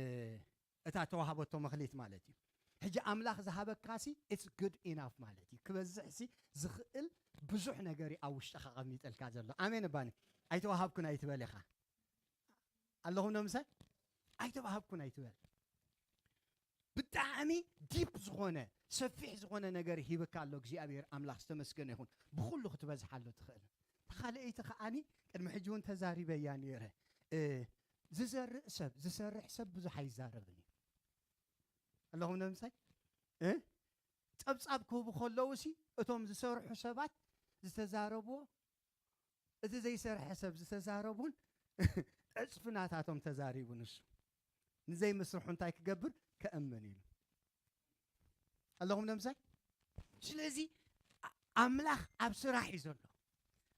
እታ ተዋህበቶ መኽሊት ማለት እዩ። ሕጂ ኣምላኽ ዝሃበካሲ it's good enough ማለት እዩ። ክበዝሕሲ ዝኽእል ብዙሕ ነገር እዩ ኣብ ውሽጥኻ ቀሚጠልካ ዘሎ። ኣሜን እባኒ። ኣይተዋሃብኩን ኣይትበል ኢኻ። ኣለኹም ዶ ምሳይ? ኣይተዋሃብኩን ኣይትበል። ብጣዕሚ ዲፕ ዝኾነ፣ ሰፊሕ ዝኾነ ነገር ሂብካ ኣሎ እግዚኣብሔር ኣምላኽ፣ ዝተመስገነ ይኹን። ብኹሉ ክትበዝሓሉ ትኽእል። ካልኣይቲ ከዓኒ፣ ቅድሚ ሕጂ እውን ተዛሪበያ ነይረ። እ፣ ዝዘርእ ሰብ፣ ዝሰርሕ ሰብ ብዙሕ ኣይዛረብን እዩ። ኣለኹም ዶ ምሳይ? እ? ጸብጻብ ክህቡ ከለውሲ፣ እቶም ዝሰርሑ ሰባት ዝተዛረብዎ፣ እቲ ዘይሰርሐ ሰብ ዝተዛረቡን ዕጽፊ ናታቶም ተዛሪቡ ንሱ። ንዘይምስርሑ እንታይ ክገብር? ከእምን ኢሉ። ኣለኹም ዶ ምሳይ? ስለዚ፣ ኣ-፣ ኣምላኽ ኣብ ስራሕ እዩ ዘሎ።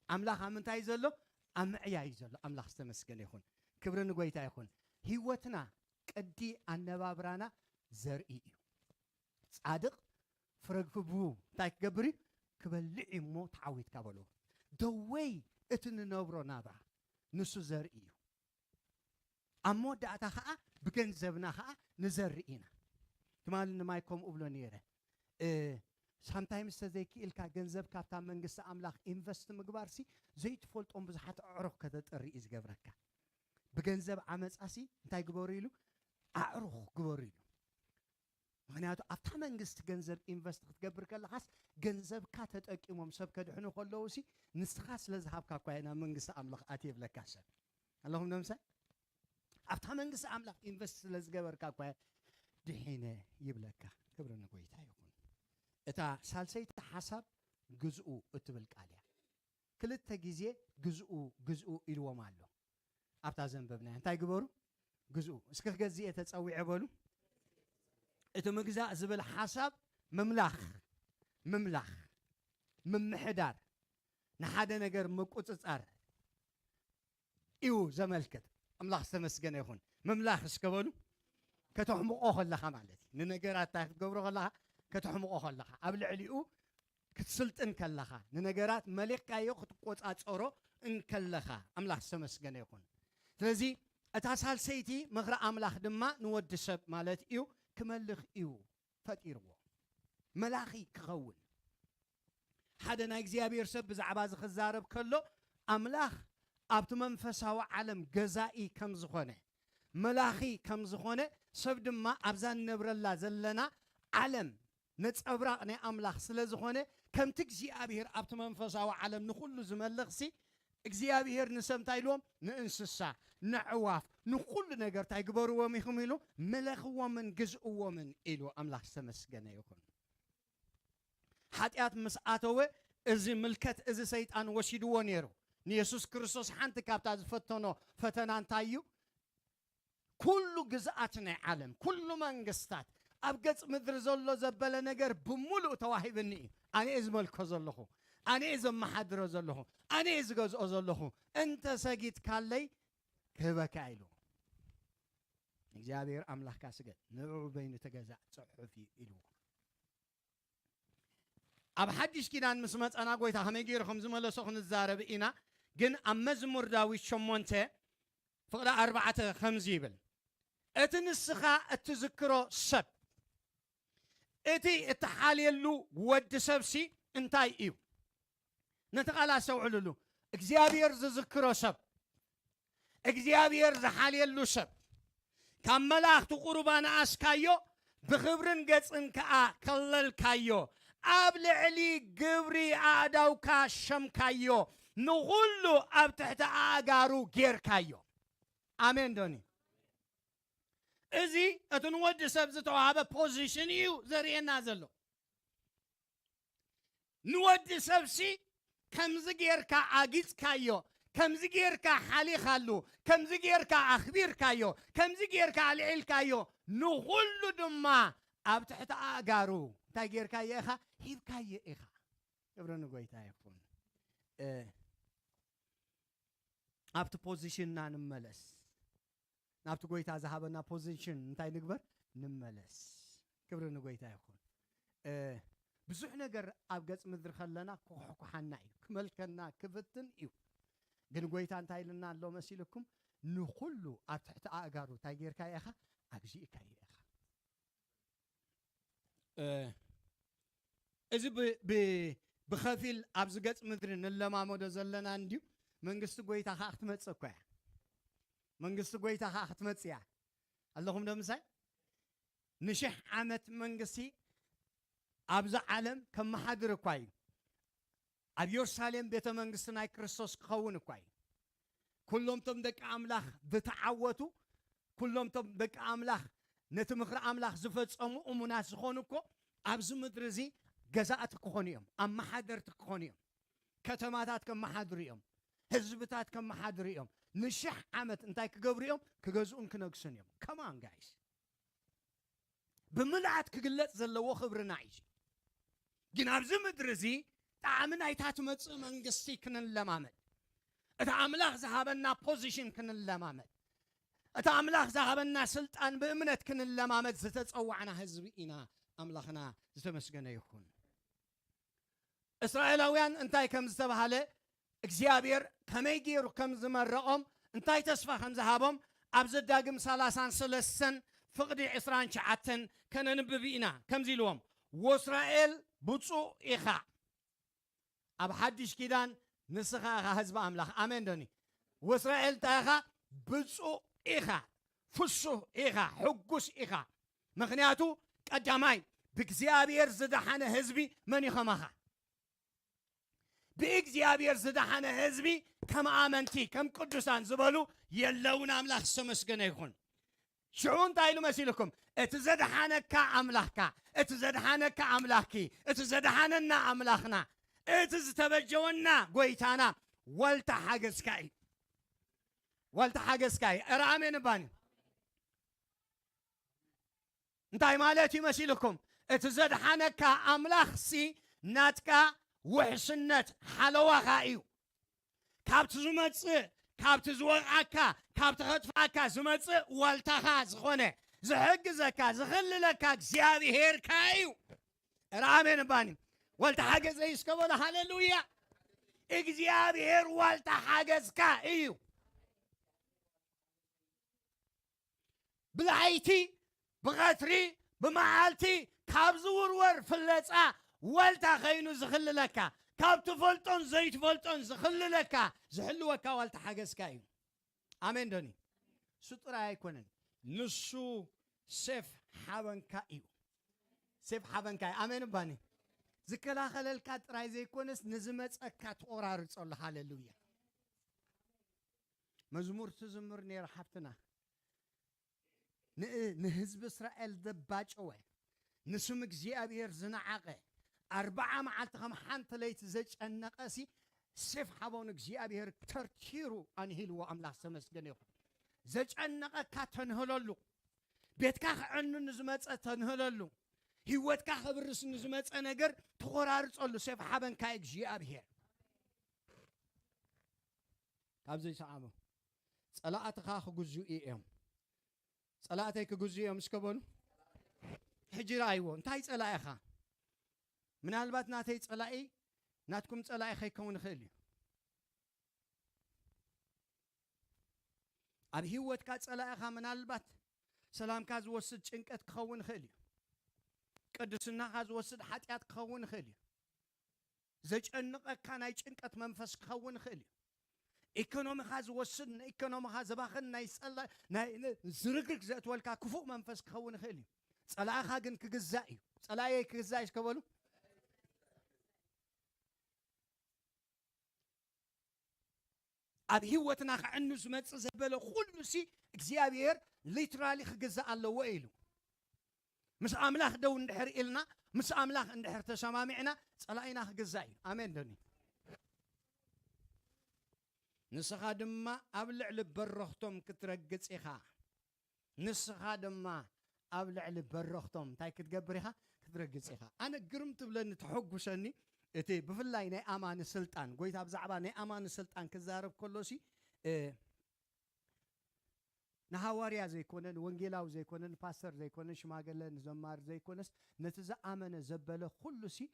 ኣምላኽ ኣብ ምንታይ እዩ ዘሎ? ኣብ ምዕያይ እዩ ዘሎ። ኣምላኽ ዝተመስገነ ይኹን። ክብሪ ንጎይታ ይኹን። ህይወትና፣ ቅዲ ኣነባብራና ዘርኢ እዩ። ጻድቕ ፍረ ክህቡ እንታይ ክገብር እዩ? ክበልዕ እዩ እሞ ተዓዊትካ በልዎ። ደወይ እቲ ንነብሮ ናብራ ንሱ ዘርኢ እዩ። ኣብ መወዳእታ ኸዓ ብገንዘብና ኸዓ ንዘርኢ ኢና። ትማሊ ንማይ ከምኡ እብሎ ነይረ። እ፣ ሳምታይምስ ተዘይክኢልካ ገንዘብ ካብታ መንግስቲ ኣምላኽ ኢንቨስት ምግባርሲ ዘይትፈልጦም ብዙሓት ኣዕሩኽ ከተጥሪ እዩ ዝገብረካ። ብገንዘብ ዓመጻሲ እንታይ ግበሩ ኢሉ? ኣዕሩኽ ግበሩ ኢሉ። ምኽንያቱ ኣብታ መንግስቲ ገንዘብ ኢንቨስት ክትገብር ከለኻስ ገንዘብካ ተጠቂሞም ሰብ ከድሕኑ ከለውሲ ንስኻ ስለ ዝሃብካ እኳ እየ ናብ መንግስቲ ኣምላኽ ኣትየ ይብለካ ሰብ። ኣለኹም ዶ ምሳይ? ኣብታ መንግስቲ ኣምላኽ ኢንቨስት ስለ ዝገበርካ እኳ እየ ድሒነ ይብለካ። ክብሪ ንጎይታ ይኹን። እታ ሳልሰይቲ ሓሳብ ግዝኡ እትብል ቃል እያ። ክልተ ግዜ ግዝኡ፣ ግዝኡ ኢልዎም ኣሎ። ኣብታ ዘንበብናያ እንታይ ግበሩ? ግዝኡ። እስኪ ክገዝእ እየ ተጸዊዐ በሉ። እቲ ምግዛእ ዝብል ሓሳብ ምምላኽ፣ ምምላኽ፣ ምምሕዳር፣ ንሓደ ነገር ምቁጽጻር እዩ ዘመልክት። ኣምላኽ ዝተመስገነ ይኹን። ምምላኽ እስከ በሉ። ከተሕምቆ ከለኻ ማለት እዩ። ንነገራት እንታይ ክትገብሮ ከለኻ? ከተሕምቆ ከለኻ። ኣብ ልዕሊኡ ክትስልጥን ከለኻ፣ ንነገራት መሊኽካዮ ክትቆጻጸሮ እንከለኻ፣ ኣምላኽ ዝተመስገነ ይኹን። ስለዚ እታ ሳልሰይቲ ምኽሪ ኣምላኽ ድማ ንወዲ ሰብ ማለት እዩ ክመልኽ እዩ። ፈጢርዎ። መላኺ ክኸውን። ሓደ ናይ እግዚኣብሔር ሰብ ብዛዕባ እዚ ክዛረብ ከሎ፣ ኣምላኽ ኣብቲ መንፈሳዊ ዓለም ገዛኢ ከም ዝኾነ፣ መላኺ ከም ዝኾነ፣ ሰብ ድማ ኣብዛ ንነብረላ ዘለና ዓለም ነጸብራቕ ናይ ኣምላኽ ስለ ዝኾነ፣ ከምቲ እግዚኣብሔር ኣብቲ መንፈሳዊ ዓለም ንኹሉ ዝመልኽሲ፣ እግዚኣብሔር ንሰብ እንታይ ኢልዎም? ንእንስሳ፣ ንዕዋፍ፣ ንኹሉ ነገር እንታይ ግበርዎም ኢኹም ኢሉ? ምለኽዎምን ግዝእዎምን ኢሉ ኣምላኽ ዝተመስገነ ይኹን። ሓጢኣት ምስ ኣተወ፣ እዚ ምልከት እዚ ሰይጣን ወሲድዎ ነይሩ። ንየሱስ ክርስቶስ ሓንቲ ካብታ ዝፈተኖ ፈተና እንታይ እዩ? ኩሉ ግዝኣት ናይ ዓለም፣ ኩሉ መንግስታት፣ ኣብ ገጽ ምድሪ ዘሎ ዘበለ ነገር ብምሉእ ተዋሂብኒ እዩ። ኣነ እየ ዝመልኮ ዘለኹ፣ ኣነ እየ ዘመሓድሮ ዘለኹ፣ ኣነ እየ ዝገዝኦ ዘለኹ፣ እንተ ሰጊድካለይ ክህበካ ኢሉ። እግዚኣብሔር ኣምላኽካ ስገድ፣ ንዕኡ በይኑ ተገዛእ፣ ጽሑፍ እዩ ኢልዎ። ኣብ ሓድሽ ኪዳን ምስ መጸና ጎይታ ከመይ ገይሩ ከም ዝመለሶ ክንዛረብ ኢና። ግን ኣብ መዝሙር ዳዊት ሸሞንተ ፍቕዲ ኣርባዕተ ከምዚ ይብል፣ እቲ ንስኻ እትዝክሮ ሰብ፣ እቲ እትሓልየሉ ወዲ ሰብሲ እንታይ እዩ? ነቲ ቃል ኣስተውዕልሉ። እግዚኣብሔር ዝዝክሮ ሰብ፣ እግዚኣብሔር ዝሓልየሉ ሰብ፣ ካብ መላእኽቲ ቁሩብ ኣነኣስካዮ፣ ብኽብርን ገጽን ከኣ ከለልካዮ፣ ኣብ ልዕሊ ግብሪ ኣእዳውካ ሸምካዮ፣ ንኹሉ ኣብ ትሕቲ ኣእጋሩ ጌርካዮ። ኣሜን ዶኒ? እዚ እቲ ንወዲ ሰብ ዝተዋህበ ፖዚሽን እዩ ዘርእየና ዘሎ። ንወዲ ሰብሲ ከምዚ ጌርካ ኣጊጽካዮ፣ ከምዚ ጌርካ ሓሊኻሉ፣ ከምዚ ጌርካ ኣኽቢርካዮ፣ ከምዚ ጌርካ ኣልዒልካዮ፣ ንኹሉ ድማ ኣብ ትሕቲ ኣእጋሩ እንታይ ጌርካዮ ኢኻ? ሂብካዮ ኢኻ። ክብሪ ንጎይታ ይኹን። እ፣ ኣብቲ ፖዚሽንና ንመለስ። ናብቲ ጎይታ ዝሃበና ፖዚሽን እንታይ ንግበር? ንመለስ። ክብሪ ንጎይታ ይኹን። እ፣ ብዙሕ ነገር ኣብ ገጽ ምድሪ ከለና ክኳሕኩሓና እዩ፣ ክመልከና ክፍትን እዩ። ግን ጎይታ እንታይ ኢልና ኣሎ መሲልኩም? ንኹሉ ኣብ ትሕቲ ኣእጋሩ እንታይ ጌርካዮ ኢኻ? ኣግዚእካዮ ኢኻ። እ፣ እዚ ብ-፣ ብ-፣ ብኸፊል ኣብዚ ገጽ ምድሪ ንለማመዶ ዘለና እንድዩ። መንግስቲ ጎይታ ከኣ ክትመጽእ እኳ እያ። መንግስቲ ጎይታ ከኣ ክትመጽእ እያ። ኣለኹም ዶ ምሳይ? ንሽሕ ዓመት መንግስቲ ኣብዛ ዓለም ከመሓድር እኳ እዩ። ኣብ የሩሳሌም ቤተ መንግስቲ ናይ ክርስቶስ ክኸውን እኳ እዩ። ኩሎም ቶም ደቂ ኣምላኽ ዝተዓወቱ፣ ኩሎም ቶም ደቂ ኣምላኽ ነቲ ምኽሪ ኣምላኽ ዝፈጸሙ እሙናት ዝኾኑ እኮ ኣብዚ ምድሪ እዚ ገዛእቲ ክኾኑ እዮም፣ ኣመሓደርቲ ክኾኑ እዮም። ከተማታት ከመሓድሩ እዮም፣ ህዝብታት ከመሓድሩ እዮም። ንሽሕ ዓመት እንታይ ክገብሩ እዮም? ክገዝኡን ክነግሱን እዮም። Come on, guys. ብምልኣት ክግለጽ ዘለዎ ክብርና እዩ። ግን ኣብዚ ምድሪ እዚ ጣዕሚ ናይታ ትመጽእ መንግስቲ ክንለማመድ፣ እቲ ኣምላኽ ዝሃበና ፖዚሽን ክንለማመድ፣ እቲ ኣምላኽ ዝሃበና ስልጣን ብእምነት ክንለማመድ ዝተጸዋዕና ህዝቢ ኢና። ኣምላኽና ዝተመስገነ ይኹን። እስራኤላውያን እንታይ ከም ዝተባህለ፣ እግዚኣብሔር ከመይ ገይሩ ከም ዝመረቖም፣ እንታይ ተስፋ ከም ዝሃቦም ኣብ ዘዳግም ሰላሳን ሰለስተን ፍቕዲ ዕስራን ትሽዓተን ከነንብብ ኢና። ከምዚ ኢልዎም፣ "ወእስራኤል ብፁዕ ኢኻ." ኣብ ሓድሽ ኪዳን ንስኻ ኢኻ ህዝቢ ኣምላኽ። ኣሜን ዶኒ? "ወእስራኤል እንታይ ኢኻ? ብፁዕ ኢኻ፣ ፍሱህ ኢኻ፣ ሕጉስ ኢኻ። ምኽንያቱ ቀዳማይ ብእግዚኣብሔር ዝደሓነ ህዝቢ መን እዩ ከማኻ?" ብእግዚኣብሔር ዝደሓነ ህዝቢ ከም ኣመንቲ፣ ከም ቅዱሳን ዝበሉ የለውን። ኣምላኽ ዝተመስገነ ይኹን። ሽዑ እንታይ ኢሉ መሲልኩም? እቲ ዘድሓነካ ኣምላኽካ፣ እቲ ዘድሓነካ ኣምላኽኪ፣ እቲ ዘድሓነና ኣምላኽና፣ እቲ ዝተበጀወና ጎይታና ዋልታ ሓገዝካ እዩ። ዋልታ ሓገዝካ እዩ። ኧረ ኣሜን እባኒ። እንታይ ማለት እዩ መሲልኩም? እቲ ዘድሓነካ ኣምላኽሲ ናትካ ውሕስነት ሓለዋኻ እዩ። ካብቲ ዝመጽእ፣ ካብቲ ዝወቕዓካ፣ ካብቲ ከጥፍኣካ ዝመጽእ ዋልታኻ ዝኾነ፣ ዝሕግዘካ፣ ዝኽልለካ እግዚኣብሄርካ እዩ። ኧረ ኣሜን እባኒ። ዋልታ ሓገዘይ እስከ በሉ፣ ሃሌሉያ። እግዚኣብሄር ዋልታ ሓገዝካ እዩ። ብለይቲ፣ ብቐትሪ፣ ብመዓልቲ ካብ ዝውርወር ፍለጻ ዋልታ ኸይኑ ዝኽልለካ፣ ካብ ትፈልጦን ዘይትፈልጦን ዝኽልለካ፣ ዝሕልወካ ዋልታ ሓገዝካ እዩ። ኣሜን ዶኒ? እሱ ጥራይ ኣይኮነን፣ ንሱ ሴፍ ሓበንካ እዩ። ሴፍ ሓበንካ እዩ። ኣሜን እባኒ? ዝከላኸለልካ ጥራይ ዘይኮነስ፣ ንዝመጸካ ትቆራርጸሉ። ሃሌሉያ። መዝሙር ትዝምር ነይራ ሓፍትና። ን-፣ ንህዝቢ እስራኤል ዘባጨወ፣ ንስም እግዚኣብሔር ዝነዓቐ፣ ኣርብዓ መዓልቲ ከም ሓንቲ ለይቲ ዘጨነቐ ሲ፣ ሴፍ ሓቦ ንእግዚኣብሔር ተርቲሩ ኣንሂልዎ። ኣምላኽ ዝተመስገነ ይኹን። ዘጨነቐካ ተንህለሉ። ቤትካ ክዕኑ ንዝመጸ ተንህለሉ። ህይወትካ ክብርስ ንዝመጸ ነገር ተቖራርጸሉ። ሴፍ ሓበንካ እግዚኣብሔር። ካብዚ ይሰዓቡ። ጸላእትኻ ክግዝኡ እዮም። ጸላእተይ ክግዝኡ እዮም እስከ በሉ። ሕጂ ረኣይዎ። እንታይ ጸላኢኻ? ምናልባት ናተይ ጸላኢ ናትኩም ጸላኢ ከይከውን ይኽእል እዩ። ኣብ ህይወትካ ጸላኢኻ ምናልባት ሰላምካ ዝወስድ ጭንቀት ክኸውን ይኽእል እዩ። ቅድስናኻ ዝወስድ ሓጢኣት ክኸውን ይኽእል እዩ። ዘጨንቐካ ናይ ጭንቀት መንፈስ ክኸውን ይኽእል እዩ። ኢኮኖሚኻ ዝወስድ፣ ንኢኮኖሚኻ ዘባኽን ናይ ጸላ-፣ ናይ፣ ን-፣ ዝርግርግ ዘእትወልካ ክፉእ መንፈስ ክኸውን ይኽእል እዩ። ጸላእኻ ግን ክግዛእ እዩ። ጸላእየይ ክግዛእ እዩ እስከ በሉ። ኣብ ህይወትና ክዕኑ ዝመጽእ ዘበለ ኩሉ ሲ እግዚኣብሔር ሊትራሊ ክግዛእ ኣለዎ ኢሉ። ምስ ኣምላኽ ደው እንድሕር ኢልና፣ ምስ ኣምላኽ እንድሕር ተሰማሚዕና፣ ጸላኢና ክግዛእ እዩ። ኣሜን ዶኒ? ንስኻ ድማ ኣብ ልዕሊ በረኽቶም ክትረግጽ ኢኻ። ንስኻ ድማ ኣብ ልዕሊ በረኽቶም እንታይ ክትገብር ኢኻ? ክትረግጽ ኢኻ። ኣነ ግርም ትብለኒ፣ ተሐጉሰኒ፣ እቲ ብፍላይ ናይ ኣማኒ ስልጣን፣ ጎይታ ብዛዕባ ናይ ኣማኒ ስልጣን ክዛረብ ከሎ ሲ፣ እ፣ ንሃዋርያ ዘይኮነ፣ ንወንጌላዊ ዘይኮነ፣ ንፓስተር ዘይኮነ፣ ሽማግለ፣ ንዘማሪ ዘይኮነስ፣ ነቲ ዝኣመነ ዘበለ ኩሉ ሲ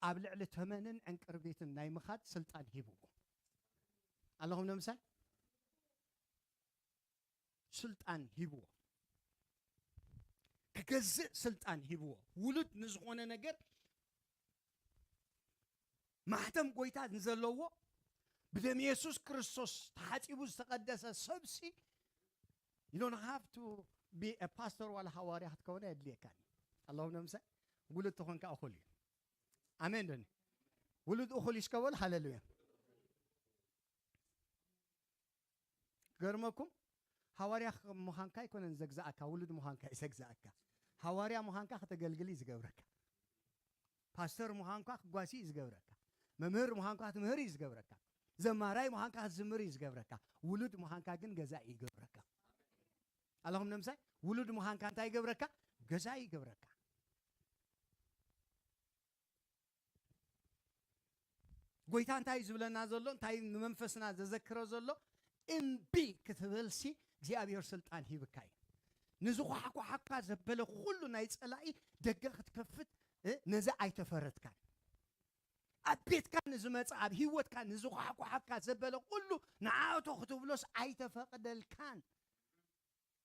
ኣብ ልዕሊ ተመንን ዕንቅርቢትን ናይ ምኻድ ስልጣን ሂብዎ። ኣለኹም ንምሳይ? ስልጣን ሂብዎ። ክገዝእ ስልጣን ሂብዎ። ውሉድ ንዝኾነ ነገር ማሕተም ጎይታ ንዘለዎ ብደም የሱስ ክርስቶስ ተሓጺቡ ዝተቐደሰ ሰብሲ፣ you don't have to be a pastor ዋላ ሃዋርያ ክትከውን ኣየድልየካን። ኣለኹም ንምሳይ? ውሉድ ተኾንካ እኹል እዩ። ኣሜን ዶኒ? ውሉድ እኹል እዩ እስከ በሉ ሃሌሉያ። ገርመኩም፣ ሃዋርያ ምዃንካ ኣይኮነን ዘግዛእካ፣ ውሉድ ምዃንካ እዩ ዘግዛእካ። ሃዋርያ ምዃንካ ከተገልግል እዩ ዝገብረካ። ፓስተር ምዃንካ ክጓሲ እዩ ዝገብረካ። መምህር ምዃንካ ክትምህር እዩ ዝገብረካ። ዘማራይ ምዃንካ ክትዝምር እዩ ዝገብረካ። ውሉድ ምዃንካ ግን ገዛኢ ይገብረካ። ኣለኹም ንምሳይ? ውሉድ ምዃንካ እንታይ ይገብረካ? ገዛኢ ይገብረካ። ጎይታ እንታይ እዩ ዝብለና ዘሎ? እንታይ ንመንፈስና ዘዘክሮ ዘሎ? እምቢ ክትብልሲ እግዚኣብሔር ስልጣን ሂብካ እዩ። ንዝኳሕኳሓካ ዘበለ ኩሉ ናይ ጸላኢ ደገ ክትከፍት፣ እ፣ ነዚ ኣይተፈረድካን። ኣብ ቤትካ ንዝመጽእ፣ ኣብ ህይወትካ ንዝኳሕኳሓካ ዘበለ ኩሉ ንዓእቶ ክትብሎስ ኣይተፈቕደልካን።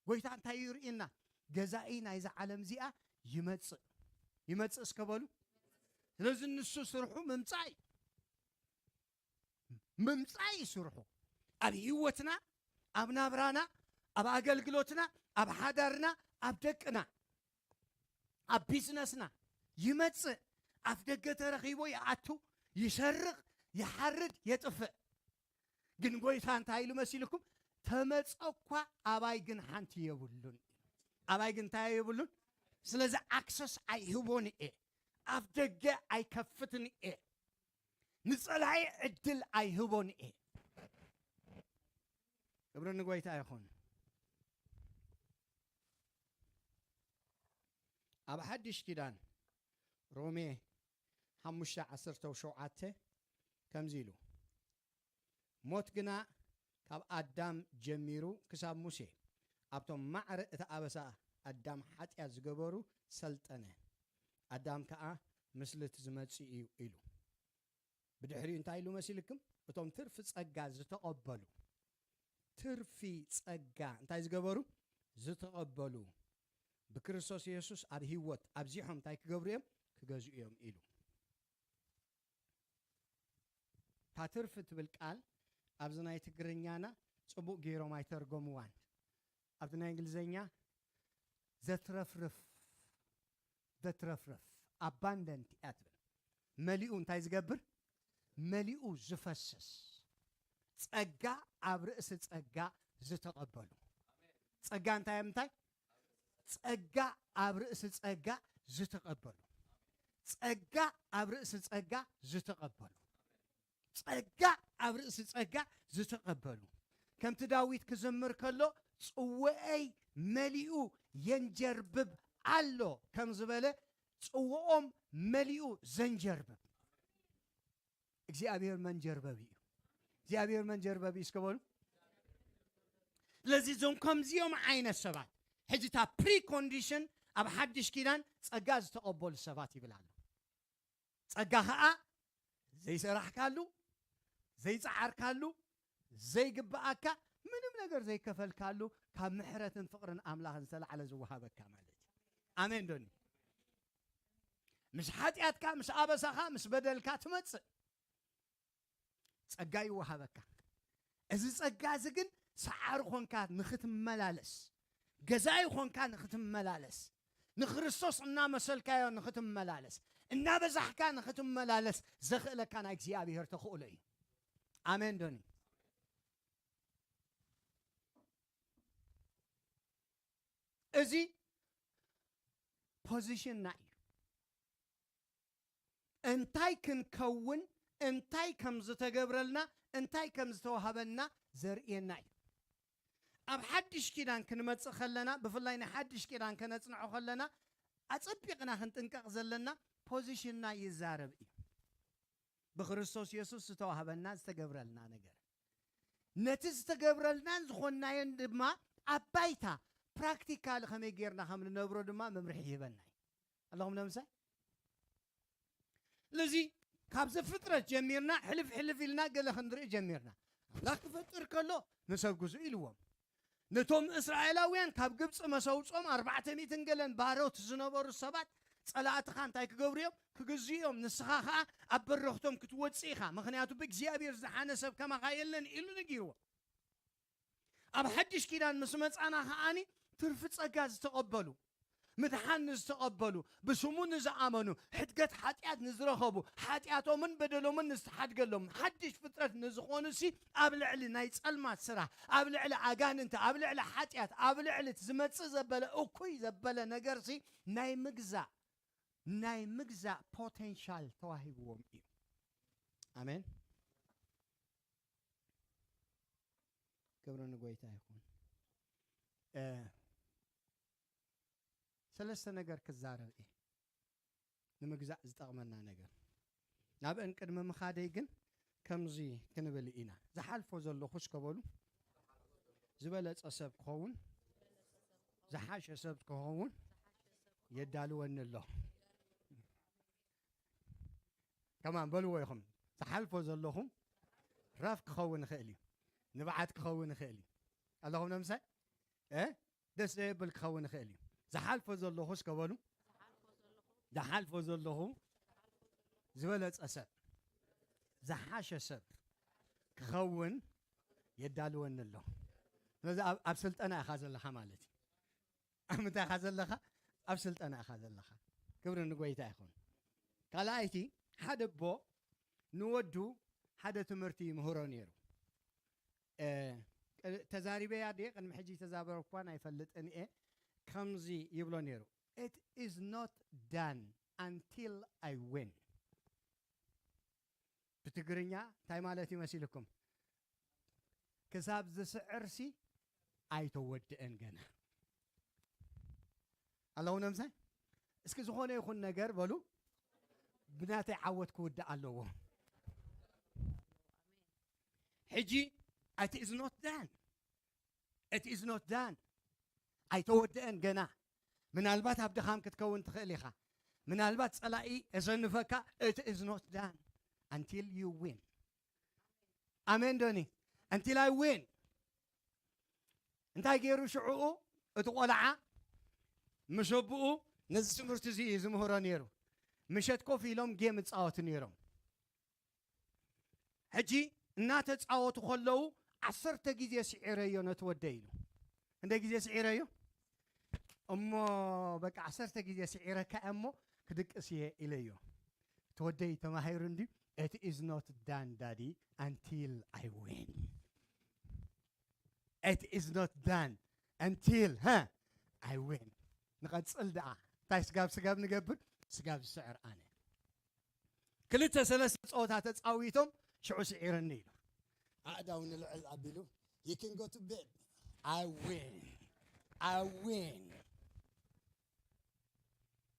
ጎይታ እንታይ ይርእየና? ገዛኢ ናይዛ ዓለም እዚኣ ይመጽእ። ይመጽእ እስከ በሉ። ስለዚ ንሱ ስርሑ ምምጻእ እዩ። ምምጻእ እዩ ስርሑ። ኣብ ህይወትና፣ ኣብ ናብራና፣ ኣብ ኣገልግሎትና፣ ኣብ ሓዳርና፣ ኣብ ደቅና፣ ኣብ ቢዝነስና ይመጽእ። ኣፍ ደገ ተረኺቦ ይኣቱ፣ ይሰርቕ፣ ይሓርድ፣ የጥፍእ። ግን ጎይታ እንታይ ኢሉ መሲልኩም? ተመጸ እኳ ኣባይ ግን ሓንቲ የብሉን። ኣባይ ግን እንታይ የብሉን? ስለዚ ኣክሰስ ኣይህቦን እየ። ኣፍ ደገ ኣይከፍትን እየ። ንጸላኢ ዕድል ኣይህቦን እየ። ክብሪ ንጎይታ ይኹን። ኣብ ሓድሽ ኪዳን ሮሜ ሓሙሽተ ዓሰርተ ሸውዓተ ከምዚ ኢሉ፣ ሞት ግና ካብ ኣዳም ጀሚሩ ክሳብ ሙሴ ኣብቶም ማዕረ እቲ ኣበሳ ኣዳም ሓጢኣት ዝገበሩ ሰልጠነ። ኣዳም ከኣ ምስሊ እቲ ዝመጽእ እዩ ኢሉ። ብድሕሪኡ እንታይ ኢሉ መሲልክም? እቶም ትርፊ ጸጋ ዝተቐበሉ፣ ትርፊ ጸጋ እንታይ ዝገበሩ? ዝተቐበሉ። ብክርስቶስ የሱስ ኣብ ህይወት ኣብዚሖም እንታይ ክገብሩ እዮም? ክገዝኡ እዮም ኢሉ። እታ ትርፊ ትብል ቃል ኣብዚ ናይ ትግርኛና ጽቡቕ ገይሮም ኣይተርጎምዋን። ኣብቲ ናይ እንግሊዝኛ ዘትረፍርፍ፣ ዘትረፍርፍ፣ ኣባንደንት እያ ትብል። መሊኡ እንታይ ዝገብር? መሊኡ ዝፈስስ፣ ጸጋ ኣብ ርእሲ ጸጋ ዝተቐበሉ። ጸጋ እንታይ ኣብ ምንታይ? ጸጋ ኣብ ርእሲ ጸጋ ዝተቐበሉ። ጸጋ ኣብ ርእሲ ጸጋ ዝተቐበሉ። ጸጋ ኣብ ርእሲ ጸጋ ዝተቐበሉ። ከምቲ ዳዊት ክዝምር ከሎ፣ ጽውኤይ መሊኡ የንጀርብብ ኣሎ ከም ዝበለ፣ ጽውኦም መሊኡ ዘንጀርብብ እግዚኣብሔር መንጀርበብ እዩ። እግዚኣብሔር መንጀርበብ እዩ እስከ በሉ። ስለዚ እዞም ከምዚኦም ዓይነት ሰባት፣ ሕጂ እታ ፕሪኮንዲሽን ኣብ ሓድሽ ኪዳን ጸጋ ዝተቐበሉ ሰባት ይብል ኣሎ። ጸጋ ኸኣ ዘይሰራሕካሉ፣ ዘይጸዓርካሉ፣ ዘይግብኣካ፣ ምንም ነገር ዘይከፈልካሉ፣ ካብ ምሕረትን ፍቕርን ኣምላኽን ዝተላዕለ ዝወሃበካ ማለት እዩ። ኣሜን ዶኒ? ምስ ሓጢኣትካ፣ ምስ ኣበሳኻ፣ ምስ በደልካ ትመጽእ ጸጋ ይወሃበካ። እዚ ጸጋ እዚ ግን ሰዓሪ ኾንካ ንኽትመላለስ፣ ገዛኢ ኾንካ ንኽትመላለስ፣ ንክርስቶስ እናመሰልካዮ ንኽትመላለስ፣ እናበዛሕካ ንኽትመላለስ ዘኽእለካ ናይ እግዚኣብሔር ተኽእሎ እዩ። ኣሜን ዶኒ? እዚ ፖዚሽንና እዩ። እንታይ ክንከውን፣ እንታይ ከም ዝተገብረልና፣ እንታይ ከም ዝተዋህበና ዘርእየና እዩ። ኣብ ሓድሽ ኪዳን ክንመጽእ ከለና፣ ብፍላይ ናይ ሓድሽ ኪዳን ከነጽንዖ ከለና፣ ኣጸቢቕና ክንጥንቀቕ ዘለና ፖዚሽንና ይዛረብ እዩ። ብክርስቶስ የሱስ ዝተዋህበና ዝተገብረልና ነገር፣ ነቲ ዝተገብረልናን ዝኾንናዮን ድማ ኣብ ባይታ ፕራክቲካል ከመይ ጌርና ከም ንነብሮ ድማ መምርሒ ይህበና እዩ። ኣለኹም ነምሳይ? ስለዚ ካብ ዘፍጥረት ጀሚርና ሕልፍ ሕልፍ ኢልና ገለ ክንርኢ ጀሚርና። ኣምላኽ ክፈጥር ከሎ ንሰብ ግዙእ ኢልዎም። ነቶም እስራኤላውያን ካብ ግብፂ መሰውጾም ኣርባዕተ ሚእትን ገለን ባሮት ዝነበሩ ሰባት ጸላእትኻ እንታይ ክገብሩ እዮም? ክግዝኡ እዮም። ንስኻ ኸኣ ኣብ በረኽቶም ክትወጽእ ኢኻ፣ ምኽንያቱ ብእግዚኣብሔር ዝደሓነ ሰብ ከማኻ የለን ኢሉ ነጊርዎ። ኣብ ሓድሽ ኪዳን ምስ መጻና ኸኣኒ ትርፊ ጸጋ ዝተቐበሉ፣ ምድሓን ንዝተቐበሉ፣ ብስሙ ንዝኣመኑ፣ ሕድገት ሓጢኣት ንዝረኸቡ፣ ሓጢኣቶምን በደሎምን ንዝተሓድገሎም፣ ሓድሽ ፍጥረት ንዝኾኑሲ ኣብ ልዕሊ ናይ ጸልማት ስራሕ፣ ኣብ ልዕሊ ኣጋንንቲ፣ ኣብ ልዕሊ ሓጢኣት፣ ኣብ ልዕሊ እቲ ዝመጽእ ዘበለ እኩይ ዘበለ ነገርሲ ናይ ምግዛእ፣ ናይ ምግዛእ ፖቴንሻል ተዋሂብዎም እዩ። ኣሜን። ክብሪ ንጎይታ ይኹን። እ፣ ሰለስተ ነገር ክዛረብ እየ፣ ንምግዛእ ዝጠቕመና ነገር። ናብአን ቅድሚ ምኻደይ ግን ከምዚ ክንብል ኢና። ዝሓልፎ ዘለኹ እስከ በሉ፣ ዝበለጸ ሰብ ክኸውን፣ ዝሓሸ ሰብ ክኸውን የዳልወኒ ኣሎ። ከማን በልዎ ኢኹም፣ ዝሓልፎ ዘለኹ ራፍ ክኸውን ይኽእል እዩ፣ ንብዓት ክኸውን ይኽእል እዩ። ኣለኹም ነምሳይ? እ? ደስ ዘብል ክኸውን ይኽእል እዩ። ዝሓልፎ ዘለኹ እስከ በሉ፣ ዝሓልፎ ዘለኹ ዝበለጸ ሰብ፣ ዝሓሸ ሰብ ክኸውን የዳልወኒ ኣሎ። ስለዚ ኣብ፣ ኣብ ስልጠና ኢኻ ዘለኻ ማለት እዩ። ኣብ ምንታይ ኢኻ ዘለኻ? ኣብ ስልጠና ኢኻ ዘለኻ። ክብሪ ንጎይታ ይኹን። ካልኣይቲ፣ ሓደ ኣቦ ንወዱ ሓደ ትምህርቲ ይምህሮ ነይሩ። እ፣ ተዛሪበያ ድየ? ቅድሚ ሕጂ ተዛረብኳን ኣይፈልጥን እየ። ከምዚ ይብሎ ነይሩ፣ "It is not done until I win." ብትግርኛ እንታይ ማለት እዩ መሲልኩም? ክሳብ ዝስዕርሲ ኣይተወድአን ገና። ኣለኹም ነምሳይ? እስኪ ዝኾነ ይኹን ነገር በሉ፣ ብናተይ ዓወት ክውዳእ ኣለዎ። ሕጂ፣ it is not done። It is not done። ኣይተወድአን ገና። ምናልባት ኣብ ድኻም ክትከውን ትኽእል ኢኻ። ምናልባት ጸላኢ የሰንፈካ። It is not done until you win። ኣሜን ዶኒ? Until I win። እንታይ ገይሩ ሽዕኡ እቲ ቆልዓ? ምስ ኣቦኡ ነዚ ትምህርቲ እዚ እዩ ዝምህሮ ነይሩ። ምሸት ኮፍ ኢሎም ጌም ይጻወቱ ነይሮም። ሕጂ እናተጻወቱ ከለዉ ዓሰርተ ግዜ ስዒረዮ ነቲ ወደይ ኢሉ። እንደ ግዜ ስዒረዮ እሞ በቃ ዓሰርተ ግዜ ስዒረካ እሞ ክድቅስ እየ ኢለዮ። እቲ ወደይ ተማሂሩ እንዲ it is not done daddy until I win. It is not done until huh? I win. ንቐጽል ደኣ እንታይ ስጋብ ስጋብ ንገብር? ስጋብ ዝስዕር ኣነ ክልተ ሰለስተ ጸወታ ተጻዊቶም ሽዑ ስዒረኒ ኢሉ ኣእዳው ንልዕል ኣቢሉ you can go to bed. I win. I win.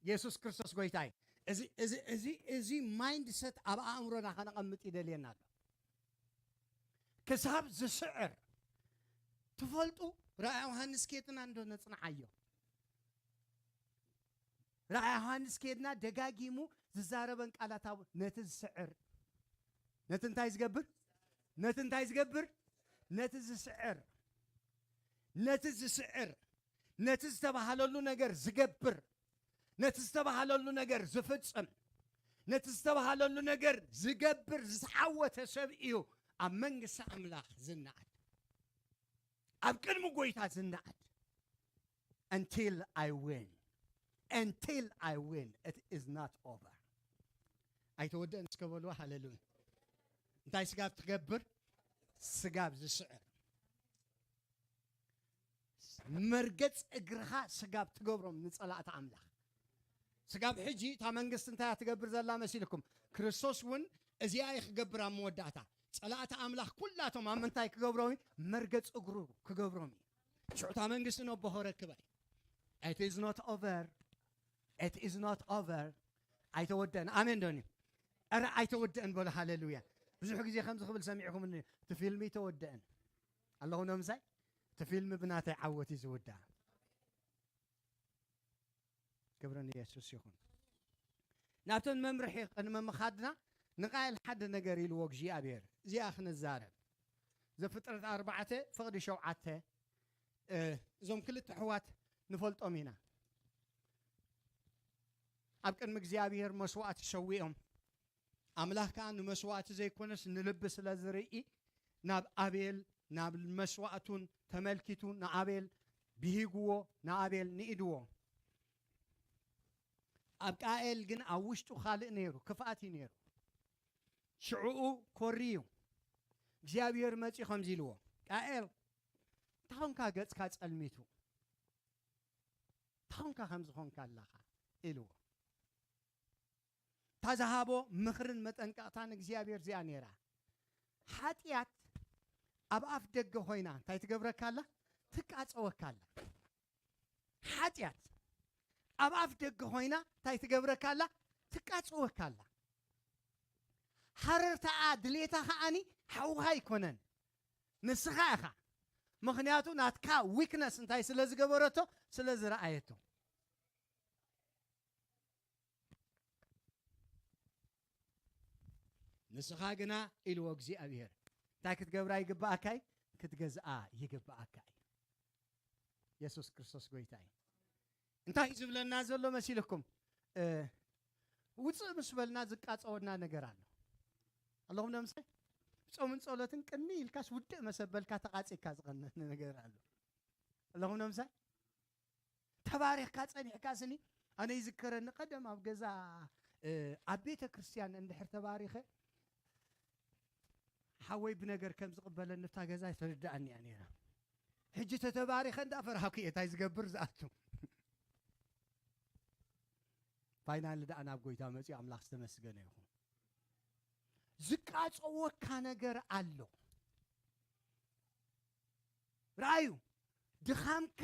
የሱስ ክርስቶስ ጎይታይ። እዚ እዚ እዚ እዚ ማይንድሰት ኣብ ኣእምሮና ከነቐምጥ ይደልየና ኣሎ። ክሳብ ዝስዕር ትፈልጡ። ራእይ ዮሃንስ ኬድና እንዶ ነጽንዓዮ። ራእይ ዮሃንስ ኬድና ደጋጊሙ ዝዛረበን ቃላት ኣብ ነቲ ዝስዕር ነቲ እንታይ ዝገብር ነቲ እንታይ ዝገብር ነቲ ዝስዕር ነቲ ዝስዕር ነቲ ዝተባህለሉ ነገር ዝገብር ነቲ ዝተባህለሉ ነገር ዝፍጽም ነቲ ዝተባህለሉ ነገር ዝገብር ዝተዓወተ ሰብ እዩ ኣብ መንግስቲ ኣምላኽ ዝነኣድ። ኣብ ቅድሚ ጎይታ ዝነኣድ until I win. Until I win. It is not over. ኣይተወደእን እስከ በልዋ። ሃሌሉያ። እንታይ ስጋብ ትገብር? ስጋብ ዝስዕር መርገጽ እግርኻ ስጋብ ትገብሮም ንጸላእቲ ኣምላኽ። ስጋብ ሕጂ እታ መንግስቲ እንታይ እያ ትገብር ዘላ መሲልኩም? ክርስቶስ እውን እዚኣ እዩ ክገብር ኣብ መወዳእታ። ጸላእቲ ኣምላኽ ኩላቶም ኣብ ምንታይ ክገብሮም እዩ? መርገጽ እግሩ ክገብሮም እዩ። ሽዑ እታ መንግስቲ ነቦ ክረክባ እዩ። It is not over. It is not over. ኣይተወደአን። ኣሜን ዶኒ? ኧረ ኣይተወደአን በሉ። ሃሌሉያ። ብዙሕ ግዜ ከምዚ ክብል ሰሚዕኩም እቲ ፊልም ይተወደአን ኣለኹ ነምሳይ እቲ ፊልም ብናተይ ዓወት እዩ ዝውዳእ። ክብሪ ንየሱስ ይኹን። ናብተን መምርሒ ቅድሚ ምኻድና ንቃየል ሓደ ነገር ኢልዎ እግዚኣብሔር። እዚኣ ክንዛረብ። ዘፍጥረት ኣርባዕተ ፍቕዲ ሸውዓተ፣ እ፣ እዞም ክልተ ኣሕዋት ንፈልጦም ኢና። ኣብ ቅድሚ እግዚኣብሔር መስዋዕቲ ሰዊኦም። ኣምላኽ ከኣ ንመስዋዕቲ ዘይኮነስ ንልቢ ስለ ዝርኢ ናብ ኣቤል ናብ መስዋዕቱን ተመልኪቱ ንኣቤል ብሂግዎ ንኣቤል ንኢድዎ። ኣብ ቃኤል ግን ኣብ ውሽጡ ካልእ ነይሩ፣ ክፍኣት እዩ ነይሩ። ሽዕኡ ኮርዩ እግዚኣብሔር መጺኡ ከምዚ ኢልዎ፣ ቃኤል እንታይ ኾንካ ገጽካ ጸልሚቱ? እንታይ ኾንካ ከምዚ ኾንካ ኣለኻ? ኢልዎ። እታ ዝሃቦ ምኽርን መጠንቀቕታን እግዚኣብሔር እዚኣ ነይራ። ሓጢኣት ኣብ ኣፍ ደገ ኮይና እንታይ ትገብረካ ኣላ? ትቃጸወካ ኣላ። ሓጢኣት ኣብ ኣፍ ደገ ኮይና እንታይ ትገብረካ ኣላ? ትቃጸወካ ኣላ። ሃረርታኣ ድሌታ ከዓኒ ሓውኻ ኣይኮነን፣ ንስኻ ኢኻ። ምኽንያቱ ናትካ ዊክነስ እንታይ ስለ ዝገበረቶ? ስለ ዝረኣየቶ። ንስኻ ግና ኢልዎ እግዚኣብሔር እንታይ ክትገብራ ይግብኣካይ? ክትገዝኣ ይግብኣካ እዩ። የሱስ ክርስቶስ ጎይታ እዩ። እንታይ እዩ ዝብለና ዘሎ መሲልኩም? እ፣ ውፅእ ምስ በልና ዝቃፀወና ነገር ኣሎ። ኣለኹም ነምሳይ? ጾምን ጸሎትን ቅኒ ኢልካስ ውድእ መሰበልካ ተቃጺካ ዝቐንህ ነገር ኣሎ። ኣለኹም ነምሳይ? ተባሪኽካ ጸኒሕካ ስኒ ኣነ ይዝከረኒ ቀደም ኣብ ገዛ፣ እ፣ ኣብ ቤተ ክርስቲያን እንድሕር ተባሪኸ ሓወይ ብነገር ከም ዝቕበለኒ እታ ገዛ ተርድኣኒ እያ ነይራ። ሕጂ ተተባሪኸ እንዳፈራህኩ እየ እንታይ ዝገብር ዝኣቱ። ፋይናሊ ደኣ ናብ ጎይታ መጺኡ ኣምላኽ ዝተመስገነ ይኹን። ዝቃጸወካ ነገር ኣሎ። ረኣዩ፣ ድኻምካ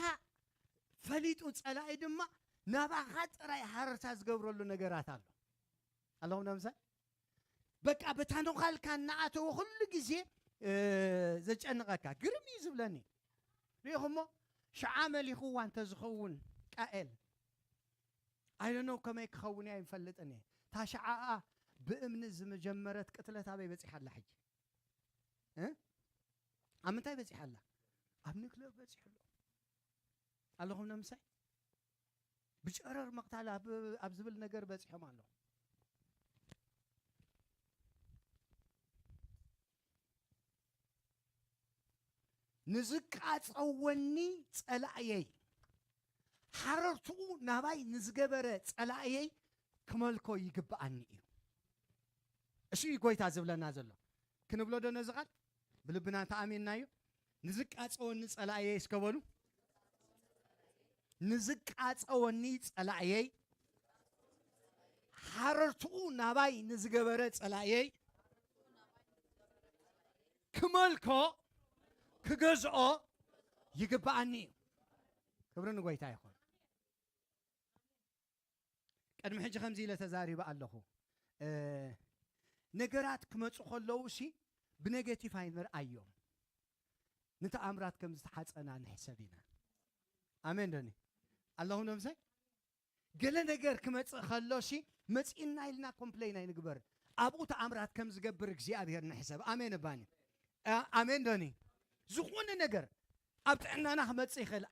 ፈሊጡ ጸላኢ ድማ ናባኻ ጥራይ ሃረርታ ዝገብረሉ ነገራት ኣሎ። ኣለኹም ነምሳይ? በቃ በታ ነዃልካ እናኣተወ ኩሉ ግዜ፣ እ፣ ዘጨንቐካ። ግርም እዩ ዝብለኒ። ርኢኹሞ? ሽዓ መሊኽዋ እንተዝኸውን ቃኤል፣ I don't know ከመይ ክኸውን እየ ኣይንፈልጥን እየ። እታ ሽዓኣ ብእምኒ ዝመጀመረት ቅትለት ኣበይ በጺሓ ኣላ ሕጂ? እ? ኣብ ምንታይ በጺሓ ኣላ? ኣብ ኒክለር በጺሑ ኣሎ። ኣለኹም ነምሳይ? ብጨረር ምቕታል ኣብ ዝብል ነገር በጺሖም ኣለዉ። ንዝቃጸወኒ ጸላእየይ፣ ሓረርትኡ ናባይ ንዝገበረ ጸላእየይ ክመልኮ ይግብኣኒ እዩ። እሱ እዩ ጎይታ ዝብለና ዘሎ። ክንብሎ ዶ ነዚ ቃል ብልብና እንተኣሚንናዮ? ንዝቃጸወኒ ጸላእየይ እስከ በሉ። ንዝቃጸወኒ ጸላእየይ፣ ሓረርትኡ ናባይ ንዝገበረ ጸላእየይ ክመልኮ፣ ክገዝኦ ይግብኣኒ እዩ። ክብሪ ንጎይታ ይኹን። ቅድሚ ሕጂ ከምዚ ኢለ ተዛሪበ ኣለኹ። እ፣ ነገራት ክመጹ ከለዉ እሲ ብኔጌቲቭ ኣይንርኣዮም። ንተኣምራት ከም ዝተሓጸና ንሕሰብ ኢና። ኣሜን ዶኒ? ኣለኹም ዶ ምሳይ? ገለ ነገር ክመጽእ ከሎ እሲ መጺእና ኢልና ኮምፕሌን ኣይንግበር። ኣብኡ ተኣምራት ከም ዝገብር እግዚኣብሔር ንሕሰብ። ኣሜን እባኒ? እ፣ ኣሜን ዶኒ? ዝኾነ ነገር ኣብ ጥዕናና ክመጽእ ይኽእል።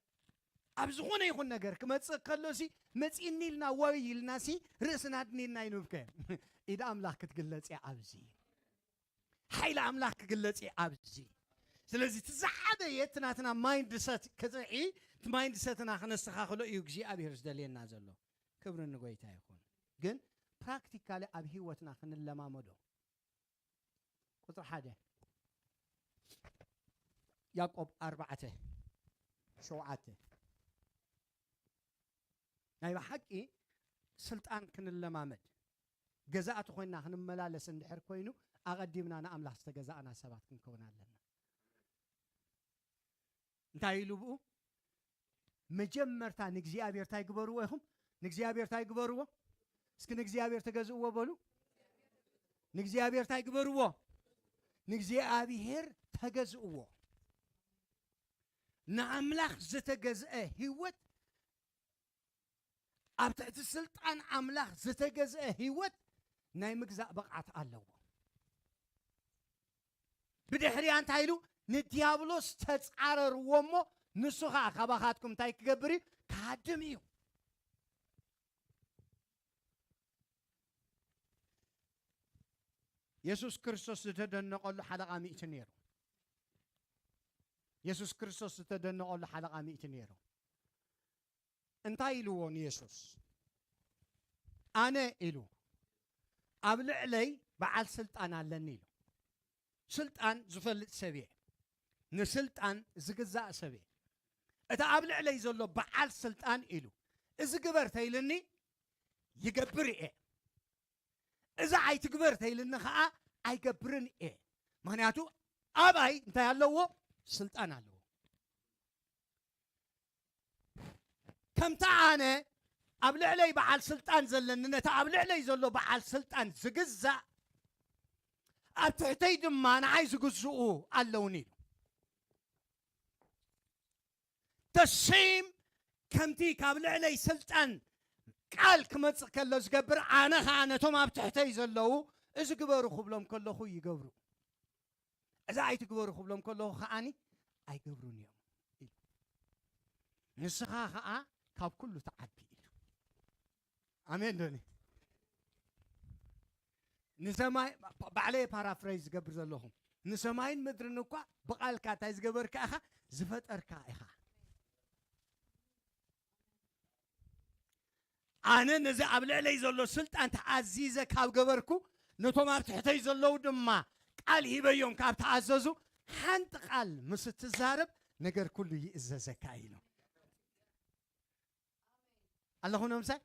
ኣብ ዝኾነ ይኹን ነገር ክመጽእ ከሎ ሲ መጺእኒ ኢልና ወይ ኢልና ሲ ርእስና ኣድኒልና ይንብከ። ኢድ ኣምላኽ ክትግለጽ እያ ኣብዚ። ሓይሊ ኣምላኽ ክግለጽ እያ ኣብዚ። ስለዚ እቲ ዝዓበየ እቲ ናትና ማይንድ ሰት ክጥዒ፣ እቲ ማይንድ ሰትና ክነስተኻኽሎ እዩ እግዚኣብሔር ዝደልየና ዘሎ። ክብሪ ንጎይታ ይኹን። ግን ፕራክቲካሊ ኣብ ህይወትና ክንለማመዶ። ቁጽሪ ሓደ ያዕቆብ ኣርባዕተ ሸውዓተ። ናይ ብሓቂ ስልጣን ክንለማመድ፣ ገዛእቲ ኮይና ክንመላለስ እንድሕር ኮይኑ፣ ኣቐዲምና ንኣምላኽ ዝተገዛእና ሰባት ክንከውን ኣለና። እንታይ ኢሉ ብኡ? መጀመርታ ንእግዚኣብሔር እንታይ ግበርዎ ኢኹም? ንእግዚኣብሔር እንታይ ግበርዎ? እስኪ ንእግዚኣብሔር ተገዝእዎ በሉ። ንእግዚኣብሔር እንታይ ግበርዎ? ንእግዚኣብሔር ተገዝእዎ። ንኣምላኽ ዝተገዝአ ህይወት፣ ኣብ ትሕቲ ስልጣን ኣምላኽ ዝተገዝአ ህይወት ናይ ምግዛእ ብቕዓት ኣለዎ። ብድሕሪኣ እንታይ ኢሉ? ንዲያብሎስ ተጻረርዎ እሞ ንሱ ኸኣ ካባኻትኩም እንታይ ክገብር እዩ? ክሃድም እዩ። የሱስ ክርስቶስ ዝተደነቐሉ ሓለቓ ሚእቲ ነይሩ። የሱስ ክርስቶስ ዝተደነቐሉ ሓለቓ ሚእቲ ነይሩ። እንታይ ኢልዎ ንየሱስ? ኣነ ኢሉ፣ ኣብ ልዕለይ በዓል ስልጣን ኣለኒ ኢሉ። ስልጣን ዝፈልጥ ሰብ እየ። ንስልጣን ዝግዛእ ሰብ እየ። እቲ ኣብ ልዕለይ ዘሎ በዓል ስልጣን ኢሉ፣ እዚ ግበር ተይልኒ ይገብር እየ። እዚ ኣይትግበር ተይልኒ ኸዓ ኣይገብርን እየ። ምኽንያቱ ኣባይ እንታይ ኣለዎ? ስልጣን ኣለዎ። ከምቲ ኣነ ኣብ ልዕለይ በዓል ስልጣን ዘለኒ፣ ነቲ ኣብ ልዕለይ ዘሎ በዓል ስልጣን ዝግዛእ፣ ኣብ ትሕተይ ድማ ንዓይ ዝግዝኡ ኣለውኒ ኢሉ። ተሰይም ከምቲ ካብ ልዕለይ ስልጣን ቃል ክመጽእ ከሎ ዝገብር፣ ኣነ ኸዓ ነቶም ኣብ ትሕተይ ዘለዉ እዚ ግበሩ ክብሎም ከለኹ ይገብሩ። እዚ ኣይትግበሩ ክብሎም ከለኹ ከዓኒ ኣይገብሩን እዮም ኢሉ። ንስኻ ኸዓ ካብ ኩሉ ትዓቢ ኢሉ። ኣሜን ዶኒ? ንሰማይ፣ ባዕለይ ፓራፍሬዝ ዝገብር ዘለኹ፣ ንሰማይን ምድርን እኳ ብቓልካ እንታይ ዝገበርካ ኢኻ? ዝፈጠርካ ኢኻ። ኣነ ነዚ ኣብ ልዕለይ ዘሎ ስልጣን ተኣዚዘ ካብ ገበርኩ፣ ነቶም ኣብ ትሕተይ ዘለዉ ድማ ቃል ሂበዮም ካብ ተኣዘዙ፣ ሓንቲ ቃል ምስ እትዛረብ ነገር ኩሉ ይእዘዘካ ኢሉ። ኣለኹም ዶ ምሳይ?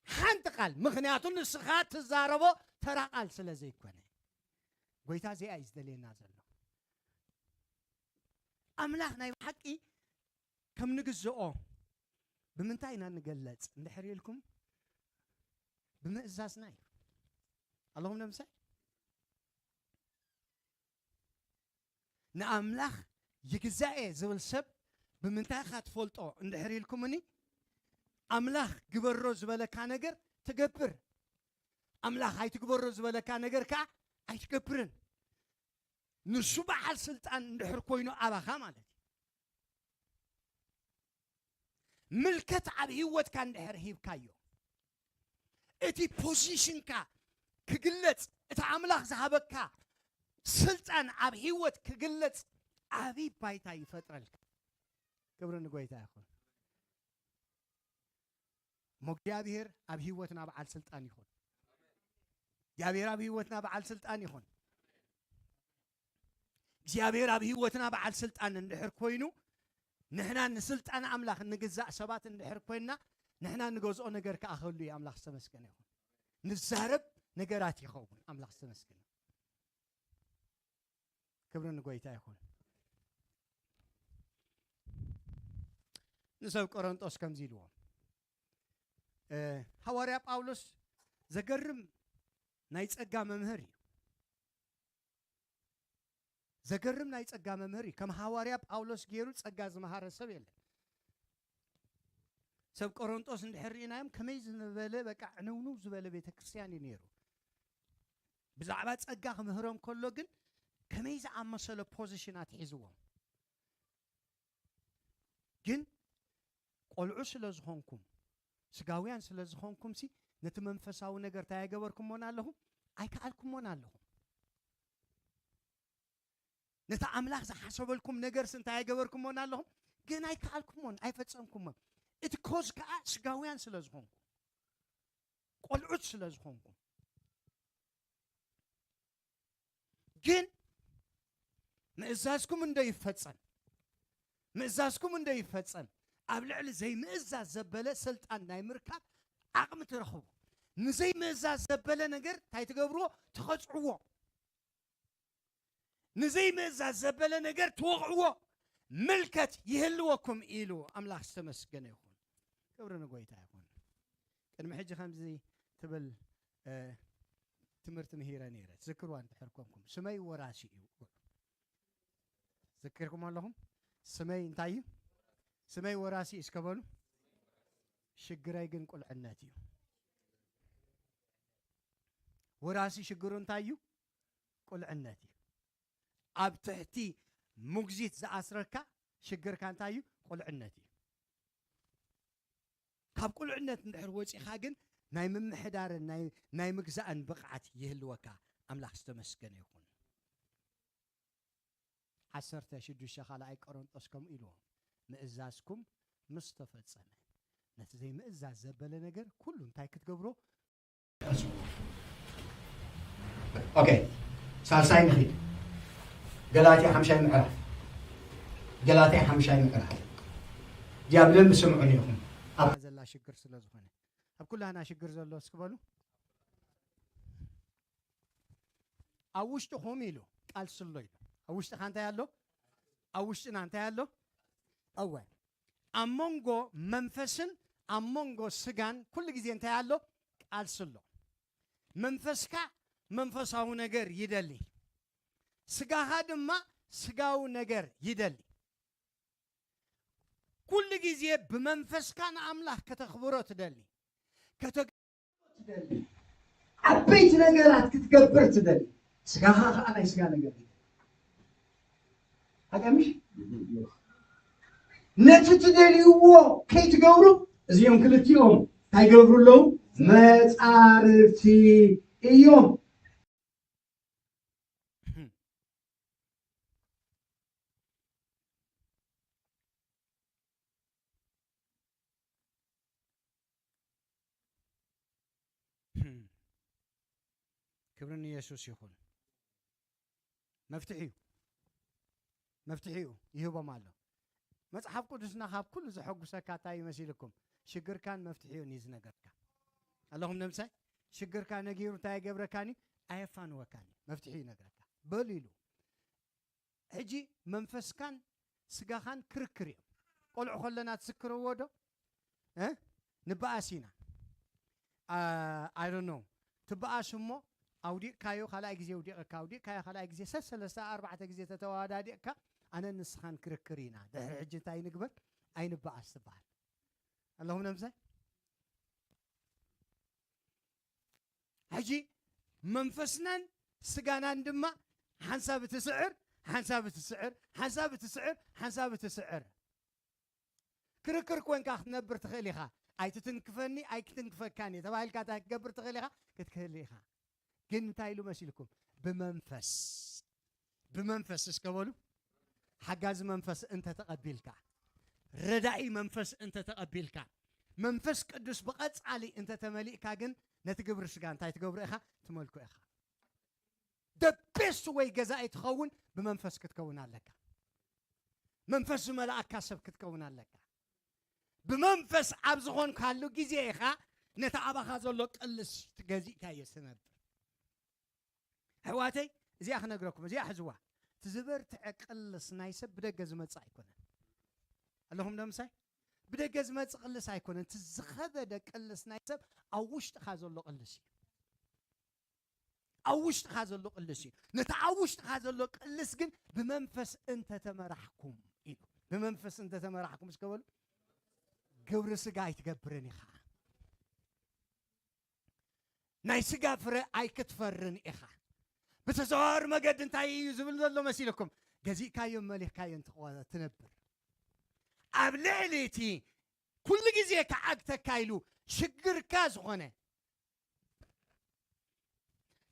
ሓንቲ ቃል፣ ምኽንያቱ ንስኻ ትዛረቦ ተራ ቃል ስለ ዘይኮነ። ጎይታ እዚኣ እዩ ዝደልየና ዘሎ። ኣምላኽ ናይ ብሓቂ ከም ንግዝኦ ብምንታይ ኢና ንገለጽ እንድሕር ኢልኩም? ብምእዛዝና እዩ። ኣለኹም ዶ ምሳይ? ንኣምላኽ ይግዛእ እየ ዝብል ሰብ ብምንታይ ኢኻ ትፈልጦ እንድሕር ኢልኩምኒ፣ ኣምላኽ ግበሮ ዝበለካ ነገር ትገብር። ኣምላኽ ኣይትግበሮ ዝበለካ ነገር ከኣ ኣይትገብርን። ንሱ በዓል ስልጣን እንድሕር ኮይኑ ኣባኻ ማለት እዩ። ምልከት ኣብ ህይወትካ እንድሕር ሂብካዮ፣ እቲ ፖዚሽንካ ክግለጽ፣ እቲ ኣምላኽ ዝሃበካ ስልጣን ኣብ ህይወት ክግለጽ ዓብዪ ባይታ ይፈጥረልካ። ክብሪ ንጎይታ ይኹን። እሞ እግዚኣብሔር ኣብ ህይወትና በዓል ስልጣን ይኹን። እግዚኣብሔር ኣብ ህይወትና በዓል ስልጣን ይኹን። እግዚኣብሔር ኣብ ህይወትና በዓል ስልጣን እንድሕር ኮይኑ፣ ንሕና ንስልጣን ኣምላኽ እንግዛእ ሰባት እንድሕር ኮይንና፣ ንሕና ንገዝኦ ነገር ከኣ ክህሉ እዩ። ኣምላኽ ዝተመስገነ ይኹን። ንዛረብ ነገራት ይኸውን። ኣምላኽ ዝተመስገነ። ክብሪ ንጎይታ ይኹን። ንሰብ ቆሮንጦስ ከምዚ ኢልዎም፣ እ፣ ሃዋርያ ጳውሎስ ዘገርም ናይ ጸጋ መምህር እዩ። ዘገርም ናይ ጸጋ መምህር እዩ። ከም ሃዋርያ ጳውሎስ ገይሩ ጸጋ ዝመሃረ ሰብ የለን። ሰብ ቆሮንጦስ እንድሕር ርኢናዮም ከመይ ዝበለ በቃ ዕንውንው ዝበለ ቤተ ክርስቲያን እዩ ነይሩ። ብዛዕባ ጸጋ ክምህሮም ከሎ ግን ከመይ ዝኣመሰለ ፖዚሽን ኣትሒዝዎም። ግን ቆልዑ ስለ ዝኾንኩም፣ ስጋውያን ስለ ዝኾንኩም ሲ ነቲ መንፈሳዊ ነገር እንታይ ኣይገበርኩሞን ኣለኹም? ኣይከኣልኩሞን ኣለኹም። ነቲ ኣምላኽ ዝሓሰበልኩም ነገርስ እንታይ ኣይገበርኩሞን ኣለኹም? ግን ኣይከኣልኩሞን፣ ኣይፈጸምኩሞን። እቲ ኮዝ ከኣ ስጋውያን ስለ ዝኾንኩም፣ ቆልዑት ስለ ዝኾንኩም። ግን ምእዛዝኩም እንዶ ይፈጸም፣ ምእዛዝኩም እንዶ ይፈጸም፣ ኣብ ልዕሊ ዘይምእዛዝ ዘበለ ስልጣን ናይ ምርካብ ዓቕሚ ትረኽቡ። ንዘይምእዛዝ ዘበለ ነገር እንታይ ትገብርዎ? ትቐጽዕዎ። ንዘይምእዛዝ ዘበለ ነገር ትወቕዕዎ። ምልከት ይህልወኩም ኢሉ ኣምላኽ ዝተመስገነ ይኹን። ክብሪ ንጎይታ ይኹን። ቅድሚ ሕጂ ከምዚ ትብል፣ እ፣ ትምህርቲ ምሂረ ነይረ። ትዝክርዋ እንድሕር ኮንኩም፣ ስመይ ወራሲ እዩ። ዝክርኩም ኣለኹም? ስመይ እንታይ እዩ? ስመይ ወራሲ እዩ እስከ በሉ። ሽግረይ ግን ቁልዕነት እዩ። ወራሲ ሽግሩ እንታይ እዩ? ቁልዕነት እዩ። ኣብ ትሕቲ ሙግዚት ዝኣስረካ ሽግርካ እንታይ እዩ? ቁልዕነት እዩ። ካብ ቁልዕነት እንድሕር ወጺኻ ግን ናይ ምምሕዳርን ናይ፣ ናይ ምግዛእን ብቕዓት ይህልወካ። ኣምላኽ ዝተመስገነ ይኹን። ዓሰርተ ሽዱሽተ ካልኣይ ቆሮንጦስ ከምኡ ኢልዎ፣ ምእዛዝኩም ምስ ተፈጸመ፣ ነቲ ዘይምእዛዝ ዘበለ ነገር ኩሉ እንታይ ክትገብሮ? ኦኬ፣ ሳልሳይ ንኺድ። ገላትያ ሓምሻይ ምዕራፍ። ገላትያ ሓምሻይ ምዕራፍ። ያ ብደንብ ስምዑኒ ኢኹም። ኣብ ዘላ ሽግር ስለ ዝኾነ። ኣብ ኩላህና ሽግር ዘሎ እስኪ በሉ። ኣብ ውሽጥኹም ኢሉ ቃልሲ ኣሎ ኢሉ። ኣብ ውሽጥኻ እንታይ ኣሎ? ኣብ ውሽጥና እንታይ ኣሎ? እወ። ኣብ መንጎ መንፈስን ኣብ መንጎ ስጋን ኩሉ ግዜ እንታይ ኣሎ? ቃልሲ ኣሎ። መንፈስካ መንፈሳዊ ነገር ይደሊ። ስጋኻ ድማ ስጋዊ ነገር ይደሊ። ኩሉ ግዜ ብመንፈስካ ንኣምላኽ ከተኽብሮ ትደሊ። ከተ-፣ ትደሊ። ዓበይቲ ነገራት ክትገብር ትደሊ። ስጋኻ ኸዓ ናይ ስጋ ነገር ይደሊ። ሓቂ ምሽ? ነቲ ትደልይዎ ከይትገብሩ እዚኦም ክልቲኦም እንታይ ይገብሩ ኣለዉ? መጻርርቲ እዮም። ክብሪ ንየሱስ ይኹን። መፍትሒ እዩ። መፍትሒ እዩ። ይህቦም ኣሎ። መጽሓፍ ቅዱስና ካብ ኩሉ ዘሐጉሰካ እንታይ እዩ መሲልኩም? ሽግርካን መፍትሒኡን እዩ ዝነገርካ። ኣለኹም ነምሳይ? ሽግርካ ነጊሩ እንታይ የገብረካን እዩ? ኣየፋንወካን እዩ። መፍትሒ ይነግረካ። በሉ ኢሉ። ሕጂ መንፈስካን ስጋኻን ክርክር እዮም። ቆልዑ ከለና ትዝክርዎ ዶ? እ? ንበኣስ ኢና። አ፣ I don't know። ትበኣስ እሞ ኣውዲቕካዮ፣ ካልኣይ ግዜ ውዲቕካ፣ ኣውዲቕካዮ፣ ካልኣይ ግዜ፣ ሰሰለስተ ኣርባዕተ ግዜ ተተዋዳዲቕካ፣ ኣነን ንስኻን ክርክር ኢና። ድሕሪ ሕጂ እንታይ ንግበር? ኣይንበኣስ ትበሃል። ኣለኹም ነምሳይ? ሕጂ መንፈስናን ስጋናን ድማ ሓንሳብ እትስዕር፣ ሓንሳብ እትስዕር፣ ሓንሳብ እትስዕር፣ ሓንሳብ እትስዕር። ክርክር ኮንካ ክትነብር ትኽእል ኢኻ። ኣይትትንክፈኒ ኣይክትንክፈካን እየ ተባሂልካ እንታይ ክትገብር ትኽእል ኢኻ? ክትክእል ኢኻ። ግን እንታይ ኢሉ መሲልኩም? ብመንፈስ፣ ብመንፈስ እስከ በሉ። ሓጋዚ መንፈስ እንተተቐቢልካ፣ ረዳኢ መንፈስ እንተተቐቢልካ፣ መንፈስ ቅዱስ ብቐጻሊ እንተተመሊእካ ግን ነቲ ግብሪ ስጋ እንታይ ትገብሮ ኢኻ? ትመልኮ ኢኻ። The best way ገዛኢ ትኸውን ብመንፈስ ክትከውን ኣለካ። መንፈስ ዝመልኣካ ሰብ ክትከውን ኣለካ። ብመንፈስ ኣብ ዝኾንካሉ ግዜ ኢኻ ነቲ ኣባኻ ዘሎ ቅልስ ትገዚእካዮ ትነብር። ኣሕዋተይ፣ እዚኣ ክነግረኩም፣ እዚኣ ሕዝዋ። እቲ ዝበርትዐ ቅልስ ናይ ሰብ ብደገ ዝመጽእ ኣይኮነን። ኣለኹም ዶ ምሳይ? ብደገ ዝመጽእ ቅልስ ኣይኮነን። እቲ ዝኸበደ ቅልስ ናይ ሰብ ኣብ ውሽጥኻ ዘሎ ቅልስ እዩ። ኣብ ውሽጥኻ ዘሎ ቅልስ እዩ። ነቲ ኣብ ውሽጥኻ ዘሎ ቅልስ ግን ብመንፈስ እንተተመራሕኩም ኢሉ። ብመንፈስ እንተተመራሕኩም እስከ በሉ። ግብሪ ስጋ ኣይትገብርን ኢኻ። ናይ ስጋ ፍረ ኣይክትፈርን ኢኻ። ብተዘዋዋሪ መገዲ እንታይ እዩ ዝብል ዘሎ መሲልኩም? ገዚእካዮን መሊኽካዮን ትቆ-፣ ትነብር። ኣብ ልዕሊ እቲ ኩሉ ግዜ ክዓግተካ ኢሉ ሽግርካ ዝኾነ፣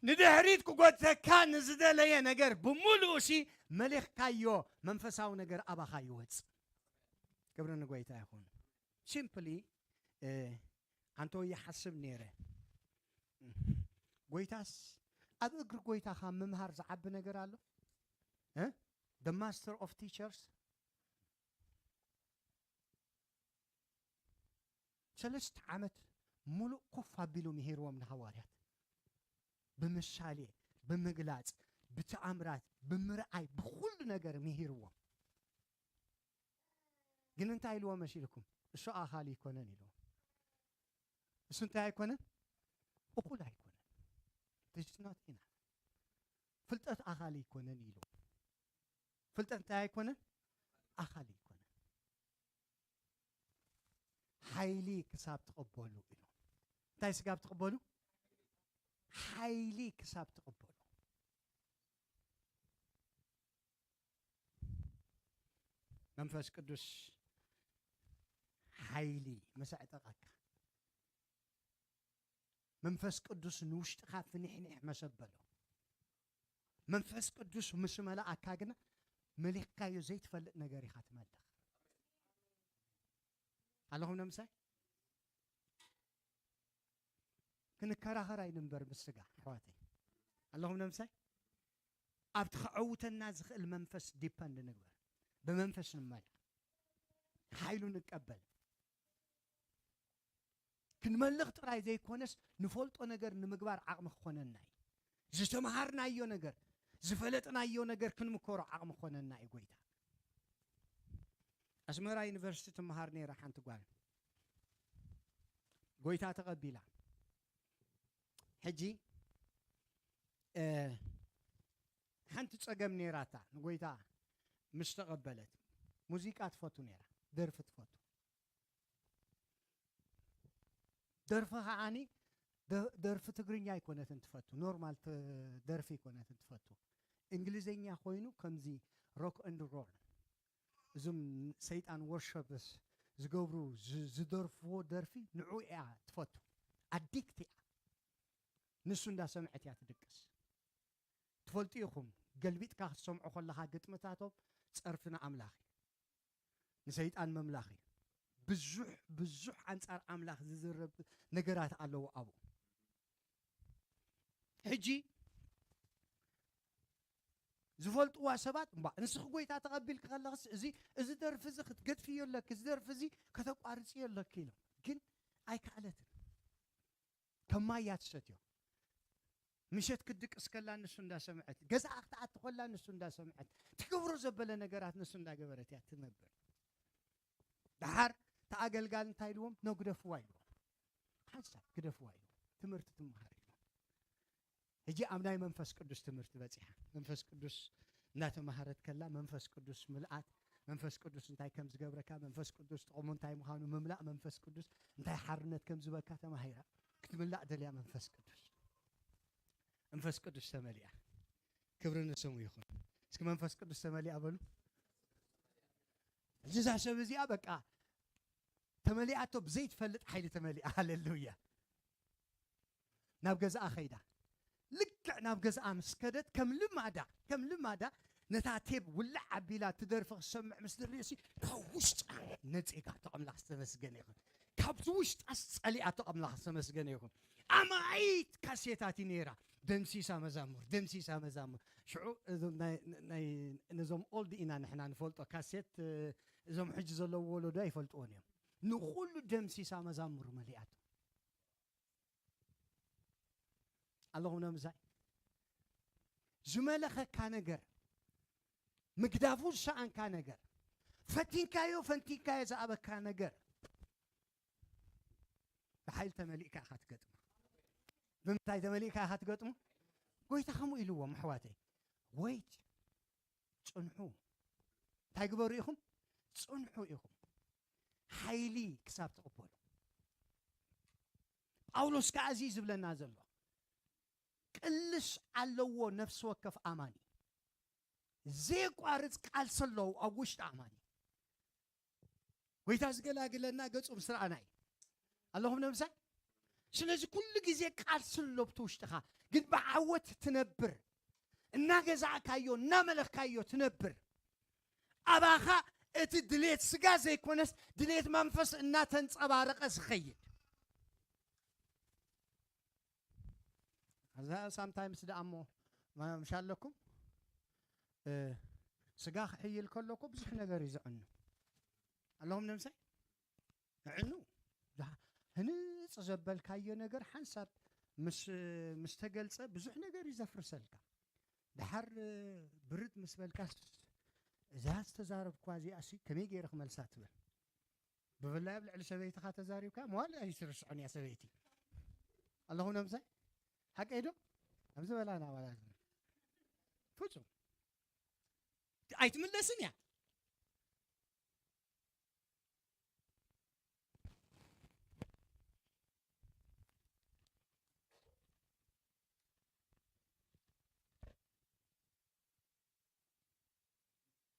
ንድሕሪት ክጎተካ ንዝደለየ ነገር ብምሉኡ ሲ መሊኽካዮ፣ መንፈሳዊ ነገር ኣባኻ ይወጽእ። ክብሪ ንጎይታ ይኹን። ሲምፕሊ፣ እ፣ ኣንቶ ይሓስብ ነይረ። ጎይታስ ኣብ እግሪ ጎይታ ካብ ምምሃር ዝዓቢ ነገር ኣሎ? እ? The master of teachers። ሰለስተ ዓመት ሙሉእ ኮፍ ኣቢሉ ምሂርዎም ንሃዋርያት። ብምሳሌ፣ ብምግላጽ፣ ብተኣምራት፣ ብምርኣይ፣ ብኹሉ ነገር ምሂርዎም። ግን እንታይ ኢልዎም መሲልኩም? እሱ ኣኻሊ ኣይኮነን ኢልዎም። እሱ እንታይ ኣይኮነን? እኹል ኣይኮነን። This is not enough። ፍልጠት ኣኻሊ ኣይኮነን ኢልዎም። ፍልጠት እንታይ ኣይኮነን? ኣኻሊ ኣይኮነን። ሓይሊ ክሳብ ትቕበሉ ኢሉ። እንታይ ስጋብ ትቕበሉ? ሓይሊ ክሳብ ትቕበሉ። መንፈስ ቅዱስ ሓይሊ ምስ ኣዕጠቐካ፣ መንፈስ ቅዱስ ንውሽጥኻ ፍንሕንሕ መሰበሎ። መንፈስ ቅዱስ ምስ መላኣካ ግና መሊኽካዮ ዘይትፈልጥ ነገር ኢኻ ትመልኽ። ኣለኹም ነምሳይ? ክንከራኸር ኣይንንበር ምስ ስጋ፣ ኣሕዋተይ። ኣለኹም ነምሳይ? ኣብቲ ከዐውተና ዝኽእል መንፈስ ዲፐንድ ንግበር። ብመንፈስ ንመልእ። ሓይሉ ንቀበል። ክንመልኽ ጥራይ ዘይኮነስ፣ ንፈልጦ ነገር ንምግባር ዓቕሚ ክኾነና እዩ። ዝተምሃርናዮ ነገር፣ ዝፈለጥናዮ ነገር ክንምከሮ ዓቕሚ ክኾነና እዩ ጎይታ። ኣስመራ ዩኒቨርሲቲ ትምሃር ነይራ ሓንቲ ጓል። ጎይታ ተቐቢላ። ሕጂ፣ እ፣ ሓንቲ ጸገም ነይራታ፣ ንጎይታ ምስ ተቐበለት። ሙዚቃ ትፈቱ ነይራ፣ ደርፊ ትፈቱ። ደርፊ ከዓኒ ደ-፣ ደርፊ ትግርኛ ኣይኮነትን ትፈቱ፣ ኖርማል ተ-፣ ደርፊ ኣይኮነትን ትፈቱ። እንግሊዘኛ ኮይኑ ከምዚ ሮክ ኤንድ ሮል፣ እዞም ሰይጣን ወርሸፕስ ዝገብሩ ዝ-፣ ዝደርፍዎ ደርፊ ንዑ እያ ትፈቱ። ኣዲክት እያ። ንሱ እንዳሰምዐት እያ ትድቅስ። ትፈልጡ ኢኹም፣ ገልቢጥካ ክትሰምዖ ከለኻ ግጥምታቶም ጸርፊ ንኣምላኽ እዩ። ንሰይጣን መምላኽ እዩ። ብዙሕ፣ ብዙሕ ኣንጻር ኣምላኽ ዝዝረብ ነገራት ኣለዉ ኣብኡ። ሕጂ ዝፈልጥዋ ሰባት፣ እምባ፣ ንስኺ ጎይታ ተቐቢልኪ ከለኽስ እዚ፣ እዚ ደርፊ እዚ ክትገድፍዮ ኣለኪ፣ እዚ ደርፊ እዚ ከተቋርጽዮ ኣለኪ ኢሎም። ግን ኣይከኣለትን። ከም ማይ እያ ትሰትዮ። ምሸት ክትድቅስ ከላ ንሱ እንዳሰምዐት፣ ገዛኣ ክትኣቲ ከላ ንሱ እንዳሰምዐት፣ ትገብሮ ዘበለ ነገራት ንሱ እንዳገበረት እያ ትነብር። ደሓር እቲ ኣገልጋሊ እንታይ ኢልዎም? ኖ ግደፍዋ ኢልዎም። ሓንሳብ ግደፍዋ ኢልዎም። ትምህርቲ ትመሃር ኢልዎም። ሕጂ ኣብ ናይ መንፈስ ቅዱስ ትምህርቲ በጺሓ። መንፈስ ቅዱስ እናተማሃረት ከላ መንፈስ ቅዱስ ምልኣት፣ መንፈስ ቅዱስ እንታይ ከም ዝገብረካ፣ መንፈስ ቅዱስ ጥቕሙ እንታይ ምዃኑ ምምላእ፣ መንፈስ ቅዱስ እንታይ ሓርነት ከም ዝበካ ተማሂራ ክትምላእ ደልያ መንፈስ ቅዱስ። መንፈስ ቅዱስ ተመሊኣ። ክብሪ ንስሙ ይኹን። እስኪ መንፈስ ቅዱስ ተመሊኣ በሉ። እዚ እዛ ሰብ እዚኣ በቃ ተመሊኣቶ፣ ብዘይትፈልጥ ሓይሊ ተመሊኣ። ሃሌሉያ። ናብ ገዛኣ ኸይዳ። ልክዕ ናብ ገዛኣ ምስ ከደት፣ ከም ልማዳ፣ ከም ልማዳ፣ ነታ ቴብ ውላዕ ኣቢላ ትደርፊ ክትሰምዕ ምስ ደለየሲ፣ ካብ ውሽጣ ነጺጋ፣ ተቐምላኽ ዝተመስገነ ይኹን። ካብቲ ውሽጣ ጸሊኣቶ፣ ኣምላኽ ዝተመስገነ ይኹን። ኣማኢት ካሴታት እዩ ነይራ። ደምሲሳ መዛሙር፣ ደምሲሳ መዛሙር። ሽዑ እዞም ናይ፣ ናይ፣ ነዞም ኦልድ ኢና ንሕና ንፈልጦ። ካሴት፣ እ፣ እዞም ሕጂ ዘለዉ ወለዶ ኣይፈልጥዎን እዮም። ንኹሉ ደምሲሳ መዛሙር መሊኣቶ። ኣለኹም ነምሳይ? ዝመለኸካ ነገር፣ ምግዳፉ ዝሰኣንካ ነገር፣ ፈቲንካዮ፣ ፈንቲንካዮ ዝኣበካ ነገር፣ ብሓይሊ ተመሊእካ ኢኻ ትገጥሞ። ብምንታይ ተመሊእካ ኢኻ ትገጥሞ? ጎይታ ከምኡ ኢልዎም፣ ኣሕዋተይ። ወይት፣ ጽንሑ። እንታይ ግበሩ ኢኹም? ጽንሑ ኢኹም። ሓይሊ ክሳብ ትቕበሉ። ጳውሎስ ከኣ እዚ ዝብለና ዘሎ፣ ቅልስ ኣለዎ ነፍሲ ወከፍ ኣማኒ። ዘየቋርጽ ቃልሲ ኣለዎ ኣብ ውሽጢ ኣማኒ። ጎይታ ዝገላግለና ገጹ ምስ ረኣና እዩ። ኣለኹም ነምሳይ? ስለዚ ኩሉ ግዜ ቃልሲ ኣሎ ኣብቲ ውሽጥኻ፣ ግን ብዓወት ትነብር። እናገዛእካዮ፣ እናመለኽካዮ ትነብር። ኣባኻ እቲ ድሌት ስጋ ዘይኮነስ ድሌት መንፈስ እናተንጸባረቐ ዝኸይድ። እዛ ሳምታይምስ ደኣ እሞ ማ-፣ ምሽ ኣለኩም? እ፣ ስጋ ክሕይል ከሎ እኮ ብዙሕ ነገር እዩ ዝዕኑ። ኣለኹም ነምሳይ? እዕኑ። ዳ-፣ ህንጽ ዘበልካዮ ነገር ሓንሳብ ምስ፣ ምስ ተገልጸ ብዙሕ ነገር እዩ ዘፍርሰልካ። ደሓር፣ እ፣ ብርድ ምስ በልካስ፣ እዛ ዝተዛረብኳ እዚኣሲ ከመይ ገይረ ክመልሳ ትብል። ብፍላይ ኣብ ልዕሊ ሰበይትኻ ተዛሪብካ፣ መዋል ኣይትርስዖን እያ ሰበይቲ። ኣለኹም ነምሳይ? ሓቀይ ዶ? ከምዚ በላ ናባላ። ፍጹም። ኣይትምለስን እያ።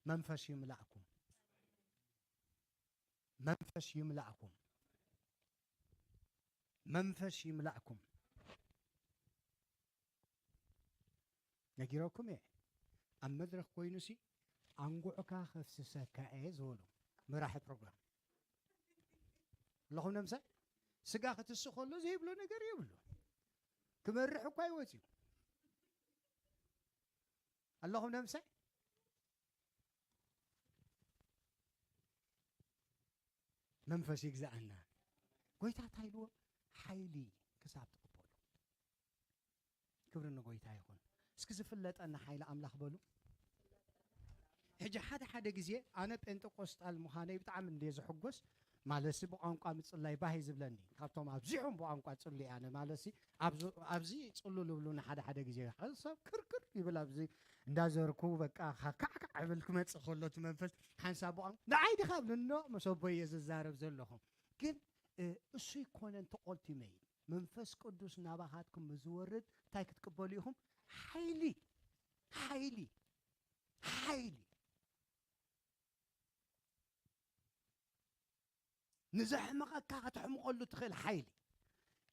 መንፈስ ይምላእኩም። መንፈስ ይምላእኩም። መንፈስ ይምላእኩም። ነጊረኩም እየ። ኣብ መድረኽ ኮይኑሲ፣ "ኣንጉዕካ ከፍስሰካ እየ" ዝበሉ መራሒ ፕሮግራም። ኣለኹም ነምሳይ? ስጋ ክትስ ከሎ ዘይብሎ ነገር የብሉ። ክመርሕ እኳ ይወፅዩ። ኣለኹም ነምሳይ? መንፈስ ይግዛኣና። ጎይታ እንታይ ኢልዎ? ሓይሊ ክሳብ ትቕበሉ። ክብሪ ንጎይታ ይኹን። እስኪ ዝፍለጠና ሓይሊ ኣምላኽ በሉ። ሕጂ ሓደ ሓደ ግዜ ኣነ ጴንጠቆስጣል ምዃነይ ብጣዕሚ እንድየ ዝሕጎስ። ማለትሲ ብቋንቋ ምጽላይ ባህ እዩ ዝብለኒ። ካብቶም ኣብዚሖም ብቋንቋ ጽሉይ ኣነ ማለትሲ ኣብዚ፣ ኣብዚ ጽሉል ይብሉኒ ሓደ ሓደ ግዜ። ሰብ ክርክር ይብል ኣብዚ እንዳዘርኩ በቃ ካዕካዕ ይብል ክመጽእ ከሎ እቲ መንፈስ ሓንሳብ ብቋንቋ ንዓይ ዲኻ እብልኖ ምስ ኣቦይ እየ ዝዛረብ ዘለኹ። ግን፣ እ፣ እሱ ይኮነን ተቖልቲመ እዩ። መንፈስ ቅዱስ ናባኻትኩም ምስ ዝወርድ እንታይ ክትቅበሉ ኢኹም? ሓይሊ፣ ሓይሊ፣ ሓይሊ። ንዘሕመቐካ ከተሕምቐሉ ትኽእል ሓይሊ፣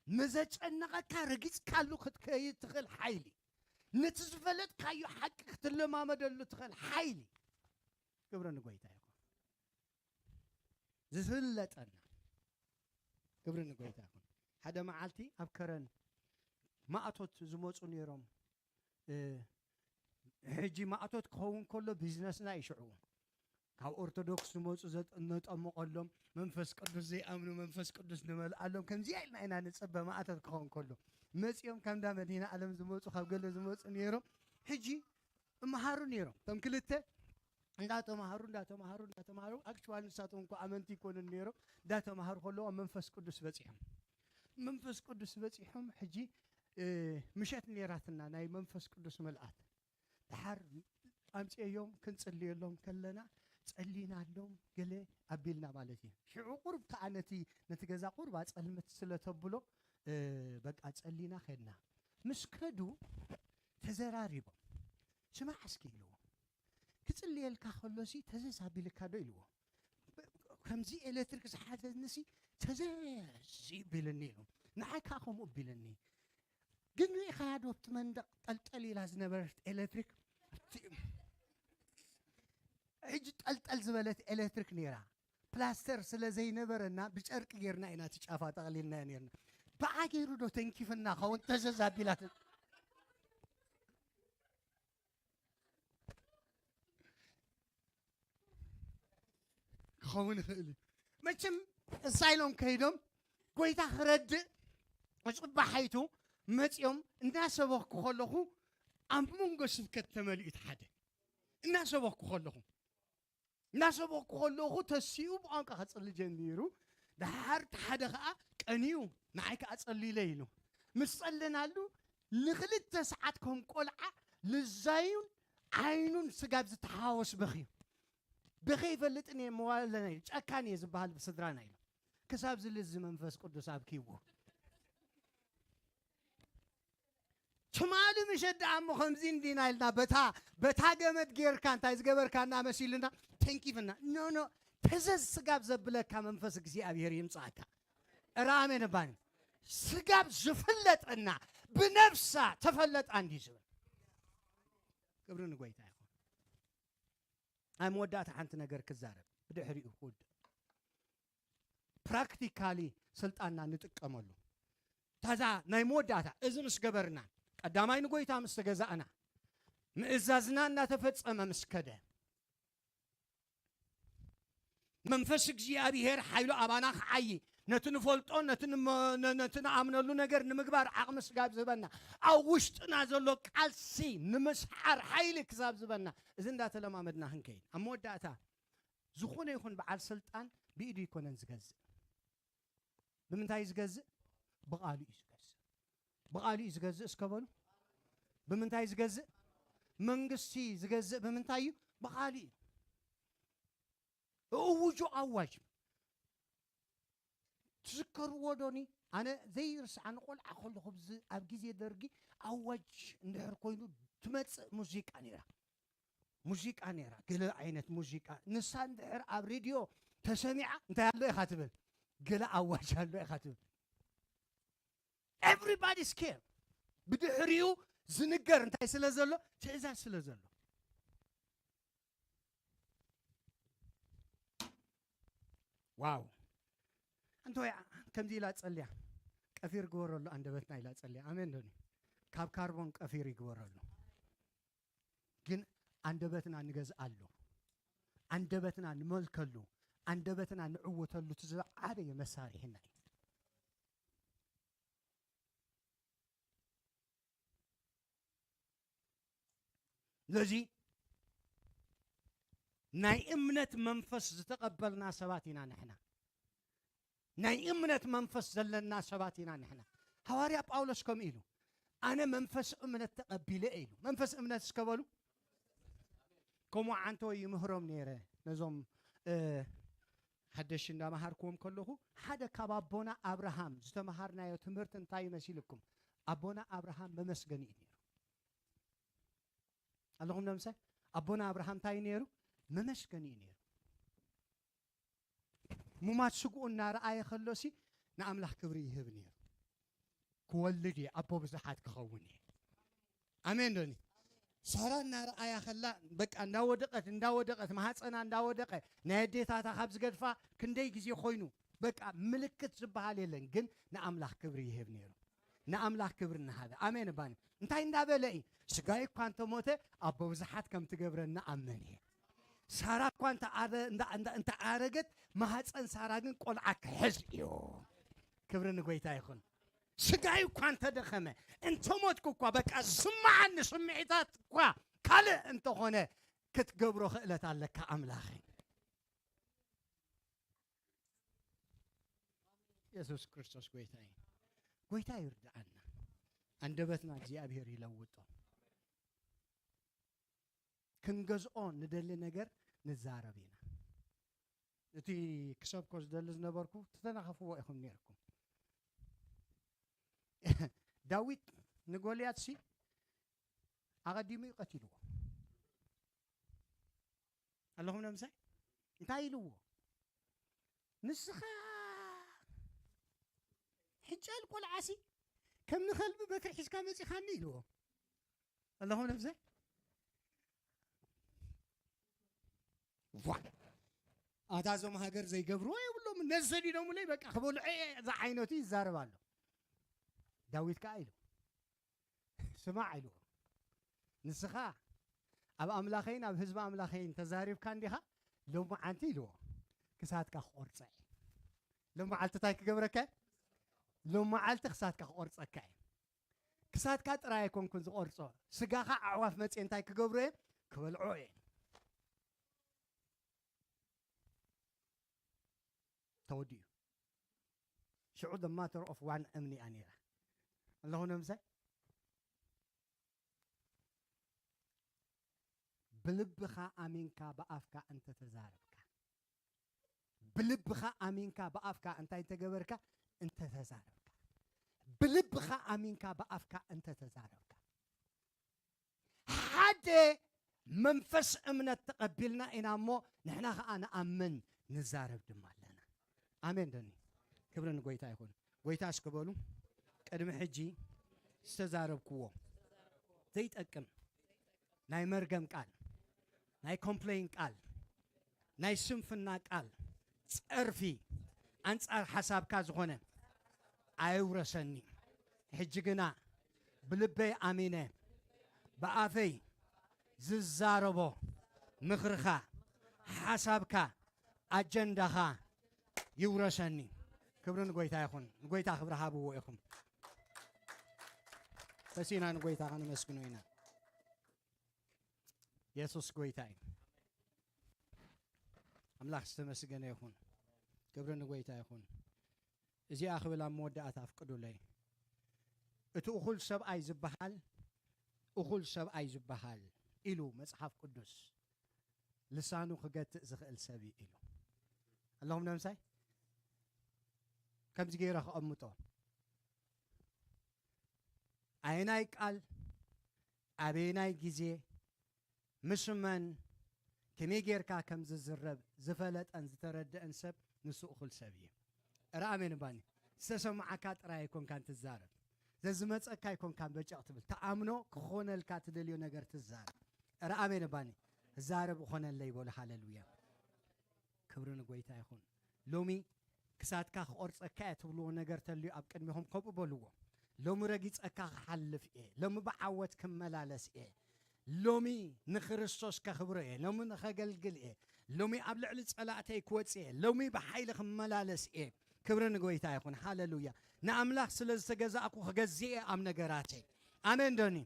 ንዘጨነቐካ ረጊጽካሉ ክትከይድ ትኽእል ሓይሊ፣ ነቲ ዝፈለጥካዮ ሓቂ ክትለማመደሉ ትኽእል ሓይሊ። ክብሪ ንጎይታ ይኹን። ዝፍለጠና። ክብሪ ንጎይታ ይኹን። ሓደ መዓልቲ ኣብ ከረን ማእቶት ዝመጹ ነይሮም። እ፣ ሕጂ ማእቶት ክኸውን ከሎ ቢዝነስና እዩ ሽዑ። ካብ ኦርቶዶክስ ዝመጹ ዘጥ-፣ ነጠምቐሎም፣ መንፈስ ቅዱስ ዘይኣምኑ መንፈስ ቅዱስ ንመልኣሎም። ከምዚኣ ኢልና ኢና ንጽበ ማእቶት ክኸውን ከሎ። መጺኦም ካብ እንዳ መድኃኔ ዓለም ዝመጹ፣ ካብ ገለ ዝመጹ ነይሮም። ሕጂ እመሃሩ ነይሮም። እቶም ክልተ እንዳተማሃሩ፣ እንዳተማሃሩ፣ እንዳተማሃሩ፣ ኣክቹዋሊ ንሳቶም እኮ ኣመንቲ ይኮኑን ነይሮም። እንዳተማሃሩ ከለዉ ኣብ መንፈስ ቅዱስ በጺሖም። መንፈስ ቅዱስ በጺሖም፣ ሕጂ፣ እ፣ ምሸት ነይራትና ናይ መንፈስ ቅዱስ ምልኣት። ደሓር ኣምጽኤዮም ክንጽልየሎም ከለና፣ ጸሊናሎም ገለ ኣቢልና ማለት እዩ። ሽዑ ቁሩብ ከኣ ነቲ፣ ነቲ ገዛ ቁሩብ ኣጸልምት ስለ ተብሎ፣ እ፣ በቃ ጸሊና ኸድና። ምስ ከዱ ተዘራሪቦም። "ስማዕ እስኪ" ኢልዎ። "ክጽልየልካ ከሎሲ ተዘዝ ኣቢልካ ዶ?" ኢልዎ። "ብ-፣ ከምዚ ኤሌክትሪክ ዝሓዘኒ ሲ ተዘዝ ቢልኒ ኢሉ። ንዓይ ከዓ ከምኡ ቢልኒ። ግን ርኢኻያ ዶ ኣብቲ መንደቕ ጠልጠል ኢላ ዝነበረት ኤሌክትሪክ? ኣብቲ ሕጂ ጠልጠል ዝበለት ኤሌክትሪክ ነይራ። ፕላስተር ስለ ዘይነበረና ብጨርቂ ጌርና ኢና እቲ ጫፋ ጠቕሊልናዮ ነይርና። ብኣ ገይሩ ዶ ተንኪፍና ኸውን ተዘዝ ኣቢላት? ክኸውን ይኽእል እዩ። መቸም እሳ ኢሎም ከይዶም ጎይታ ክረድእ፣ ዕጹብ ባሓይቱ መጺኦም እናሰበኽኩ ከለኹ ኣብ መንጎ ስብከት ተመሊኡ እቲ ሓደ። እናሰበኽኩ ከለኹ፣ እናሰበኽኩ ከለኹ ተሲኡ ብቋንቋ ከጽሊ ጀሚሩ። ደሓር እቲ ሓደ ኸኣ ቀንዩ ንዓይ ከኣ ጸልዩለይ ኢሉ። ምስ ጸለናሉ ንኽልተ ሰዓት ከም ቆልዓ ልዛዩን ዓይኑን ስጋብ ዝተሓዋወስ በኽዩ። ብኸይፈልጥን እየ መዋለነ ጨካን እየ ዝበሃል ብስድራና ኢሉ። ክሳብ ዝልዚ መንፈስ ቅዱስ ኣብኪዎ። ትማሊ ምሸት ደኣ እሞ ከምዚ እንዲና ኢልና በታ በታ ገመድ ጌርካ እንታይ ዝገበርካና መሲልና ተንኪፍና። ኖ ኖ፣ ተዘዝ ስጋብ ዘብለካ መንፈስ እግዚኣብሔር ይምጻእካ። እረ ኣሜን እባኒ። ስጋብ ዝፍለጠና ብነፍሳ ተፈለጣ እንዲ ዝብል። ክብሪ ንጎይታ ይኹን። ኣብ መወዳእታ ሓንቲ ነገር ክዛረብ ብድሕሪኡ ክውድእ። ፕራክቲካሊ ስልጣንና ንጥቀመሉ። ታዛ ናይ መወዳእታ እዚ ምስ ገበርና፣ ቀዳማይ ንጎይታ ምስ ተገዛእና፣ ምእዛዝና እናተፈጸመ ምስ ከደ፣ መንፈስ እግዚኣብሔር ሓይሉ ኣባና ክዓዪ፣ ነቲ ንፈልጦ፣ ነቲ ንመ-፣ ነ-፣ ነቲ ንኣምነሉ ነገር ንምግባር ዓቕሚ ስጋብ ዝህበና፣ ኣብ ውሽጥና ዘሎ ቃልሲ ንምስዓር ሓይሊ ክሳብ ዝህበና፣ እዚ እንዳተለማመድና ክንከይድ። ኣብ መወዳእታ፣ ዝኾነ ይኹን በዓል ስልጣን ብኢዱ ኣይኮነን ዝገዝእ። ብምንታይ እዩ ዝገዝእ? ብቓሉ እዩ ዝገዝእ። ብቓሉ እዩ ዝገዝእ እስከ በሉ። ብምንታይ እዩ ዝገዝእ? መንግስቲ ዝገዝእ ብምንታይ እዩ? ብቓሉ እዩ። እውጁ ኣዋጅ። ትዝከርዎ ዶኒ? ኣነ ዘይርስዓ ንቆልዓ ከለኹ ብዚ-፣ ኣብ ግዜ ደርጊ ኣዋጅ እንድሕር ኮይኑ ትመጽእ ሙዚቃ ነይራ። ሙዚቃ ነይራ፣ ገለ ዓይነት ሙዚቃ። ንሳ እንድሕር ኣብ ሬድዮ ተሰሚዓ እንታይ ኣሎ ኢኻ ትብል? ገለ ኣዋጅ ኣሎ ኢኻ ትብል። Everybody scared። ብድሕሪኡ ዝንገር እንታይ ስለ ዘሎ? ትእዛዝ ስለ ዘሎ። ዋው! ኣንተ ወይ ከምዚ ኢላ ጸልያ፣ ቀፊር ግበረሉ ኣንደበትና ኢላ ጸልያ። ኣሜን ዶኒ? ካብ ካርቦን ቀፊር ይግበረሉ። ግን ኣንደበትና ንገዝኣሉ፣ ኣንደበትና ንመልከሉ፣ ኣንደበትና ንዕወተሉ እቲ ዝዓበየ መሳርሒና እዩ። ስለዚ ናይ እምነት መንፈስ ዝተቐበልና ሰባት ኢና ንሕና። ናይ እምነት መንፈስ ዘለና ሰባት ኢና ንሕና። ሃዋርያ ጳውሎስ ከምኡ ኢሉ፣ "ኣነ መንፈስ እምነት ተቐቢለ" ኢሉ። መንፈስ እምነት እስከ በሉ። ከምኡ ዓንተወይ ይምህሮም ነይረ ነዞም፣ እ፣ ሓደሽ እንዳመሃርክዎም ከለኹ፣ ሓደ ካብ ኣቦና ኣብርሃም ዝተመሃርናዮ ትምህርቲ እንታይ ይመሲልኩም? ኣቦና ኣብርሃም መመስገኒ እዩ ነይሩ። ኣለኹም ዶ ምሳይ? ኣቦና ኣብርሃም እንታይ እዩ ነይሩ? መመስገኒ እዩ ነይሩ። ሙማት ስግኡ እናረኣየ ከሎሲ ንኣምላኽ ክብሪ ይህብ ነይሩ። "ክወልድ እየ፣ ኣቦ ብዙሓት ክኸውን እየ።" ኣሜን ዶኒ? ሳራ እናረኣያ ከላ፣ በቃ እንዳወደቐት፣ እንዳወደቐት፣ ማህፀና እንዳወደቐ፣ ናይ ኣዴታታ ካብ ዝገድፋ ክንደይ ግዜ ኮይኑ፣ በቃ ምልክት ዝበሃል የለን፣ ግን ንኣምላኽ ክብሪ ይህብ ነይሩ። ንኣምላኽ ክብሪ እናሃበ። ኣሜን እባኒ። እንታይ እንዳበለ እዩ? "ስጋይ እኳ እንተሞተ፣ ኣቦ ብዙሓት ከም ትገብረኒ ኣምን እየ።" ሳራ እኳ እንተ ኣረ-፣ እንዳ-፣ እንዳ-፣ እንተ ኣረገት፣ ማህፀን ሳራ ግን ቆልዓ ክሕዝ እዩ። ክብሪ ንጎይታ ይኹን። "ስጋይ እኳ እንተደኸመ፣ እንተሞትኩ እኳ፣ በቃ ዝስምዓኒ ስምዒታት እኳ ካልእ እንተኾነ፣ ክትገብሮ ክእለት ኣለካ ኣምላኸይ።" የሱስ ክርስቶስ ጎይታ እዩ። ጎይታ ይርድኣና። ኣንደበትና እግዚኣብሔር ይለውጦ። ክንገዝኦ ንደሊ ነገር ንዛረብ ኢና። እቲ ክሰብኮ ዝደሊ ዝነበርኩ ትተናኸፍዎ ኢኹም ነይርኩም። ዳዊት ንጎልያት ሲ ኣቐዲሙ እዩ ቀቲልዎ። ኣለኹም ዶ ምሳይ? እንታይ ኢልዎ? ንስኻ ሕጫል ቆልዓሲ ከም ንኸልቢ በትሪ ሒዝካ መጺኻኒ ኢልዎ ኣለኹም ነብሰይ። ዋ ኣታ እዞም ሃገር ዘይገብርዎ የብሎም። ነዚ ሰዲዶምለይ በቃ ክበልዖ እየ ዝዓይነቱ ይዛረብ ኣሎ። ዳዊት ከኣ ኢሉ ስማዕ ኢልዎ፣ ንስኻ ኣብ ኣምላኸይን ኣብ ህዝቢ ኣምላኸይን ተዛሪብካ እንዲኻ፣ ሎማዓንቲ ኢልዎ ክሳትካ ክቆርጸ እየ። ሎማዓልቲ እንታይ ክገብረካ እየ? ሎማዓልቲ ክሳትካ ክቆርጸካ እየ። ክሳትካ ጥራይ ኣይኮንኩን ዝቆርጾ፣ ስጋኻ ኣዕዋፍ መጽየ እንታይ ክገብሮ እየ? ክበልዖ እየ። ተወዲኡ ሽዑ the matter of one እምኒ እያ ነይራ። ኣለኹ ነምሳይ ብልብኻ ኣሚንካ ብኣፍካ እንተተዛረብካ፣ ብልብኻ ኣሚንካ ብኣፍካ እንታይ እንተገበርካ፣ እንተተዛረብካ፣ ብልብኻ ኣሚንካ ብኣፍካ እንተተዛረብካ፣ ሓደ መንፈስ እምነት ተቐቢልና ኢና እሞ፣ ንሕና ኸኣ ንኣምን ንዛረብ ድማ ኣለና። ኣሜን ዶኒ? ክብሪ ንጎይታ ይኹን። ጎይታ እስኪ በሉ፣ ቅድሚ ሕጂ ዝተዛረብክዎ ዘይጠቅም ናይ መርገም ቃል፣ ናይ ኮምፕሌን ቃል፣ ናይ ስንፍና ቃል፣ ጸርፊ፣ ኣንጻር ሓሳብካ ዝኾነ ኣይውረሰኒ። ሕጂ ግና ብልበይ ኣሚነ ብኣፈይ ዝዛረቦ ምኽርኻ፣ ሓሳብካ፣ ኣጀንዳኻ ይውረሰኒ። ክብሪ ንጎይታ ይኹን። ንጎይታ ክብሪ ሃብዎ ኢኹም። ተሲና ንጎይታ ከነመስግኖ ኢና። የሱስ ጎይታ እዩ። ኣምላኽ ዝተመስገነ ይኹን። ክብሪ ንጎይታ ይኹን። እዚኣ ክብል ኣብ መወዳእታ ኣፍቅዱለይ። እቲ እኹል ሰብኣይ ዝበሃል፣ እኹል ሰብኣይ ዝበሃል ኢሉ መጽሓፍ ቅዱስ፣ ልሳኑ ክገትእ ዝኽእል ሰብ እዩ ኢሉ። ኣለኹም ነምሳይ? ከምዚ ገይረ ክቐምጦ፣ ኣየናይ ቃል፣ ኣበየናይ ግዜ፣ ምስ መን፣ ከመይ ጌርካ ከም ዝዝረብ ዝፈለጠን ዝተረደአን ሰብ ንሱ እኹል ሰብ እዩ። እረ ኣሜን ባኒ። ዝተሰማዓካ ጥራይ ኣይኮንካን ትዛረብ። ዘዝመጸካ ኣይኮንካን በጨቕ ትብል። ተኣምኖ ክኾነልካ ትደልዮ ነገር ትዛረብ። እረ ኣሜን ባኒ። እዛረብ እኾነለይ በሉ። ሃሌሉያ። ክብሪ ንጎይታ ይኹን። ሎሚ ክሳትካ ክቆርጸካ እየ ትብልዎ ነገር ተልዩ ኣብ ቅድሚኹም ከምኡ በልዎ። ሎሚ ረጊጸካ ክሓልፍ እየ። ሎሚ ብዓወት ክመላለስ እየ። ሎሚ ንክርስቶስ ከኽብሮ እየ። ሎሚ ንኸገልግል እየ። ሎሚ ኣብ ልዕሊ ጸላእተይ ክወጽእ እየ። ሎሚ ብሓይሊ ክመላለስ እየ። ክብሪ ንጎይታ ይኹን። ሃሌሉያ። ንኣምላኽ ስለ ዝተገዛእኩ ክገዝእ እየ ኣብ ነገራተይ። ኣሜን ዶኒ?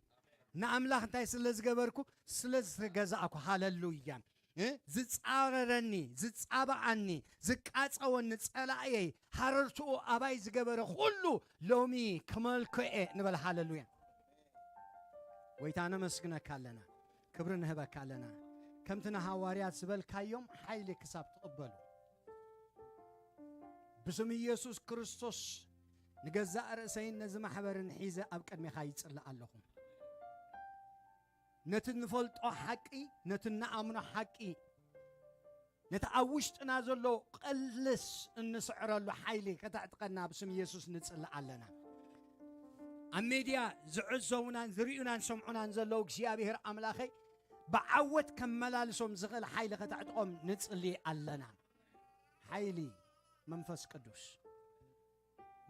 ንኣምላኽ እንታይ ስለ ዝገበርኩ? ስለ ዝተገዛእኩ። ሃሌሉያ። እ? ዝጻረረኒ፣ ዝጻባኣኒ፣ ዝቃጸወኒ ጸላእየይ፣ ሃረርትኡ ኣባይ ዝገበረ ኩሉ ሎሚ ክመልኮ እየ ንበል። ሃሌሉያ። ጎይታ ነመስግነካ ኣለና፣ ክብሪ ንህበካ ኣለና። ከምቲ ንሃዋርያት ዝበልካዮም ሓይሊ ክሳብ ትቕበሉ፣ ብስም ኢየሱስ ክርስቶስ ንገዛእ ርእሰይን ነዚ ማሕበርን ሒዘ ኣብ ቅድሜኻ ይጽልእ ኣለኹ። ነቲ ንፈልጦ ሓቂ፣ ነቲ እንኣምኖ ሓቂ፣ ነቲ ኣብ ውሽጥና ዘሎ ቅልስ እንስዕረሉ ሓይሊ ከተዕጥቀና ብስም ኢየሱስ ንጽልእ ኣለና። ኣብ ሜድያ ዝዕዘቡናን ዝርእዩናን ዝሰምዑናን ዘለዉ እግዚኣብሔር ኣምላኸይ ብዓወት ከመላልሶም ዝኽእል ሓይሊ ከተዕጥቖም ንጽሊ ኣለና። ሓይሊ መንፈስ ቅዱስ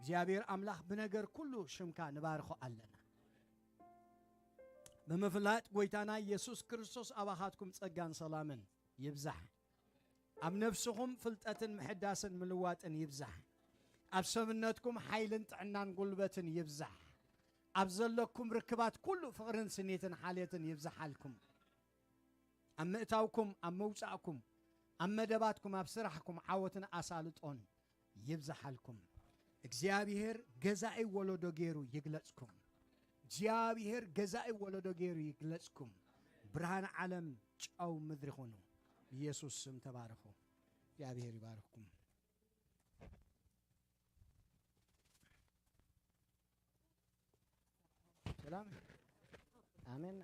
እግዚኣብሔር ኣምላኽ ብነገር ኩሉ ሽምካ ንባርኾ ኣለና። ብምፍላጥ ጎይታና ኢየሱስ ክርስቶስ ኣባኻትኩም ጸጋን ሰላምን ይብዛሕ። ኣብ ነፍስኹም ፍልጠትን ምሕዳስን ምልዋጥን ይብዛሕ። ኣብ ሰብነትኩም ሓይልን ጥዕናን ጉልበትን ይብዛሕ። ኣብ ዘለኩም ርክባት ኩሉ ፍቕርን ስኒትን ሓልየትን ይብዛሓልኩም። ኣብ ምእታውኩም፣ ኣብ መውጻእኩም፣ ኣብ መደባትኩም፣ ኣብ ስራሕኩም ዓወትን ኣሳልጦን ይብዛሓልኩም። እግዚኣብሔር ገዛኢ ወለዶ ገይሩ ይግለጽኩም። እግዚኣብሔር ገዛኢ ወለዶ ገይሩ ይግለጽኩም። ብርሃን ዓለም ጨው ምድሪ ኹኑ። ኢየሱስ ስም ተባረኹ። እግዚኣብሔር ይባርኽኩም። ሰላም። ኣሜን።